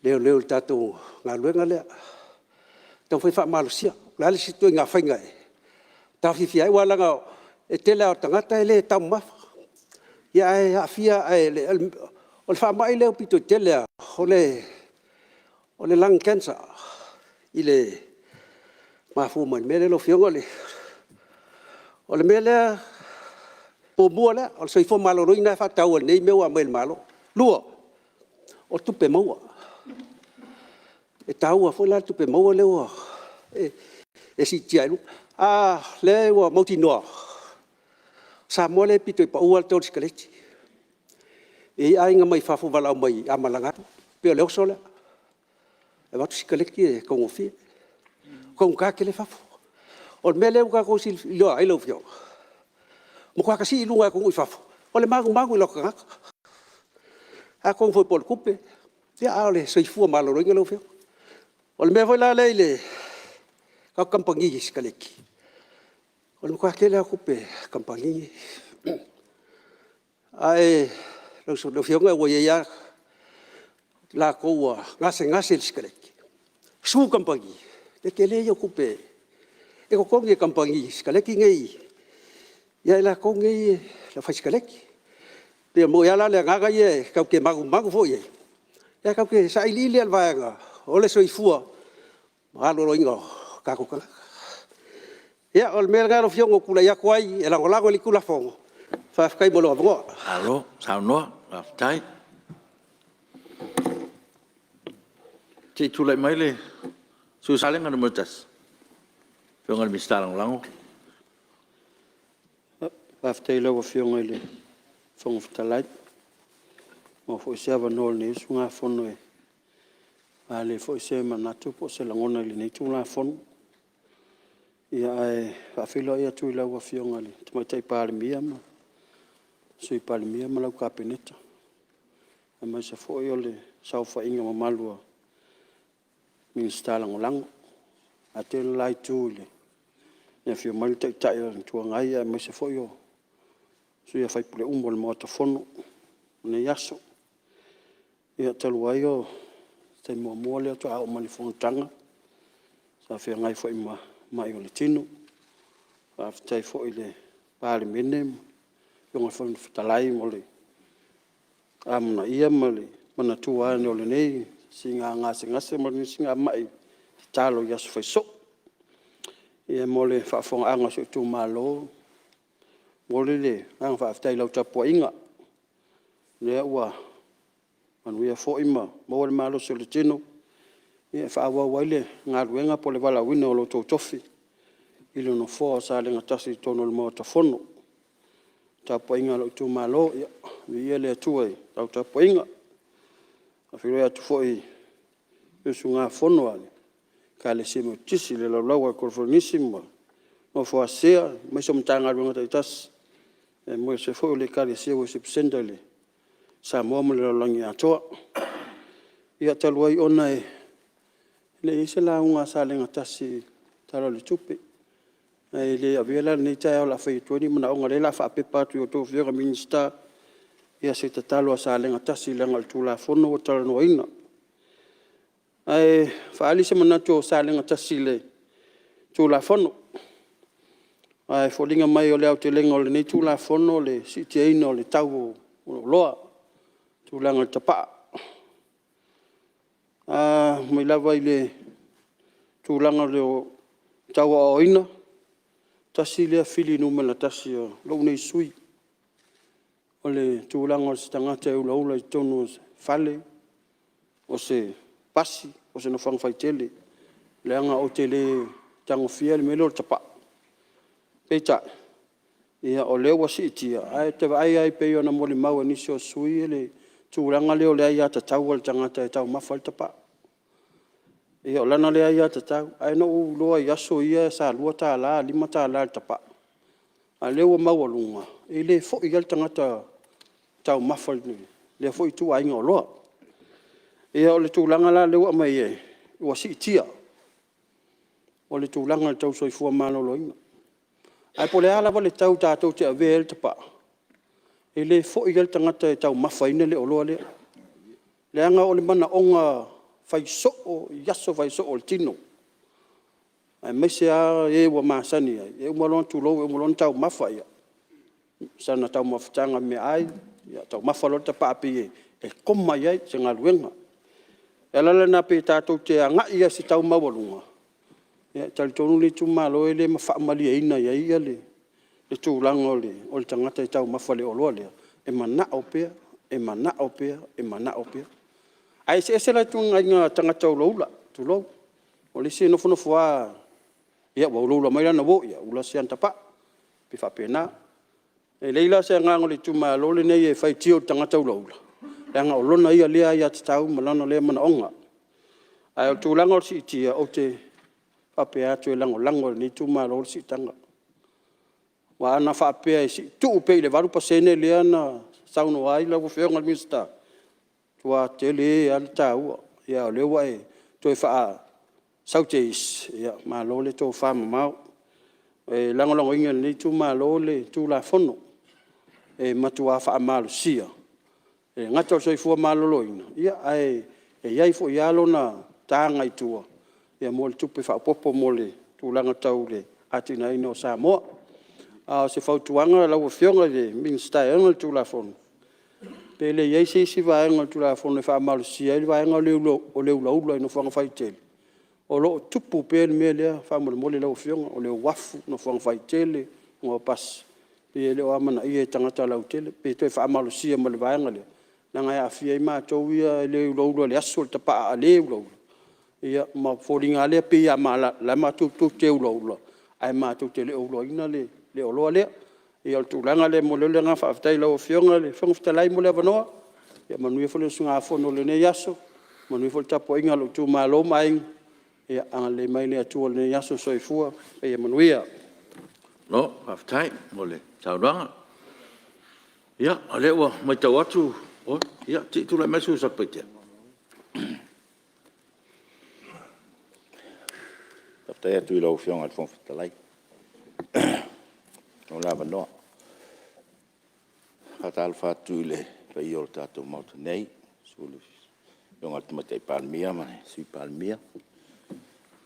Leoleo i le tatou galuega lea, taumafai e faamalosia. O le a le isi ituaiga faiga e taofiofia ai? Aua leaga o le tele lava o tagata e le taumamafa, ae aafia. O le faamai lea aupito i tele lava, o le lung cancer e mafua mai i le mea lea lau Afioga. O le mea lea muamua lea, o le soifua maloloina e faataua i lenei mea ua aumai e le Malo. Lua, o tupe maua. E taua foi la le tupe maua lea ua e siitia ai i luga. O lea ua mautinoa, o Samoa lea e pito i pau lava le tau o le sikareti. E i ai aiga mai fafo e valaau mai a malaga atu, pei o le oso lea, e avatu sikareti e taugofie, ua taugata tele fafo. O le mea lea ua tatou iloa ai lau Afioga, ua matua tasii i luga e atunuu i fafo, o le manumanu i o latou tagata. Atonu foi po o le tupe, a o le soifua maloloina lau Afioga. O le mea foi la lea i le tatou kamupani sikareti, o le matua tele lava o tupe a kamupani nei. Ae lau Afioga ua i ai lava latou ua gasegase i le sikareti, sue le kamupani, o le tele ia o tupe e totogi e kamupani sikareti nei ia i latou nei le aufaisikareti. E moni lava la le agaga ia tatou te manumanu foi i ai, ae tatou te sailiili lava i le vaega o le soifua maloloina o tatou tagata. Ia, o le mea lena lau Afioga ua ou tulai atu ai e lagolago i le Tulafono. Faafetai mo lou avanoa. Malo saunoa, faafetai. Se i tulai mai le sui usufono mo Salega 1, lau Afioga i le Minisita Lagolago. Faafetai i lau Afioga i le Fofoga Fetalai, ua maua foi se avanoa o lenei usugafono e faaali ai foi se manatu po o se lagona i lenei Tulafono. Ia ae faafeiloai atu i lau Afioga i le Tamaitai Palemia ma le Sui Palemia ma lau Kapeneta, aemaise foi o le saofaiga mamalu a Minisita Lagolago. Vaeatu le la Itu i le afio mai o le Taitai o le Itu Agai aemaise foi o sui usufono uma o le Maota Fono i lenei aso. Ia talu ai o se taimi muamua lea faatoa oo mai i le Fonotaga, sa feagai foi ma mai o le tino. Faafetai foi i le Palemene ma lau Afioga i le Fofoga Fetalai mo le amanaia ma le manatua ane o lenei siiga gasegase ma lenei siigamai tatalo i aso faisoo. Ia mo le faafofogaaga a si ou itumalo, e momoli le agaga faafetai i lau tapuaiga, o lea ua manuia foi ma maua le malosi o le tino e faaauau ai le galuega po o le valaauina o lo outou tofi i le Nofoa o Salega 1 i totonu o le Maota Fono. Le tapuaiga a lou itumalo, ia viia le Atua i lau tapuaiga. E faafeiloai atu foi i le usugafono a le Ekalesia Metotisi i le laulau a Koneferenisi ma le nofo a Sea aemaise o Matagaluega taitasi, aemaise foi o le Ekalesia Worship Centre i Samoa ma le lalolagi atoa. Ia talu ai ona e le i i ai se lauga a Salega 1 i le Tala o le Tupe, ae le avea la lenei taeao o le a fai atu ai ni manaoga, o lea o le a faapepa atu i a outou Afioga i Minisita. se tatalo a Salega 1 leaga o le Tulafono ua talanoaina. Ae faaali se manatu o Salega 1 i le Tulafono, aua e foliga mai o le aotelega o lenei Tulafono o le siitiaina o le tau o oloa, tulaga o le tapaa. E mai lava i le tulaga o le tau aoaoina, tasi lea fili numera 1 a lou nei sui usufono, o le tulaga o se tagata e ulaula i totonu o se fale, o se pasi po o se nofoaga faitele, leaga ou te le tagofia le mea lea o le tapaa. Peitai, o lea ua siitia, ae ou te vaai lava pei ona molimau e nisi o sui usufono le tulaga lea o le aiatatau a le tagata e taumafa ai le tapaa. Ia o lana lea aiatatau, ae na ou iloa i aso ia sa $2, $5 le tapaa, a o lea ua maualuga, e le foi lava le tagata taumafa i lea foi ituaiga oloa. Ia o le tulaga la lea ua aumai ua siitia, o le tulaga tau le soifua maloloina. Ae po o le a lava le tau tatou te avea ai le tapaa, e le foi lava le tagata e taumafaina le oloa lea, leaga o le manaoga fai soo i aso fai soo o le tino, aemaise lava e ua masani ai, e uma loa ona tulou, ona taumafa sana taumafataga meaai, taumafa loa le tapaa pei e koma i ai se galuega. O le ala lena pei tatou te agai lava i se tau maualuga, e talitonu lenei itumalo e le faamalieina i ai le tulaga o le tagata e taumafa i le oloa lea, e manao pea, e manao pea, e manao pea. Ae eseese la ituaiga tagata ulaula, tulou. O le isi e nofonofo lava, ua ulaula mai lana uo, ia ula si ana tapaa, e pei e faapena. E leai la se agaga o le itumalo lenei e faitio i le tagata ulaula, leaga o lona ia lea aiatatau ma lona lea manaoga. Ae o le tulaga o le siitia, ou te faapea atu e lagolago e lenei itumalo le siitaga. Aua ana faapea e tuu pea i le 8% lea na saunoa ai lau Afioga i le Minisita, e matua tele lava le taua. A o lea ua e toe faasau teisi, ia malo le tofamamao. E lagolagoina e lenei itumalo le Tulafono, e matua faamalosia, e le gata o le soifua maloloina, ae i ai foi lava lona taga i tua mo le tupe faaopoopo mo le tulaga tau le atinaeina o Samoa. A o se fautuaga lau Afioga i le Minisita e ona le Tulafono, pe le i ai se isi vaega o le Tulafono e faamalosia ai le vaega lea o le ulaula i nofoaga faitele, o lo o tupu pea le mea lea faamolemole lau Afioga, o le uafu, nofoaga faitele, luga o pasi, e le o amanaia e tagata lautele. Pe toe faamalosia ma le vaega lea, leaga e aafia ai matou ia e le ulaula i le asu a le tapaa a le ulaula, ia ma foliga lava lea e pei o la e matou te ulaula, ae matou te le o ulaina le oloa lea. Ia o le tulaga lea e momoli atu ai le agaga faafetai i lau Afioga i le Fofoga Fetalai mo le avanoa. Ia manuia foi le usugafono i lenei aso, manuia foi le tapuaiga a lou itumalo ma aiga. Ia agalelei mai le Atua i lenei aso. Soifua ma ia manuia. Malo faafetai mo le saunoaga. Ia, o lea ua matau atu… Ia, se i tulai mai le sui usufono mo Satupaitea. Faafetai atu i lau Afioga i le Fofoga Fetalai mo le avanoa. E faatalofa atu i le paia o le tatou Maota nei, susu i le Afioga i le Tamaitai Palemia ma le Sui Palemia,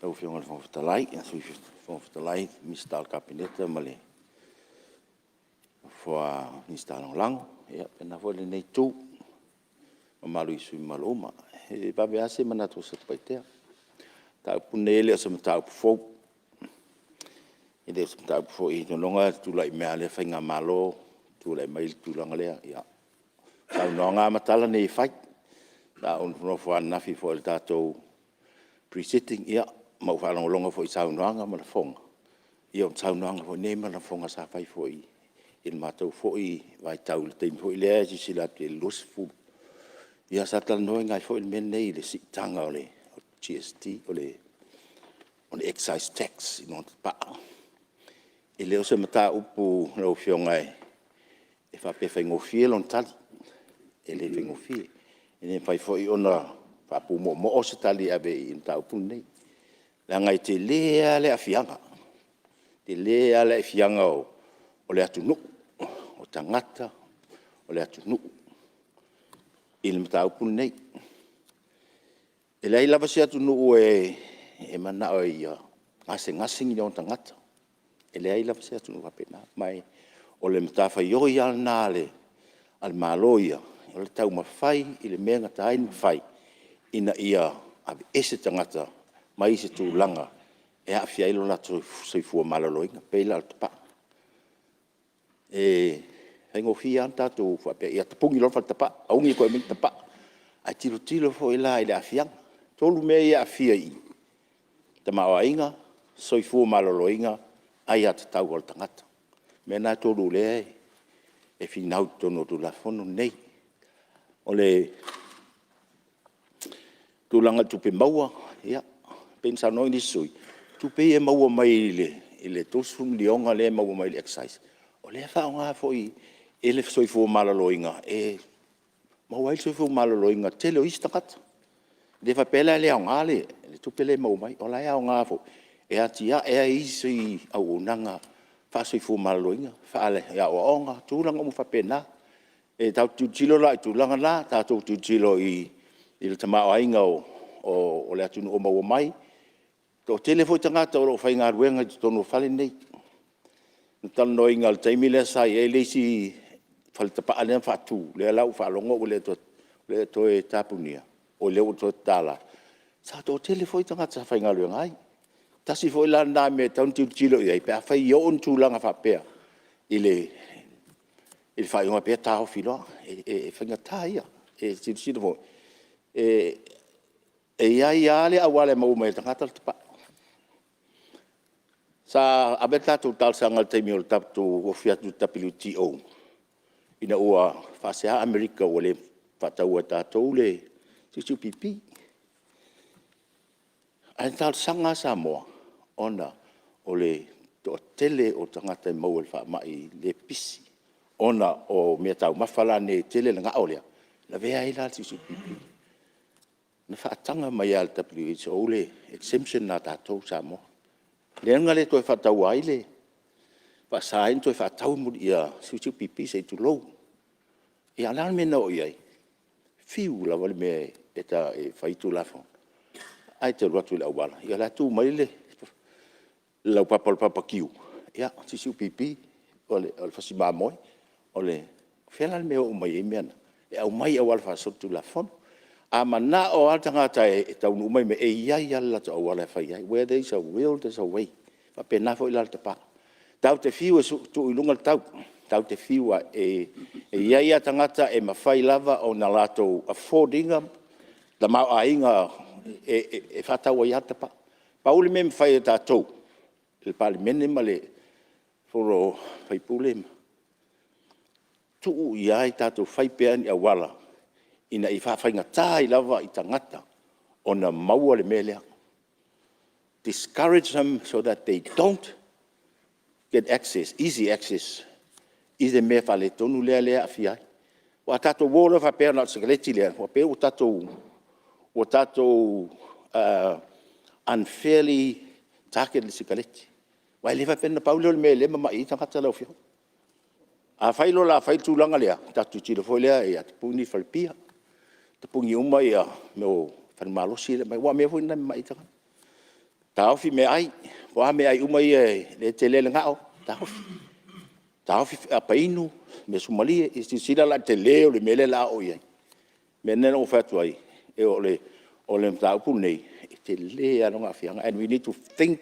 lau Afioga i le Fofoga Fetalai, Sui Fofoga Fetalai, Minisita o le Kapeneta ma le nofo a Minisita Lagolago. Ia faapena foi lenei Itu i le mamalu i sui usufono mamalu uma. E vave lava se manatu o Satupaitea. O le mataupu lenei e le o se mataupu fou. E le o se mataupu foi… seiloga lava tulai mai lava lea faigamalo tulai mai le tulaga lea. Ia, o saunoaga lava ma tala nei e fai. Sa ou nofonofo foi ananafi i le tatou Pre-sitting ma ou faalogologo foi i saunoaga ma lafoga, ia o saunoaga foi nei ma lafoga sa fai foi i le matou foi vaitau i le taimi foi lea e silasila atu i ai i le 20, ia sa talanoaina ai foi le mea lenei i le siitaga o le GST, o le Excise Tax i luga o tapaa. E le o se mataupu lau Afioga e faapea e faigofie lona tali, e le faigofie. E le mafai foi ona faapumoomoo se tali e ave i le mataupu lenei, leaga e tele lava le aafiaga, e tele lava le aafiaga o le atunuu, o tagata o le atunuu. i le mataupu lenei. E leai lava se atunuu e manao ia gasegase ni ona tagata. E leai lava se atunuu faapena. Ma o le matafaioi lava lena a le Malo ia, o le taumafai i le mea e gata ai ona mafai ina ia aveese tagata mai se tulaga e aafia ai lo latou soifua maloloina, e pei la o le tapaa. E faigofie lava ona tatou faapea, ia tapuni loa le fale tapaa, aumi e toe aumai ni tapaa. Ae tilotilo foi la i le aafiaga. E 3 mea ia e aafia i i, tamaoaiga, soifua maloloina, aiatatau a le tagata. O mea na e 3 o lea e finau i totonu o le Tulafono lenei. O le tulaga i tupe maua, ia e pei ona saunoa nisi sui usufono, o tupe ia e maua mai i le $30 miliona lea e maua mai i le excise, o lea e faaaoga foi e le soifua maloloina e maua ai le soifua maloloina o le tele o isi tagata. E le faapea la e le aoga le tupe lea e maua mai, o la e aoga foi e atiae ai isi auaunaga faale-soifua maloloina, faale-aoaoga, tulaga uma faapena. E tatou te tilotilo la i tulaga na, tatou tilotilo i le tamaoaiga o le atunuu o maua mai. E toatele foi tagata o lo o faigaluega i totonu o fale nei. Na talanoaina i le taimi lea sa i ai le isi fale tapaa lea na faatu, lea la ua ou faalogo ua le toe tapunia, o lea ua toe tatala, sa toatele foi tagata sa faigaluega ai. Tasi foi la lena mea e tatau ona tilotilo i ai pe afai e oo i ni tulaga faapea i le faaiuga faapea e taofi loa. E faigata ia, e silasila foi, e i ai lava le auala e maua mai ai e le tagata le tapaa. Sa ave le tatou talosaga i le taimi na tatou ofi atu i le WTO ina ua faasea Amerika ua le faatauina e tatou le siusiu pipi. Ae na talosaga lava Samoa ona o le toatele o tagata e maua i le faamai le pipisi ona o meataumafa la nei e tele le gao lea, e lavea ai la le siusiu pipi. Na faataga mai lava e le WHO le exemption a tatou Samoa, lea na le toe faataua ai le faasa ai ona toe faatau siusiu pipi se i tulou. Ia a o le a le mea na oo i ai? Fiu lava le mea e fai Tulafono, ae te alu atu i le auala, ia o la e tu mai le laupapa o le papa kiu, ia, siusiu pipi, o le fasi mamoe. O fea la le mea e oo mai ai mea na? E aumai i auala faasolitulafono. A manao lava le tagata e taunuu mai i mea ia, e i ai lava le latou auala e fai ai. Where there is a will there is a way. E faapena foi la i le tapaa. Tatou te fiu e tuu i luga le tau, tatou te fiu lava e i ai lava tagata e mafai lava ona latou afford ina tamaoaiga e faatau ai lava le tapaa. Pau le mea e mafai e tatou le Palemene ma le Fono a sui usufono, tuu i ai tatou fai pea ni auala ina ia faafaigata ai lava i tagata ona maua le mea lea. Discourage them so that they don't get access, easy access i le mea faaletonu lea e aafia ai. Aua a tatou o loa faapea na o le sikareti lea, ua pei ua tatou unfairly target le sikareti. Aua e le faapea na pau lea o le mea o lea e mamai ai tagata lau Afioga. Afai loa o le a fai le tulaga lea, ona tatou tilotilo foi lea ia tapuni le falepia, tapuni uma mea o fale malosi ia e aumai, aua o mea foi na e mamai ai tagata. Taofi meaai, o a meaai uma ia lea e tele ai le gao, taofi. Taofi painu, measuamalie, ia silasila la i le tele o le mea lea o le a oo i ai. O le mea lena na ou fai atu ai, o le mataupu lenei, e tele lava lona aafiaga and we need to think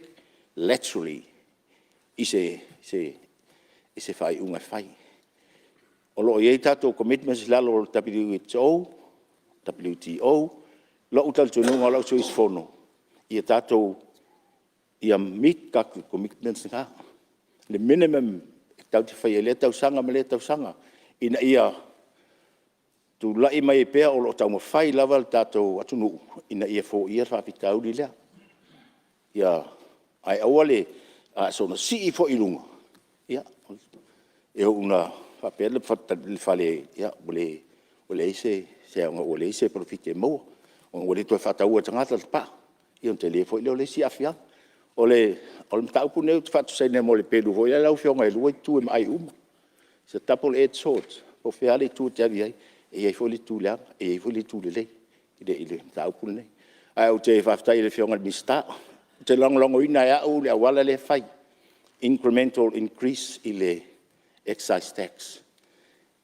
naturally i se faaiuga e fai. O lo o i ai tatou commitments i lalo o le WHO, WTO, lou talitonuga lou sui usufono, ia tatou meet tatou commitments na. Le minimum tatou te faia i lea tausaga ma lea tausaga ina ia tulai mai ai pea o lo o taumafai lava le tatou atunuu ina ia foia le faafitauli lea. Ae aua le soona sii foi i luga, ia e oo ina faapea le fale, ua leai se polofiti e maua, ona ua le toe faataua e tagata le tapaa, ia ona tele foi lea o le isi aafiaga. O le mataupu lenei ou te faatusaina ma le pelu foi lea lau Afioga e 2 itu e maai uma. It's a double edge sword po o fea lava le itu e te alu i ai. E i ai foi le itu leaga, e i ai foi le itu lelei i le mataupu lenei. Ae ou te faafetai i le Afioga i le Minisita, ou te lagolagoina e au le auala lea e fai, incremental increase i le excise tax.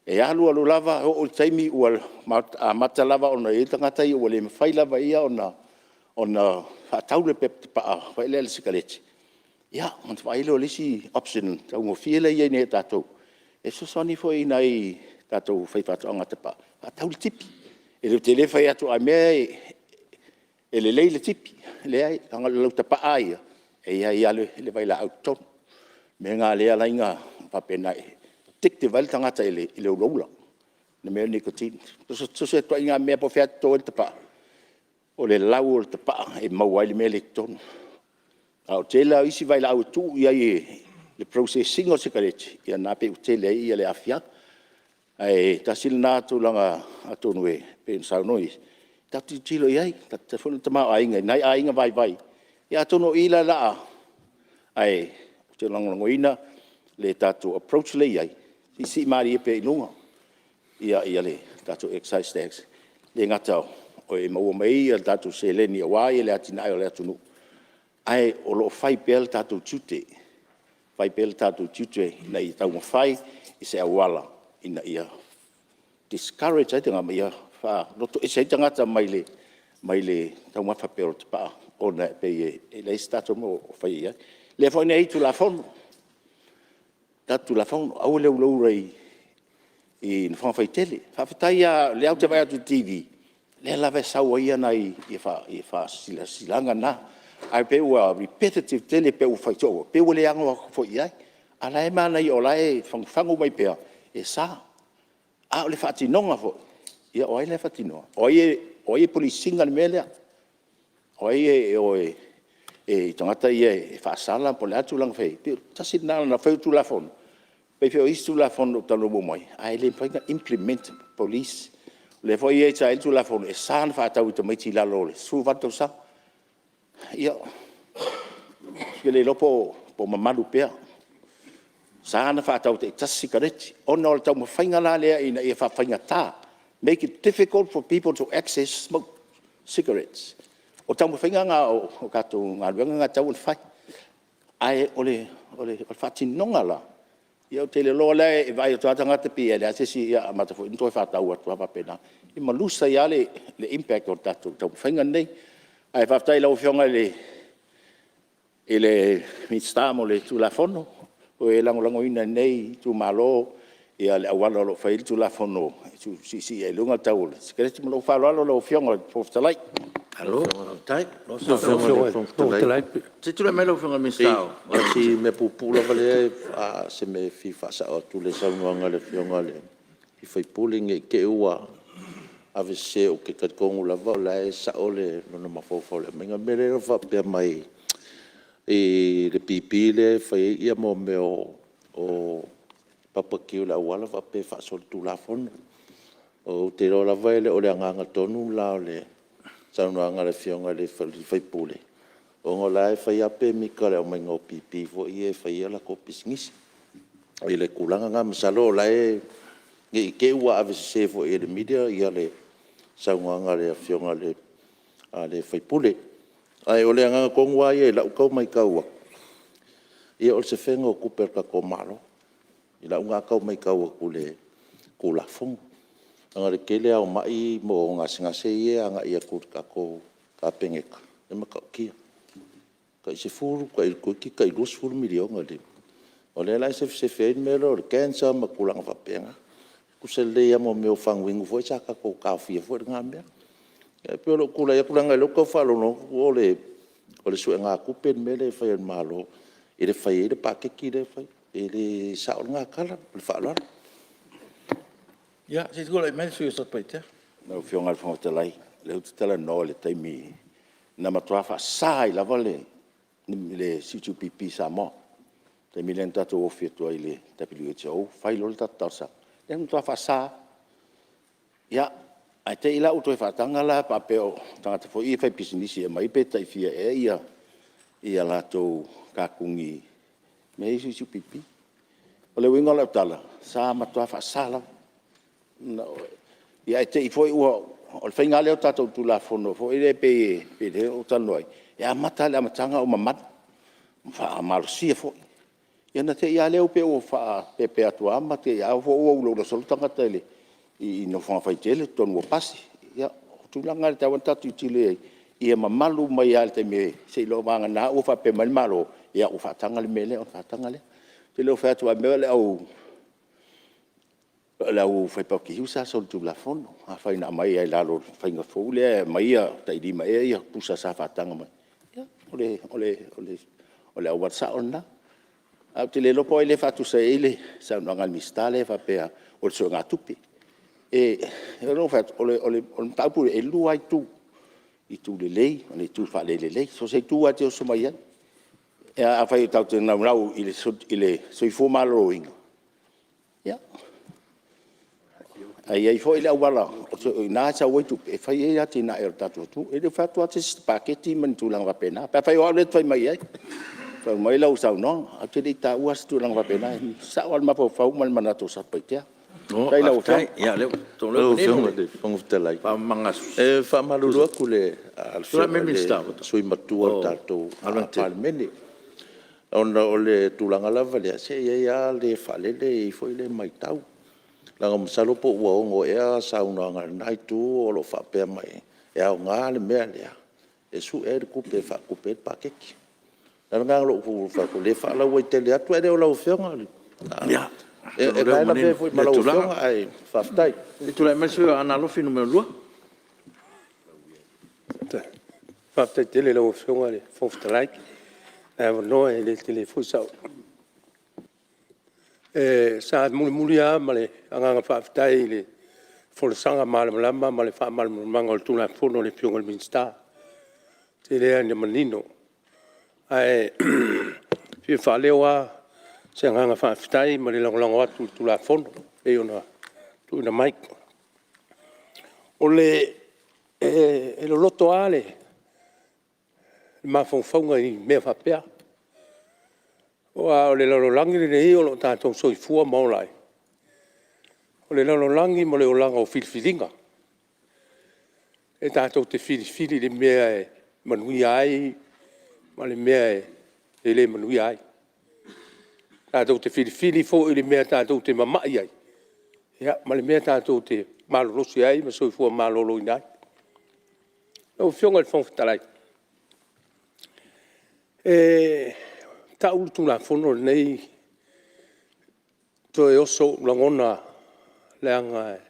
E alu alu lava oo i le taimi ua amata lava ona i ai tagata ia ua le mafai lava e ia ona faatau le pepa tapaa foi lea o le sikareti, ia ona vaai lea o le isi option taugofie lea e i ai nei ia tatou, e fesoasoani foi i nai a tatou faifaatoaga tapaa, faatau le tipi. Ou te le fai atu a mea e lelei le tipi, leai leaga o le lautapaa lava ia, e i ai lava le vailaau i totonu. O le mea lena lea e ala ai ona faapena e addictive ai le tagata i le ulaula, le mea lea o le nicotine. So o se ituaiga mea lava po o fea e toto ai le tapaa, o le lau o le tapaa e maua ai le mea lea i totonu. Ae o le tele lava o isi vailaau e tuu i ai i le process ina o le sikareti, ia lena e pei ua tele ai le aafiaga. Ae tasi lena tulaga atonu e pei ona saunoa isi, tatou tilotilo i ai, tatou fai foi le tamaoaiga i nai aiga vaivai, ia atonu o i lea o le a... Ae ou te lagolagoina le tatou approach lea e i ai, siisii malie pea i luga le tatou excise tax, e le gata e maua mai ai tatou seleni aua le atinae o le atunuu, ae o lo o fai pea le tatou tiute, fai pea le tatou tiute ina ia taumafai i se auala ina ia discourage ai ma ia faaloto ese ai tagata mai le taumafa pea o le tapaa ona e pei e leai se tatou mea o faia i ai. O lea foi na i ai Tulafono, tatou Tulafono, aua le ulaula i nofoaga faitele. Faafetai lava o lea ou te vaai atu i le TV, o lea lava e sau ai nai faasilasilaga na, ae pei ua repetitive tele pei ua fai soo, pei ua le ano atu foi i ai. A o la e manaia o la e fagufagu mai pea, e sa. A o le faatinoga foi, ia o ai la e faatinoa? O ai e police ina le mea lea? O ai e o i tagata ia e faasala po o le a le tulaga e fai ai? E pei tasi lena, leaga afai o Tulafono, e pei foi o isi Tulafono na ou talanoa muamua ai, ae le mafai ona implement e police. O lea foi sa i ai le Tulafono e sa ona faatau i tamaiti i lalo o le 18 tausaga. Ia, ou te le iloa po o mamalu pea. E sa ona faatau taitasi sikareti, ona o le taumafaiga la lea ina ia faafaigata, make it difficult for people to access smoke cigarettes. O taumafaiga na o tatou galuega na e tatau ona fai. Ae o le faatinoga la, ia ou te iloa la e vaai atu lava tagata pei e leai se isi, ia amata foi ona toe faatau atu lava faapena. Ia ma lose ai lava le impact o le tatou taumafaiga lenei. Ae faafetai i lau Afioga i le Minisita mo le Tulafono, e lagolagoina e lenei itumalo le auala o lo o fai ai le Tulafono e tuusiisii ai i luga le tau o le sikareti. Ma lou faaaloalo lau Afioga i le Fofoga Fetalai. Malo faafetai. Se i tulai mai lau Afioga i le Minisita o... Si mea puupuu lava lea, se mea e fia faasao atu i le saunoaga a le Afioga i le sui usufono, ne i te i ua avesese, ou te talitonu lava o la e sao lona mafaufau i le aumaiga o le mea lea na faapea mai i le pipi lea e fai ai mea o papa key o le auala faapea e faasolitulafono. Ou te iloa lava e le o le agaga tonu lena o le saunoaga a le Afioga i le sui usufono, ona o la e fai lava pemita i le aumaiga o pipi foi ia e fai ai latou pisinisi i le tulaga lena. Masalo o la e… ne i te i ua avesese foi e le media le saunoaga a le Afioga i le sui usufono. Ae o le agaga tonu lava ia i lau tau matau atu, ia o le sefega o tupe a le tatou Malo i lau lena tau matau atu i le Tulafono. Leaga o le tele lava o mai ma gasegase ia e agai atu i le tatou Kapeneta, e matautia, tai 10 toeitiiti tai $20 miliona. O lea la e sefesefe ai le mea lea o le cancer ma tulaga faapena. E tutusa lelei lava ma mea o faguinu foi sa tatou taofia foi lena mea. Ia e pei o lou tulai atu leaga o lea ou te tau faalogologo atu o le suegatupe le mea lea e fai e le Malo i le fai ai le paketi lea e fai. E le sao lena tala. Ma le faaaloalo. Ia, se i tulai mai le sui usufono mo Satupaitea. Lau Afioga i le Fofoga Fetalai, o lea ou te talanoa i le taimi na matua faasa ai lava le siuti o le pipi i Samoa. O le taimi lea na tatou ofi atu ai i le WHO fai loa le tatou talosaga, lea na matua faasa lava. Ia, ae te i la ua toe faataga la faapea o tagata foi ia faipisinisi e aumai pe tai fia ea latou katuni mea ia siusiu pipi. O le uiga o lau tala, sa matua faasa lava. Ia ae te i foi ua… o le faiga lava lea o tatou Tulafono foi lea pei ona ou talanoa ai, e amata lava i le amataga o mamalu ma faamalosia foi. Ia ona te i lava lea pei ua faapeapea atu lava ma te i lava ua ulaula solo tagata i nofoaga faitele i totonu o pasi. Ia o tulaga na e tatau ona tatou tilotilo i ai, ia mamalu mai lava i le taimi seia vagana ua faapea mai le Malo, ia ua faataga le mea lea ona faataga lea. Ou te le o fai atu a mea o le aufaipakiu sa solitulafono. Afai na aumai lava i lalo o le faiga fou lea e aumai tai 5 ea pusa sa faataga mai, ia o le auala sao lena. Ae ou te le iloa po o ai lea e faatusa i ai le saunoaga a le Minisita lea faapea o le suegatupe. E pei ona ou fai atu, o le mataupu lenei, e 2 lava itu, itu lelei ma le itu faale-lelei. So o se itu lava e te oso mai ai. Afai tatou te naunau i le soifua maloloina, ia, ae i ai foi le auala o i ina e sau ai tupe e fai ai atinae a le tatou atunuu. E le fai atu lava se isi paketi ma ni tulaga faapena, pe afai o au lea e te fai mai ai fai mai lau saunoaga. Ae ou te le i taua lava se tulaga faapena, e sao lava le mafaufau ma le manatu o Satupaitea. Faafetai i lau Afioga. Lau Afioga i le Fofoga Fetalai, e faamalulu atu i le sui usufono matua o le tatou Palemene, ona o le tulaga lava lea, se e i ai lava le faalele e i ai foi le matau. Leaga masalo po ua 6 ea saunoaga a lena Itu o lo o faapea mai, e aoga le mea lea e sue ai le tupe e faatupe ai le paketi. O le ala lena o lou fai atu, o lea e faalauaitele atu, ae le o lau Afioga, o la e lavea ai foi ma lau Afioga, ae faafetai. Se i tulai mai le sui usufono mo Aana Alofi 2. Faafetai tele i lau Afioga i le Fofoga Fetalai mo le avanoa, e le tele foi sau… Sa mulimuli lava ma le agaga faafetai i le folasaga malamalama ma le faamalamalamaga o le Tulafono a le Afioga i le Minisita. E tele lava ina manino. Ae fia faaleo lava se agaga faafetai ma le lagolago atu i le Tulafono e pei ona tuuina mai. E loloto lava le mafaufauga i mea faapea, aua o le lalolagi lenei o lo o tatou soifua ma ola ai, o le lalolagi ma le olaga o filifiliga. E tatou te filifili i le mea e manuia ai ma le mea e le manuia ai. Tatou te filifili foi i le mea tatou te mamai ai ma le mea tatou te malolosi ai ma soifua maloloina ai. Lau Afioga i le Fofoga Fetalai, e ta'u le Tulafono lenei, e toe oso o'u lagona leaga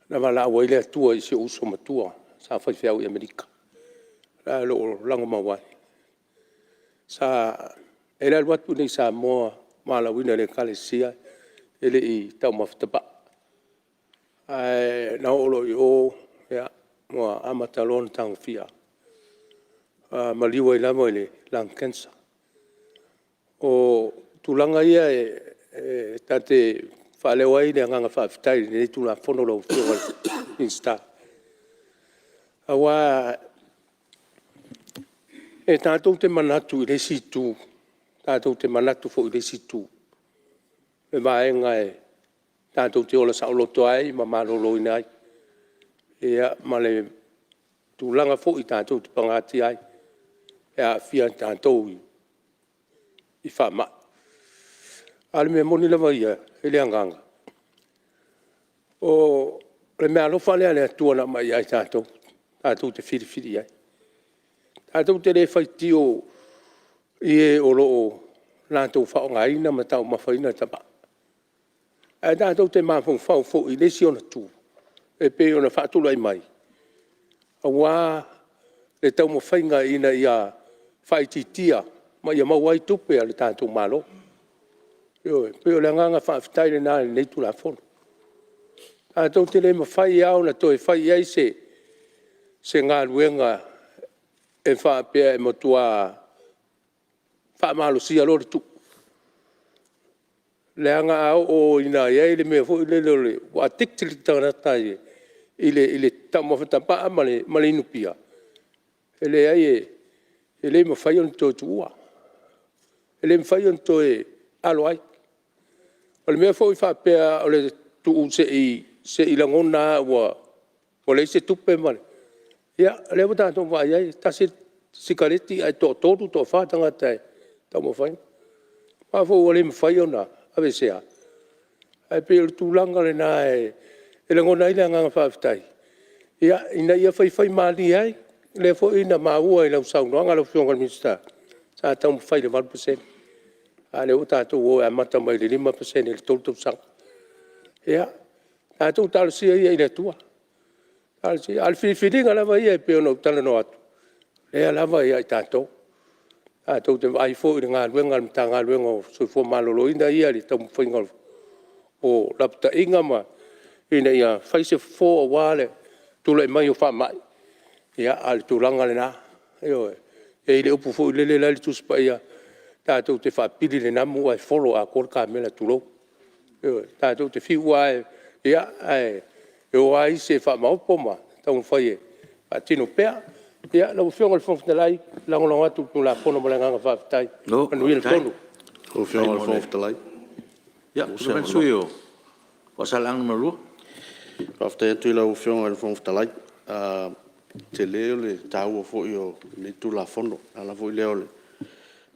na valaau ai le Atua i si ou uso matua sa faifeau i Amerika, la e o lo o lagomau ai. E le alu atu i inei i Samoa valaauina i le Ekalesia e le i taumafa tapaa. Ae na oo loa i o ua amata loa ona tagofia, maliu ai lava i le lung cancer. O tulaga ia ta te faaleo ai le agaga faafetai i lenei Tulafono lau Afioga i le Minisita, aua e tatou te manatu i le isi itu, tatou te manatu foi i le isi itu, i vaega tatou te ola saoloto ai ma maloloina ai, ia ma le tulaga foi tatou te pagatia ai pe a aafia tatou i faamai. A o le mea moni lava ia i le agaga, o le meaalofa lea a le Atua na aumai ia i tatou tatou te filifili ai. Tatou te le faitio i e o lo o latou faaaogaina ma taumafaina tamaa, ae tatou te mafaufau foi i le isi ona itu e pei ona faatulai mai, aua le taumafaiga ina ia faaitiitia ma ia maua ai tupe a le tatou Malo. Ioe. E pei o le agaga faafetai lena i lenei Tulafono. Tatou te le mafai lava ona toe fai i ai se galuega e faapea e matua faamalosia loa le tuu, leaga a oo ina i ai le mea foi lele ua addict le tagata i le taumafa tapaa ma le inu pia, e leai e le mafai ona toe tuua, e le mafai ona toe alo ai. O le mea foi faapea o le tuu se i Se i lagona lava ua leai se tupe ma… ia o lea ua tatou vaai i ai, e tasi le sikareti ae toatolu, toafa tagata e taumafaina. Aua foi ua le mafai ona aveesea? Ae pei o le tulaga lena e lagona ai le agaga faafetai, ina ia faifaimalie ai. O lea foi na maua i lau saunoaga lau Afioga i le Minisita, sa taumafai i le 8%, a o lea ua tatou o e amata mai le 5% i le 3 tausaga. Ia, tatou talosia ia i le Atua, talosia. A o le filifiliga lava ia pei ona ou talanoa atu, o lea lava e ia i tatou. Tatou te vaai foi i le galuega a le Matagaluega o le Soifua Maloloina ia i le taumafaiga o lapataiga ina ia fai se fofo aua le tulai mai o faamai, a o le tulaga lena, ioe. E i ai le upu foi lele la e i le Tusi Paia, tatou te faapili i le namu ae folo atoa le kamela, tulou. Ioe. Tatou te fiu lava e… ae o lava isi e faamaopo ma taumafai e faatino pea. Ia, lau Afioga i le Fofoga Fetalai, e lagolago atu le Tulafono ma le agaga faafetai. Manuia le fono. Malo faafetai. Ia, tulai mai le sui usufono mo Faasaleleaga 2. Faafetai atu i lau Afioga i le Fofoga Fetalai. E tele le taua foi o lenei Tulafono. O le ala foi lea o le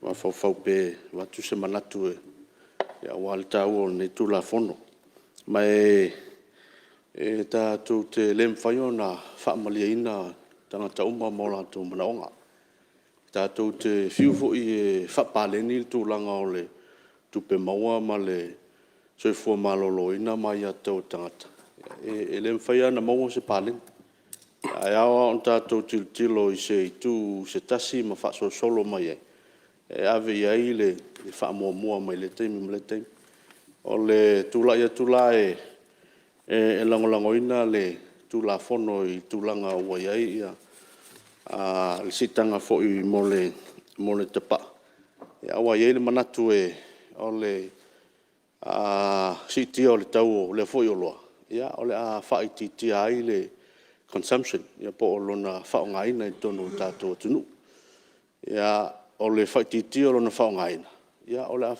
mafaufau pea e avatu se manatu aua le taua o lenei Tulafono. Ma e tatou te le mafai ona faamalieina tagata uma ma o latou manaoga. Tatou te fiu foi e faapaleni le tulaga o tupe maua ma le soifua maloloina ma aiatatau a tagata, e le mafai lava ona maua se paleni. Ae ao lava ona tatou tilotilo i se itu se tasi ma faasolosolo mai ai, e ave i ai le faamuamua mai lea taimi ma lea taimi. O le tulai atu la e lagolagoina le Tulafono i le tulaga ua i ai le siitaga foi mo le tapaa, aua e i ai le manatu o le siitia o le tau o lea foi oloa, o le a faaitiitia ai le consumption po o lona faaaogaina i totonu o le tatou atunuu. O le faaitiitia o lona faaaogaina, o le a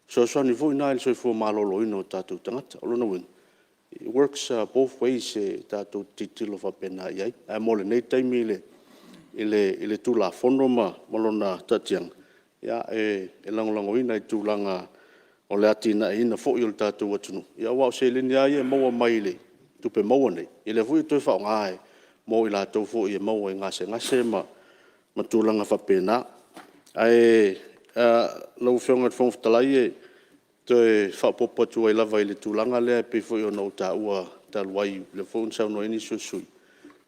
fesoasoani foi lena i le soifua maloloina o tatou tagata. O lona uiga, it works both ways e tatou te tilotilo faapena i ai. Ae mo lenei taimi i le Tulafono ma lona taatiaga, e lagolagoina i le tulaga o le atinaeina foi o le tatou atunuu, aua o seleni lava ia e maua mai i tupe maua nei, ia lea foi e toe faaaoga mo i latou foi e maua i gasegase ma tulaga faapena. Ae lau Afioga i le Fofoga Fetalai e toe faaopoopo atu ai lava i le tulaga lea pei foi ona ou taua talu ai, lea foi na saunoa ai nisi o sui usufono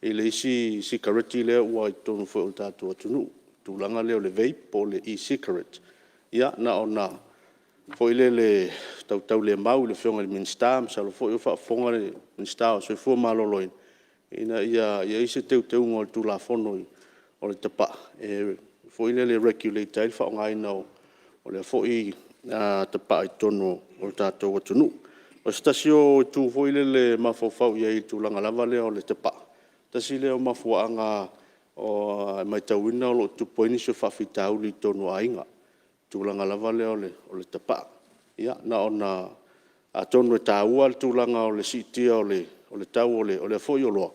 i le isi sikareti lea ua i totonu foi o le tatou atunuu, le tulaga lea o le vape po o le e-cigarette. Ia na ona tautaulemau i le Afioga i le Minisita, masalo foi o faafofoga le Minisita o le Soifua Maloloina, ina ia i ai se teuteuga o le Tulafono o le tapaa foi lele e regulate ai le faaaogaina o lea foi tapaa i totonu o le tatou atunuu. O se tasi o itu foi lele e mafaufau i ai i le tulaga lava lea o le tapaa, tasi lea o mafuaaga e matauina o lo o tutupu ai nisi o faafitauli i totonu o aiga, i le tulaga lava lea o le tapaa. Ia na ona… atonu e taua le tulaga o le siitia o le tau o lea foi oloa,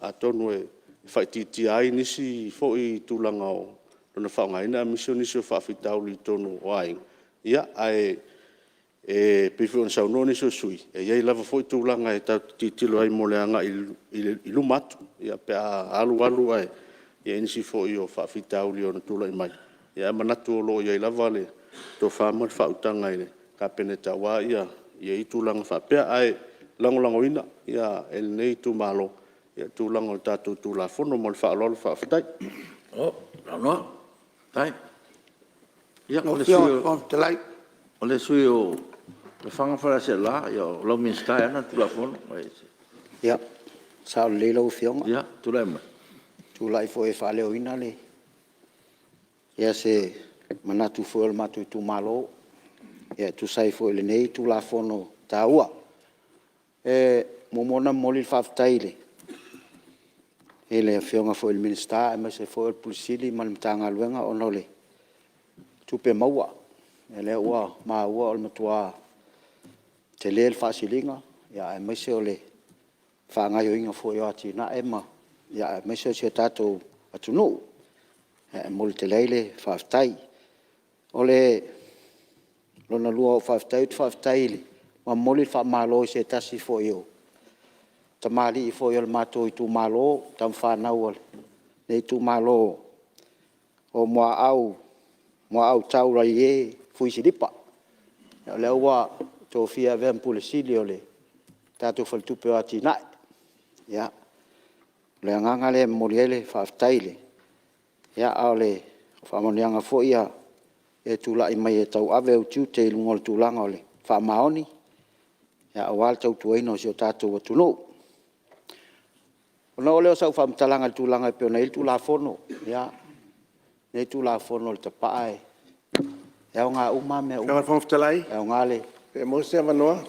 atonu e faaitiitia ai nisi foi tulaga o le faaaogaina aemaise o nisi o faafitauli i totonu o aiga, ae pei foi ona saunoa nisi o sui usufono, e i ai lava foi tulaga e tatou te tilotilo ai mo le agai i luma atu pe a alu alu ae i ai nisi foi o faafitauli e ono tulai mai, ae manatu o lo o i ai lava le tofa ma le faautaga i le Kapeneta aua tulaga faapea. Ae lagolagoina e lenei itumalo le tulaga o le tatou Tulafono. Ma le faaaloalo faafetai. Malo faafetai. Ia, o le sui usufono mo Lefaga ma Faleaseela, o lau Minisita e ana le Tulafono. Ia, sao lelei lau Afioga. Ia, tulai mai. Tulai foi e faaleoina se manatu foi o le matou itumalo e tusa ai foi o lenei Tulafono taua. E muamua ona momoli le faafetai i le Afioga foi i le Minisita aemaise foi o le Ofisa Sili o Pulega ma le Matagaluega ona o tupe maua. O lea ua maua o le matua tele le faasiliga aemaise o le faagaoioiga foi o atinae aemaise o si o tatou atunuu. E momoli tele ai le faafetai. O le lona lua o au faafetai, ou te faafetai ma momoli le faamalo i se tasi foi o tamalii foi o le matou itumalo, tama fanau a lenei itumalo o Muaau Tau Raie Fui Silipa, o lea ua tofia e avea ma Pule Sili o le tatou Faletupe o Atinae. Ia, o le agaga lea e momoli ai le faafetai, a o le faamanuiaga foi ia e tulai mai e tauave ou tiute i luga o le tulaga o le faamaoni aua le tautuaina o si o tatou atunuu. Ona oo lea o sau faamatalaga i le tulaga e pei ona i ai le Tulafono. Ia, o lenei Tulafono o le tapaa, e aoga uma lava mea uma. Lau Afioga i le Fofoga Fetalai, E aoga le pe maua se avanoa?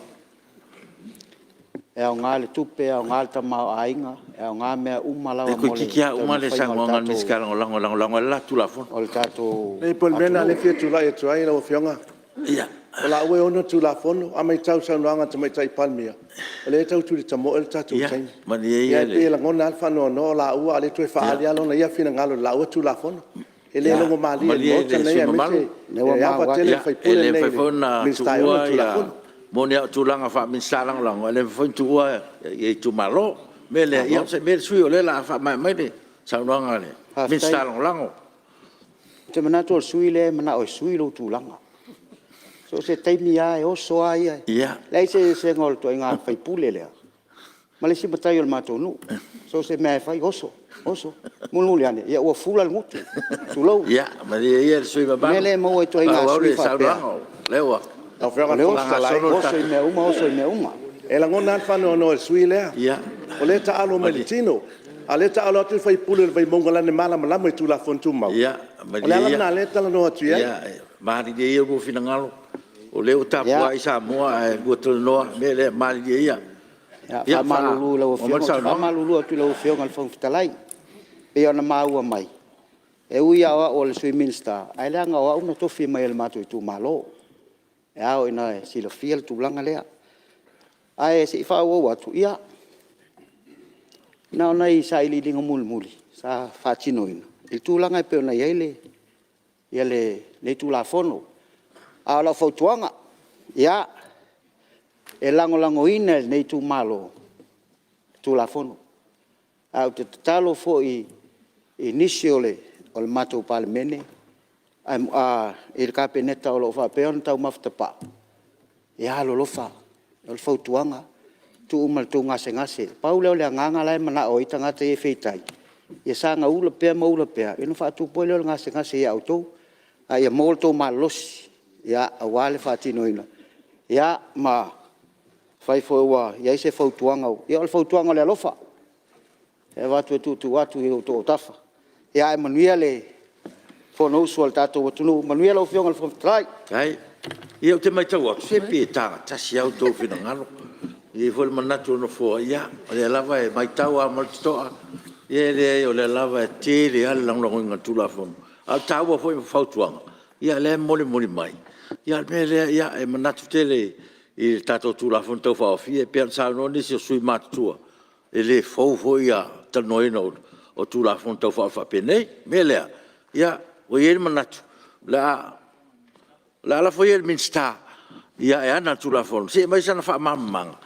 E aoga le tupe, e aoga le tamaoaiga, e aoga mea uma lava mo le Toeitiiti lava uma le saunoaga a le Minisita Lagolago e lagolago ai le latou Tulafono. O le tatou Leai pei o le mea lena o lea e fia tulai atu ai lau Afioga. O laua e ona le Tulafono, a matau i le saunoaga a le Tamaitai Palemia, o lea e tau tulitamoe le tatou taimi. Ae pei e lagona lava le faanoanoa o laua, a o lea e toe faaali lava lona ia finagalo i le laua Tulafono. E le logomalie i le Maota lenei aemaise e ava tele le sui E usufono le lenei i mafai le foi ona Minisita e ona tuua le ia... Tulafono. E moni lava o tulaga faa-Minisita Lagolago, ae le mafai foi ona tuua itumalo. O le mea lea, ia onosai maia le sui usufono o lea o le a faamaea mai le saunoaga a le Minisita Lagolago. Ou te manatu o le sui usufono lea e manao e sui lou tulaga. So o se taimi lava e oso lava ia. E leai se eseesega o le ituaiga sui usufono lea ma le isi matai o le matou nuu. So o se mea lava e fai, oso, oso. Mulimuli ane, ua fula le gutu, tulou. Ia, malie ia le sui usufono O le mea lea e maua i ituaiga mamalu, sui faaauau le usufono faapea, saunoaga o lea ua Lau Afioga i o le le Fofoga oso, Fetalai, oso i mea uma, oso i mea uma. E lagona lava le faanoanoa i le sui usufono lea, o lea e taaalo mai i le tino, a o lea e taaalo atu le sui usufono o le Vaimauga leaga e malamalama i Tulafono Tumau. O le ala lena o lea e talanoa atu ai. Malilie ia oulua finagalo, o lea ua tapuai Samoa ae lua talanoa. O le mea lea, malilie ia. E faamalulu atu i lau Afioga i le Fofoga Fetalai, e pei ona maua mai, e ui lava o au o le Sui Minisita, ae leaga o au na tofi mai e le matou itumalo. E ao ina e silafia le tulaga lea. Ae se i faaauau atu, ia, na o nai sailiiliga mulimuli sa faatinoina i le tulaga e pei ona i ai lenei Tulafono. A o lau fautuaga, ia, e lagolagoina e lenei itumalo le Tulafono. Ae ou te tatalo foi i nisi o le matou Palemene i le Kapeneta o lo o faapea ona taumafa tapaa, ia alolofa, o le fautuaga, tuu ma le tou gasegase. Pau lea o le agaga la e manao ai tagata ia e feitai, ia saga ula pea ma ula pea, ia ona faatupu ai lea o le gasegase ia outou. Ae ia maua lo outou malolosi aua le faatinoina, ma afai foi ua i ai se fautuaga, ia o le fautuaga o le alofa e avatu e tuutuu atu i outou autafa. Ae manuia le Fonousu a le tatou atunuu, manuia lau Afioga i le Fofoga Fetalai. Faafetai. Ia ou te matau atu, se pei e taga tasi lava outou finagalo. E i ai foi le manatu o le Nofoa, ia, o lea lava e matau lava ma le totoa, e leai o lea lava e tele lava le lagolagoina o le Tulafono. A o le taua foi o fautuaga, ia o lea e molimoli mai. Ia o le mea lea, e manatu tele i le tatou Tulafono Tau Faaofi, e pei ona saunoa nisi o sui usufono matutua, e le fou foi le talanoaina o Tulafono Tau Faaofi faapenei. O le mea lea, ia ua i ai le manatu, o le a lafo ia i le Minisita e ana le Tulafono se i aumai sana faamalamalamaga.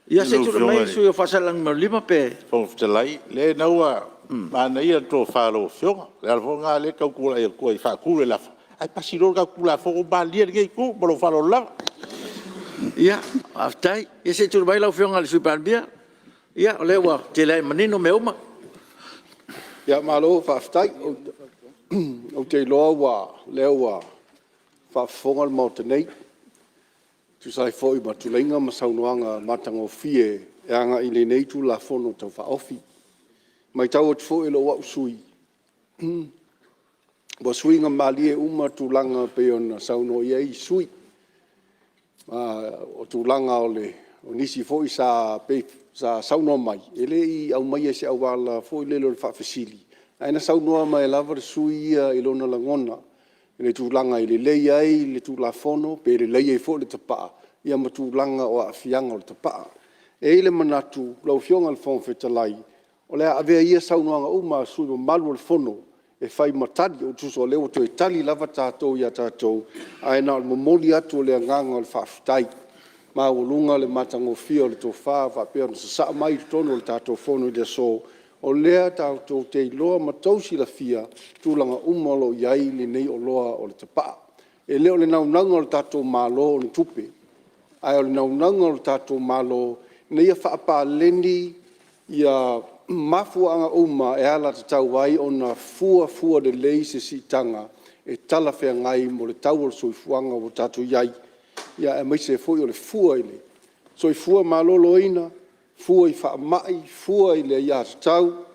Ia se i tulai mai le sui usufono mo Faasaleleaga 5 pe... Lau Afioga i le Fofoga Fetalai, leai o lena ua manaia le tofa a lau Afioga. O le ala foi lena o lea e tau tulai atu ai e faatu le lafo, ae pasi loa le tatou Tulafono, malilie lenei Itu. Ma lou faaaloalo lava. Ia, faafetai. Ia se i tulai mai lau Afioga i le Sui Palemia. Ia o lea ua tele lava ina manino mea uma. Malo faafetai. Ou te iloa o lea ua faafofoga le Maota nei e tusa ai foi ma tuleiga ma saunoaga matagofie e agai i lenei Tulafono Tau Faaofi. E matau atu foi e lou au sui usufono, ua suiga malie uma tulaga pei ona saunoa i ai sui usufono. O tulaga o nisi foi sa saunoa mai, e le i aumaia i se auala foi lele o le faafesili, ae na saunoa mai lava le sui usufono ia i lona lagona i le tulaga e lelei ai le Tulafono pe lelei ai foi le tapaa, ia ma tulaga o aafiaga o le tapaa. E i ai le manatu lau Afioga i le Fofoga Fetalai, o le a avea ia saunoaga uma a sui usufono mamalu o le Fono e fai ma tali, tusa o lea ua toe tali lava tatou ia tatou, ae na o le momoli atu o le agaga o le faafetai. Maualuga le matagofie o le tofa o faapea ona sasaa mai i totonu o le tatou Fono i le aso, o lea tatou te iloa ma outou silafia tulaga uma o lo o i ai lenei oloa o le tapaa. E le o le naunauga o le tatou Malo o ni tupe, a o le naunauga o le tatou Malo, ina ia faapaleni mafuaaga uma e alagatatau ai ona fuafua lelei se siitaga e talafeagai mo le tau o le soifuaga ua tatou i ai, aemaise foi o le fua i le soifua maloloina, fua i faamai, fua i le aiatatau,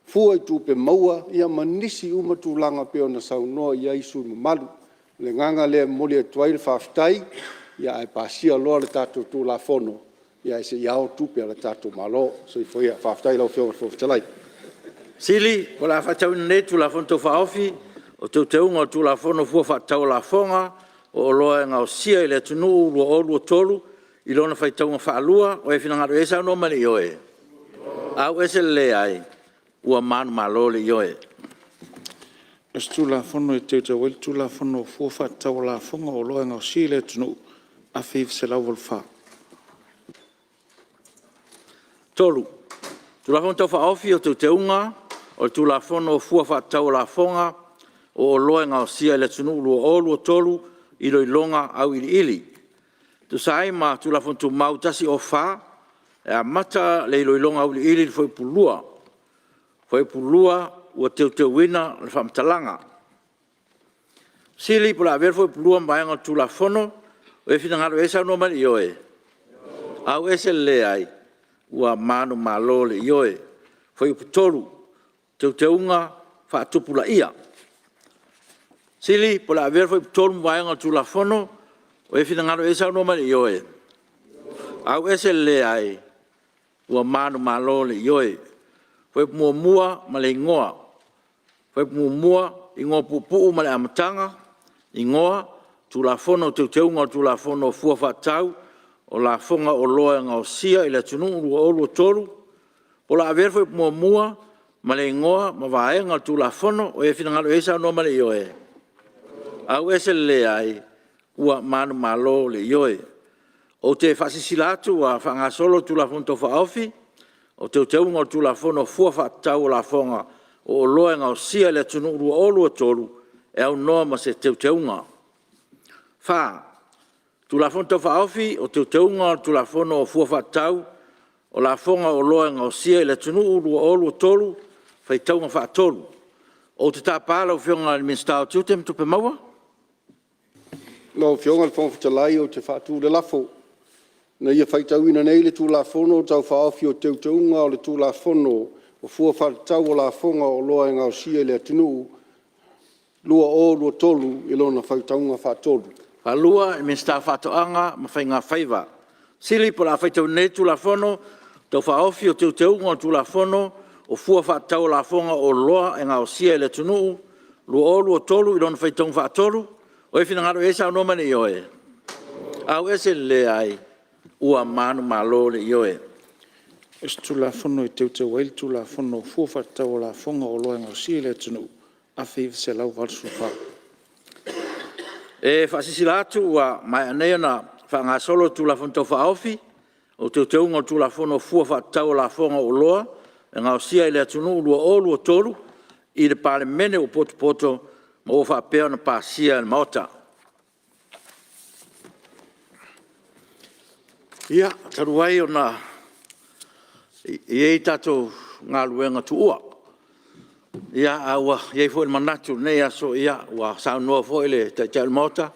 fua i tupe maua, ia ma nisi uma tulaga pei ona saunoa i ai sui usufono mamalu. O le agaga lea e momoli atu ai le faafetai, ae pasia loa le tatou Tulafono, ae se i ao tupe a le tatou Malo. Soifua ia. Faafetai i lau Afioga i le Fofoga Fetalai. O le a faitauina nei le Tulafono Tau Faaofi o Teuteuga o le Tulafono o Fua Faatatau o Lafoga o Oloa e Gaosia i le Atunuu 2023 i lona faitauga faalua. O e finagalo i ai saunoa mai i le ioe. Ua manumalo le Ioe. O se Tulafono e Teuteu ai le Tulafono o Fua Faatatau o Lafoga o Oloa e Gaosia i le Atunuu 1984. 3. Tulafono Tau Faaofi o Teuteuga o le Tulafono o Fua Faatatau o Lafoga o Oloa e Gaosia i le Atunuu 2023, Iloiloga Auiliili. E tusa ai ma Tulafono Tumau 104, e amata le Iloiloga Auiliili i le Fuaiupu 2. Fuaiupu 2 ua teuteuina le faamatalaga. O le a avea le Fuaiupu 2 ma vaega o le Tulafono. O e finagalo i ai saunoa mai i le ioe. Aveese. Ua manumalo le Ioe. Fuaiupu 3, Teuteuga Faatupulaia. Po o le a avea le Fuaiupu 3 ma vaega o le Tulafono. O e finagalo i ai saunoa mai i le ioe. Aveese. Ua manumalo le Ioe. Fuaiupu 1 ma le Igoa. Fuaiupu 1, Igoa Puupuu ma le Amataga, Igoa: Tulafono o Teuteuga o le Tulafono o Fua Faatatau o Lafoga o Oloa Gaosia i le Atunuu 2023. O le a avea le Fuaiupu 1 ma le Igoa ma Vaega o le Tulafono. O e finagalo i ai saunoa mai i le Ioe. Aveese. Ua manumalo le Ioe. Ou te faasilasila atu ua faagasolo le Tulafono Tau Faaofi o Teuteuga o le Tulafono o Fua Faatatau o Lafoga o Oloa e Gaosia i le Atunuu 2023, e aunoa ma se Teuteuga. 4. Tulafono Tau Faaofi o Teuteuga o le Tulafono o Fua Faatatau o Lafoga o Oloa Gaosia i le Atunuu 2023, Faitauga Faatolu. Ou te tapa lau Afioga i le Minisita o Tiute ma Tupe Maua. Lau Afioga i le Fofoga Fetalai ou te faatu le lafo, Ina ia faitauina nei le Tulafono Tau Faaofi o Teuteuga o le Tulafono o Fua Faatatau o Lafoga o Oloa Gaosia i le Atunuu 2023 i lona faitauga faatolu. 2. Minisita o Faatoaga ma Faiga Faiva. Po o le a faitauina nei le Tulafono Tau Faaofi o Teuteuga o le Tulafono o Fua Faatatau o Lafoga o Oloa e Gaosia i le Atunuu 2023 i lona faitauga faatolu. O le finagalo i ai saunoa mai i le ioe. Aveese. Ua manumalo le Ioe. O se Tulafono e Teuteu ai le Tulafono o Fua Faatatau o Lafoga o Oloa e Gaosia i le Atunuu 1984. E faasilasila atu ua maea nei ona faagasolo le Tulafono Tau Faaofi o Teuteuga o le Tulafono o Fua Faatatau o Lafoga o Oloa e Gaosia i le Atunuu 2023 i le Palemene ua potopoto ma ua faapea ona pasia e le Maota. Ia, talu ai ona e i ai tatou galuega tuua, a ua i ai foi le manatu i lenei aso, ua saunoa foi le Taitai o le Maota,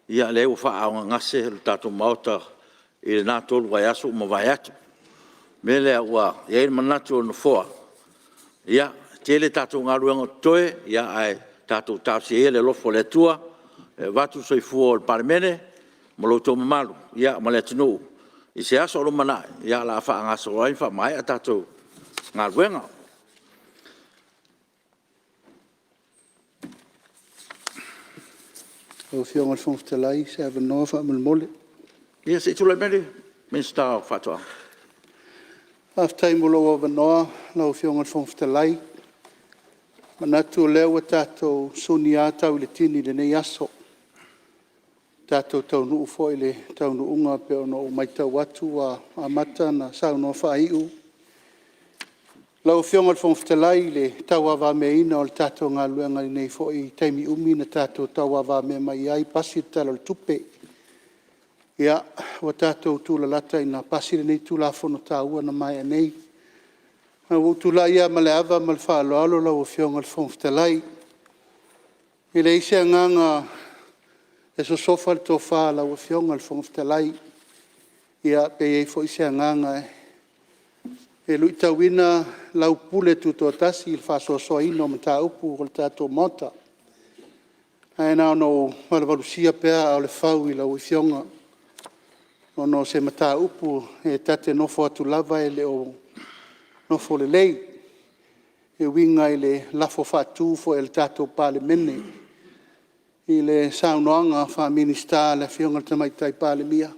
ia lea ua faaaaogagase le tatou Maota i lena 3 vaiaso ua mavae atu. O le mea lea ua i ai le manatu o le Nofoa, ia, e tele tatou galuega o totoe, ae tatou talosia ia le alofa o le Atua e avatu le soifua o le Palemene ma lo outou mamalu ma le atunuu i se aso o lumanai o le a faagasolo ai ma faamaea a tatou galuega. Lau Afioga i le Fofoga Fetalai se avanoa faamolemole. Ia se i tulai mai le Minisita o Faatoaga. Faafetai mo lou avanoa lau Afioga i le Fofoga Fetalai. E manatu o lea ua tatou suni lava tau i le tini i lenei aso, ua tatou taunuu foi i le taunuuga pei ona ou matau atu ua amata ona saunoa faaiu lau Afioga i le Fofoga Fetalai i le tauavameaina o le tatou galuega i lenei foi taimi umi na tatou tauavamea mai ai pasi le Tala o le Tupe. Ia, ua tatou tulalata ina pasi lenei Tulafono taua na maea nei. Ae ua ou tulai lava ma le ava ma le faaaloalo lau Afioga i le Fofoga Fetalai, e leai se agaga e sosofa le tofa a lau Afioga i le Fofoga Fetalai, ia pe i ai foi se agaga e luitauina lau pule tutoatasi i le faasoasoaina o mataupu o le tatou Maota. Ae na ona ou valuvalusia pea aa o le fau i lau Afioga ona o se mataupu e ta te nofo atu lava e le o nofo lelei e uiga i le lafo faatu foi a le tatou Palemene i le saunoaga faa-Minisita a le Afioga i le Tamaitai Palemia.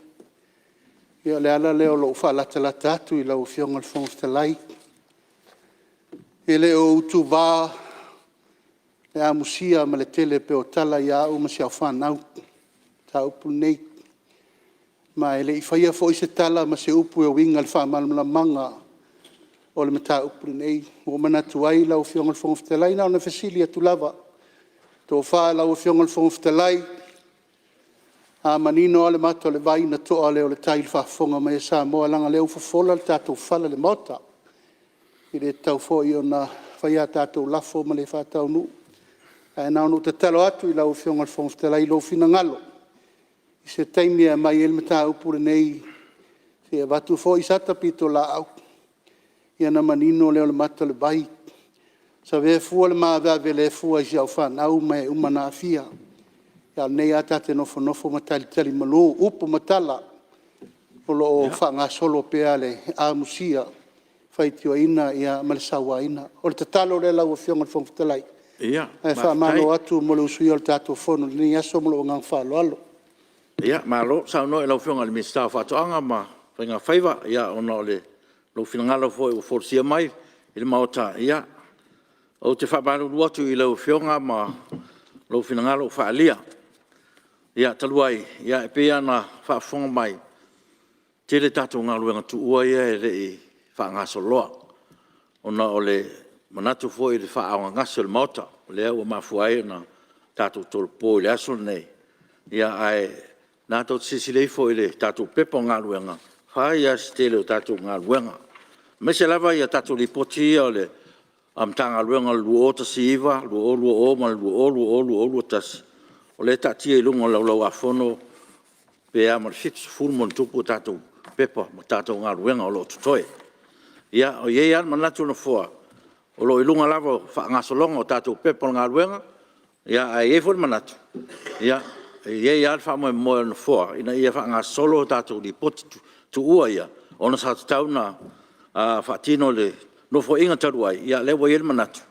Ia o le ala lea o lou faalatalata atu i lau Afioga i le Fofoga Fetalai. E le o utuva le amusia ma le tele pea o tala ia au ma si au fanau i le mataupu lenei. Ma e le i faia foi se tala ma se upu e uiga i le faamalamalamaga o le mataupu lenei. Ua ou manatu ai lau Afioga i le Fofoga Fetalai, na ona fesili atu lava, le tofa i lau Afioga i le Fofoga Fetalai, a manino lava le mata o le vai ona toa lea o le tai i le faafofoga mai a Samoa, leaga o lea ua fofola le tatou fala i le Maota. E le tatau foi ona faia a tatou lafo ma le faataunuu. Ae na ona ou tatalo atu i lau Afioga i le Fofoga Fetalai i lou finagalo i se taimi e aumai ai le mataupu lenei se i avatu foi sata pitolaau ona manino lea o le mata o le vai, savea fua le maaveave le fua i si au fanau ma e uma na aafia. A o lenei lava ta te nofonofo ma talitalimalo, upu ma tala o lo o faagasolo pea le amusia, faitioina ma le sauaina. O le tatalo lea lau Afioga i le Fofoga Fetalai, ae faamalo atu mo le usuia o le tatou Fono i lenei aso ma lou agaga faaaloalo. Malo saunoa i lau Afioga i le Minisita o Faatoaga ma Faiga Faiva ona o lou finagalo foi ua folasia mai i le Maota. Ia, ou te faamalulu atu i lau Afioga ma lou finagalo ua faaalia. Ia talu ai, e pei lava ona faafofoga mai, e tele tatou galuega tuua ia e le i faagasoloa ona o le manatu foi i le faaaaogagase o le Maota lea ua mafua ai ona tatou tolopo i le aso lenei. Ae o lena tou te silasila ifo i le tatou Pepa o Galuega, e fai lava si tele o tatou galuega, aemaise lava tatou Lipoti ia a Matagaluega o le 2019/2020 ma le 2020/2021, o lea e taatia i luga o le Laulau-a-Fono pe a ma le 70+ a tatou pepa ma tatou galuega o lo o totoe. Ia, e i ai lava le manatu o le Nofoa, o lo o i luga lava o le faagasologa o tatou Pepa o Galuega, ae i ai foi le manatu, e i ai lava le faamoemoe o le Nofoa ina ia faagasolo a tatou Lipoti tuua ia ona sa tatau ona faatino i le Nofoaiga talu ai, a o lea ua i ai le manatu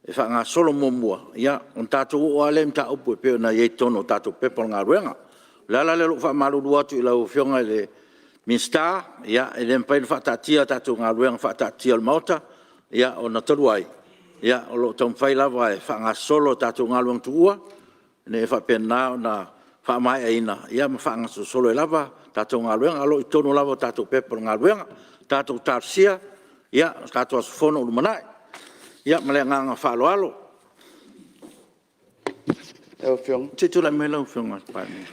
e faagasolo muamua ona tatou oo lava lea i mataupu e pei ona i ai i totonu o tatou Pepa o Galuega. O le ala lea o lou faamalulu atu i lau Afioga i le Minisita, e le mafai ona faataatia a tatou galuega faataatitia o le Maota, ona talu ai o lo o taumafai lava e faagasolo a tatou galuega tuua ina ia faapena ona faamaeaina ma faagasolosolo ai lava tatou galuega, ae o lo o i totonu lava o tatou Pepa o Galuega. Tatou talosia se tatou aso Fono o lumanai. Ia ma le agaga faaaloalo. Lau Afioga. Se i tulai mai lau Afioga i le Palemia.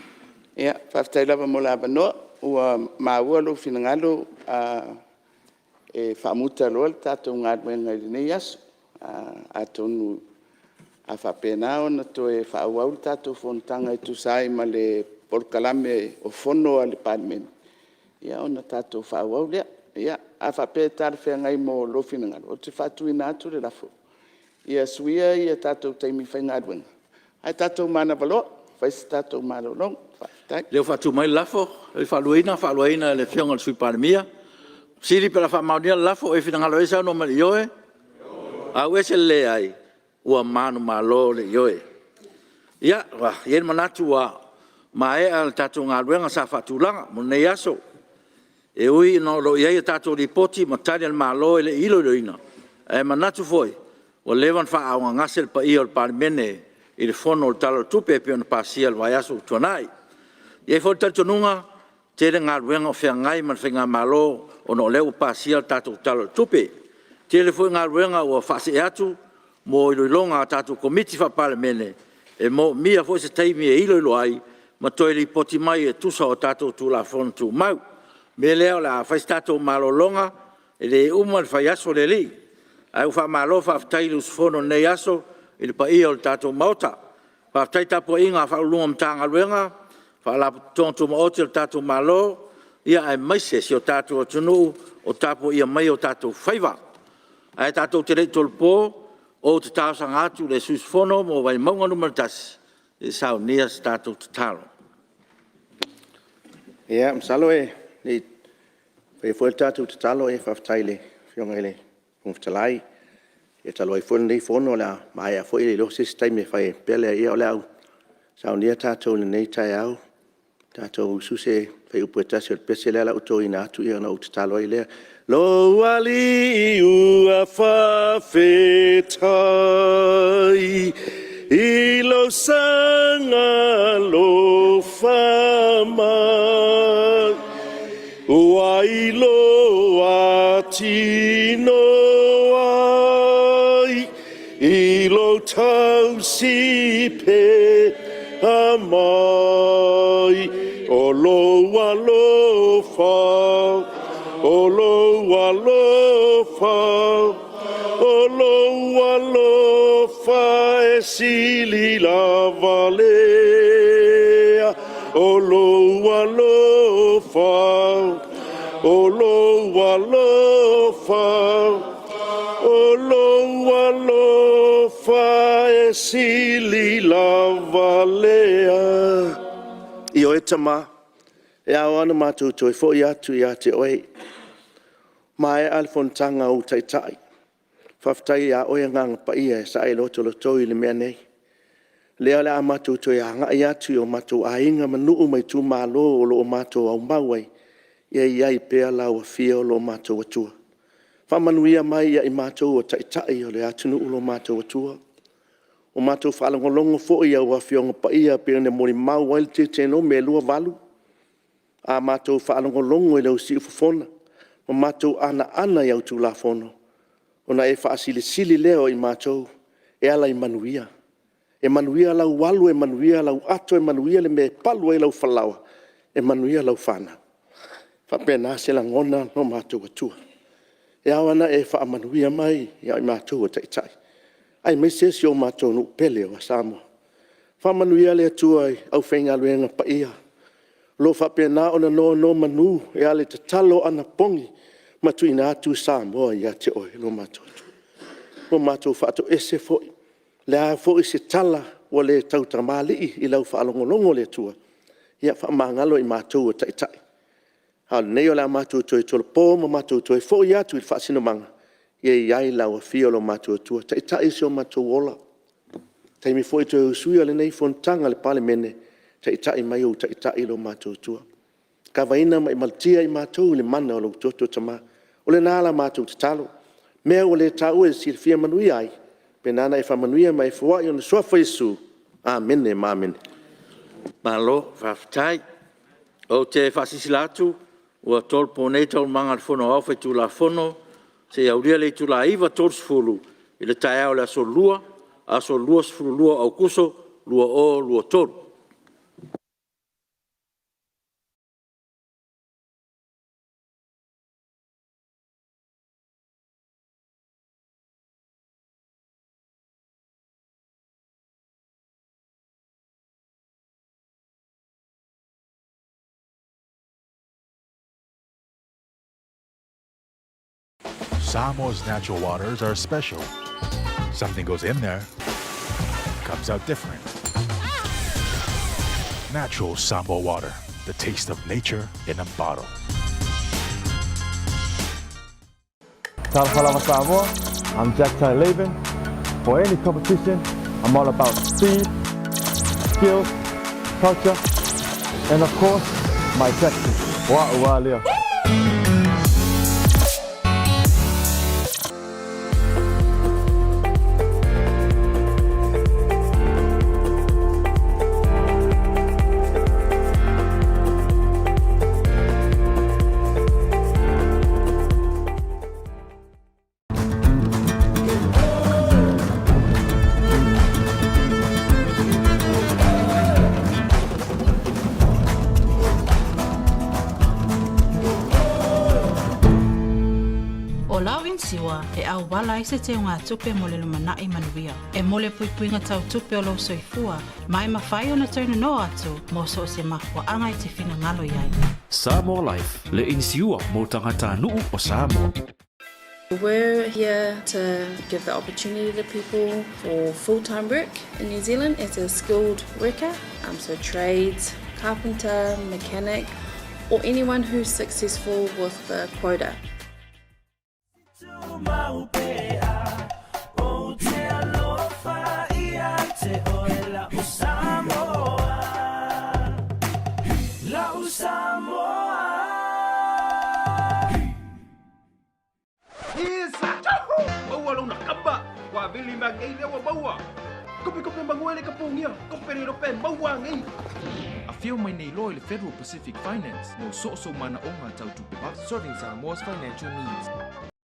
Ia, faafetai lava mo le avanoa. Ua maua lou finagalo e faamuta loa le tatou galuega i lenei aso. Atonu a faapena ona toe faaauau le tatou fonotaga e tusa ai ma le polokalame o fono a le Palemene, ia ona tatou faaauau lea. Ia, a faapea e talafeagai mo lou finagalo, ou te faatuina atu le lafo, Ia suia ia tatou taimi faigaluega ae tatou manava loa e fai se tatou malologa. Faafetai. O lea ua faatu mai le lafo e faaluaina, faaluaina e le Afioga i le Sui Palemia. O le fesili pe o le a faamaonia le lafo. O e finagalo ai saunoa mai i le ioe, auese le leai. Ua manumalo le ioe. Ia, ua i ai le manatu ua maea le tatou galuega sa faatulaga mo lenei aso. E ui ina o lo o i ai a tatou Lipoti ma Tali a le Malo e le i iloiloina, ae manatu foi ua leva ona faaaaogagase le paia o le Palemene i le Fono o le Tala o le Tupe e pei ona pasia i le vaiaso ua tuanai. E i ai foi le talitonuga, e tele galuega o feagai ma le Faigamalo ona o lea ua pasia le tatou Tala o le Tupe. E tele foi galuega ua faasee atu mo iloiloga a tatou Komiti Faa-Palemene, e moomia foi se taimi e iloilo ai ma toe lipoti mai e tusa o tatou Tulafono Tumau. O le mea lea o le a fai se tatou malologa, e le uma le faiaso o le Alii. Ae ua faamalo faafetai le usufono i lenei aso i le paia o le tatou Maota. Faafetai i le tapuaiga a Ofisa Sili o Pulega o Matagaluega, Faalapotopotoga Tumaoti a le tatou Malo, aemaise si o tatou atunuu o tapuaia maia o tatou faiva. Ae tatou te le i tolopo, ou te talosaga atu i le sui usufono mo Vaimauga 1 se i saunia se tatou tatalo. Ia, masalo a o le i faia foi le tatou tatalo, faafetai i le Afioga i le Fofoga Fetalai. Ia talu ai foi o lenei Fono o le a maea foi e le iloa se isi taimi e fai ai. O le mea lea, ia o le a saunia tatou i lenei taeao, tatou usu se fuaiupu e tasi o le pese lea o le a ou toeina atu ona ou tatalo ai lea. Lou Alii ua faafetai i lou saga alofa mai, Ua iloa tino ai i lou tausi pea mai. O lou alofa, o lou alofa, o lou alofa e sili lava lea, O lou alofa, o lou alofa, o lou alofa e sili lava lea. Ioe Tama, e ao lava ona matou toe foi atu ia te Oe. Ua maea le fonotaga a ou Taitai, faafetai ia Oe Agaga Paia e saee lotoloto i le mea nei. O lea o le a matou toe agai atu i o matou aiga ma nuu ma itumalo o lo o matou aumau ai, ia i ai pea lau Afio lo matou Atua. Faamanuia mai ia i matou o Taitai o le atunuu lo matou Atua. Ua matou faalogologo foi i au Afioga Paia e pei ona molimau ai le Deuteronome 28, a matou faalogologo i lau siufofoga ma matou anaana i au Tulafono, ona e faasilisili lea o i matou e ala i manuia. E manuia lau alu, e manuia lau ato, e manuia le mea e palu ai lau falaoa, e manuia lau fanau. E faapena se lagona lo matou Atua. E ao ona e faamanuia mai ia i matou o Taitai, aemaise si o matou nuu pele o Samoa. Faamanuia le Atua i le aufaigaluega paia o lo o faapena ona nonomanu e ala i tatalo o anapogi ma tuuina atu Samoa ia te Oe lo matou Atua. Ua matou faatoese foi, o le a foi se tala ua le tautamalii i lau faalogologo le Atua, ia faamagalo i matou o Taitai. A o lenei o le a matou toe tolopo ma matou toe foi atu i le faasinomaga, ia i ai lau Afio lo matou Atua, taitai so matou ola. O le taimi foi o toe usuia lenei Fonotaga a le Palemene, taitai mai ou Taitai lo matou Atua. Kavaina ma e malutia i matou i le mana o lou toto Tama. O lena la matou tatalo, o mea ua le taua e silafia manuia ai, faapena ona e faamanuia ma e foai ona suafa o Iesu. Amene ma amene. Malo faafetai. Ou te faasilasila atu ua tolopo nei Taualumaga a le Fono Aoao Faitulafono seia aulia le itula e 9:30 i le taeao o le Aso Lua, aso 22 o Aokuso 2023. Samoa's natural waters are special. Something goes in there, comes out different. Natural Samoa water, the taste of nature in a bottle. Talofa lava Samoa, I'm Jack Tai Laban. For any competition, I'm all about speed, skills, culture, And of course, my taxi. O a'u lava lea. O lau inisiua e auala ai se teugatupe mo le lumanai manuia. E mo le puipuiga tau tupe o lou soifua, ma e mafai ona toe nono atu mo so o se mafuaaga e te finagalo i ai. Samoa Life, le inisiua mo tagatanuu o Samoa. We're here to give the opportunity to people for full-time work in New Zealand as a skilled worker, um, so trades, carpenter, mechanic, or anyone who's successful with the quota. Maua lona kapa, ua vili mea nei lea ua maua. Kope kope manuele ka pogia, kope le rope maua nei. Afio mai nei loa i le Federal Pacific Finance mo soosou manaoga tau tupe vave, serving Samoa's financial needs.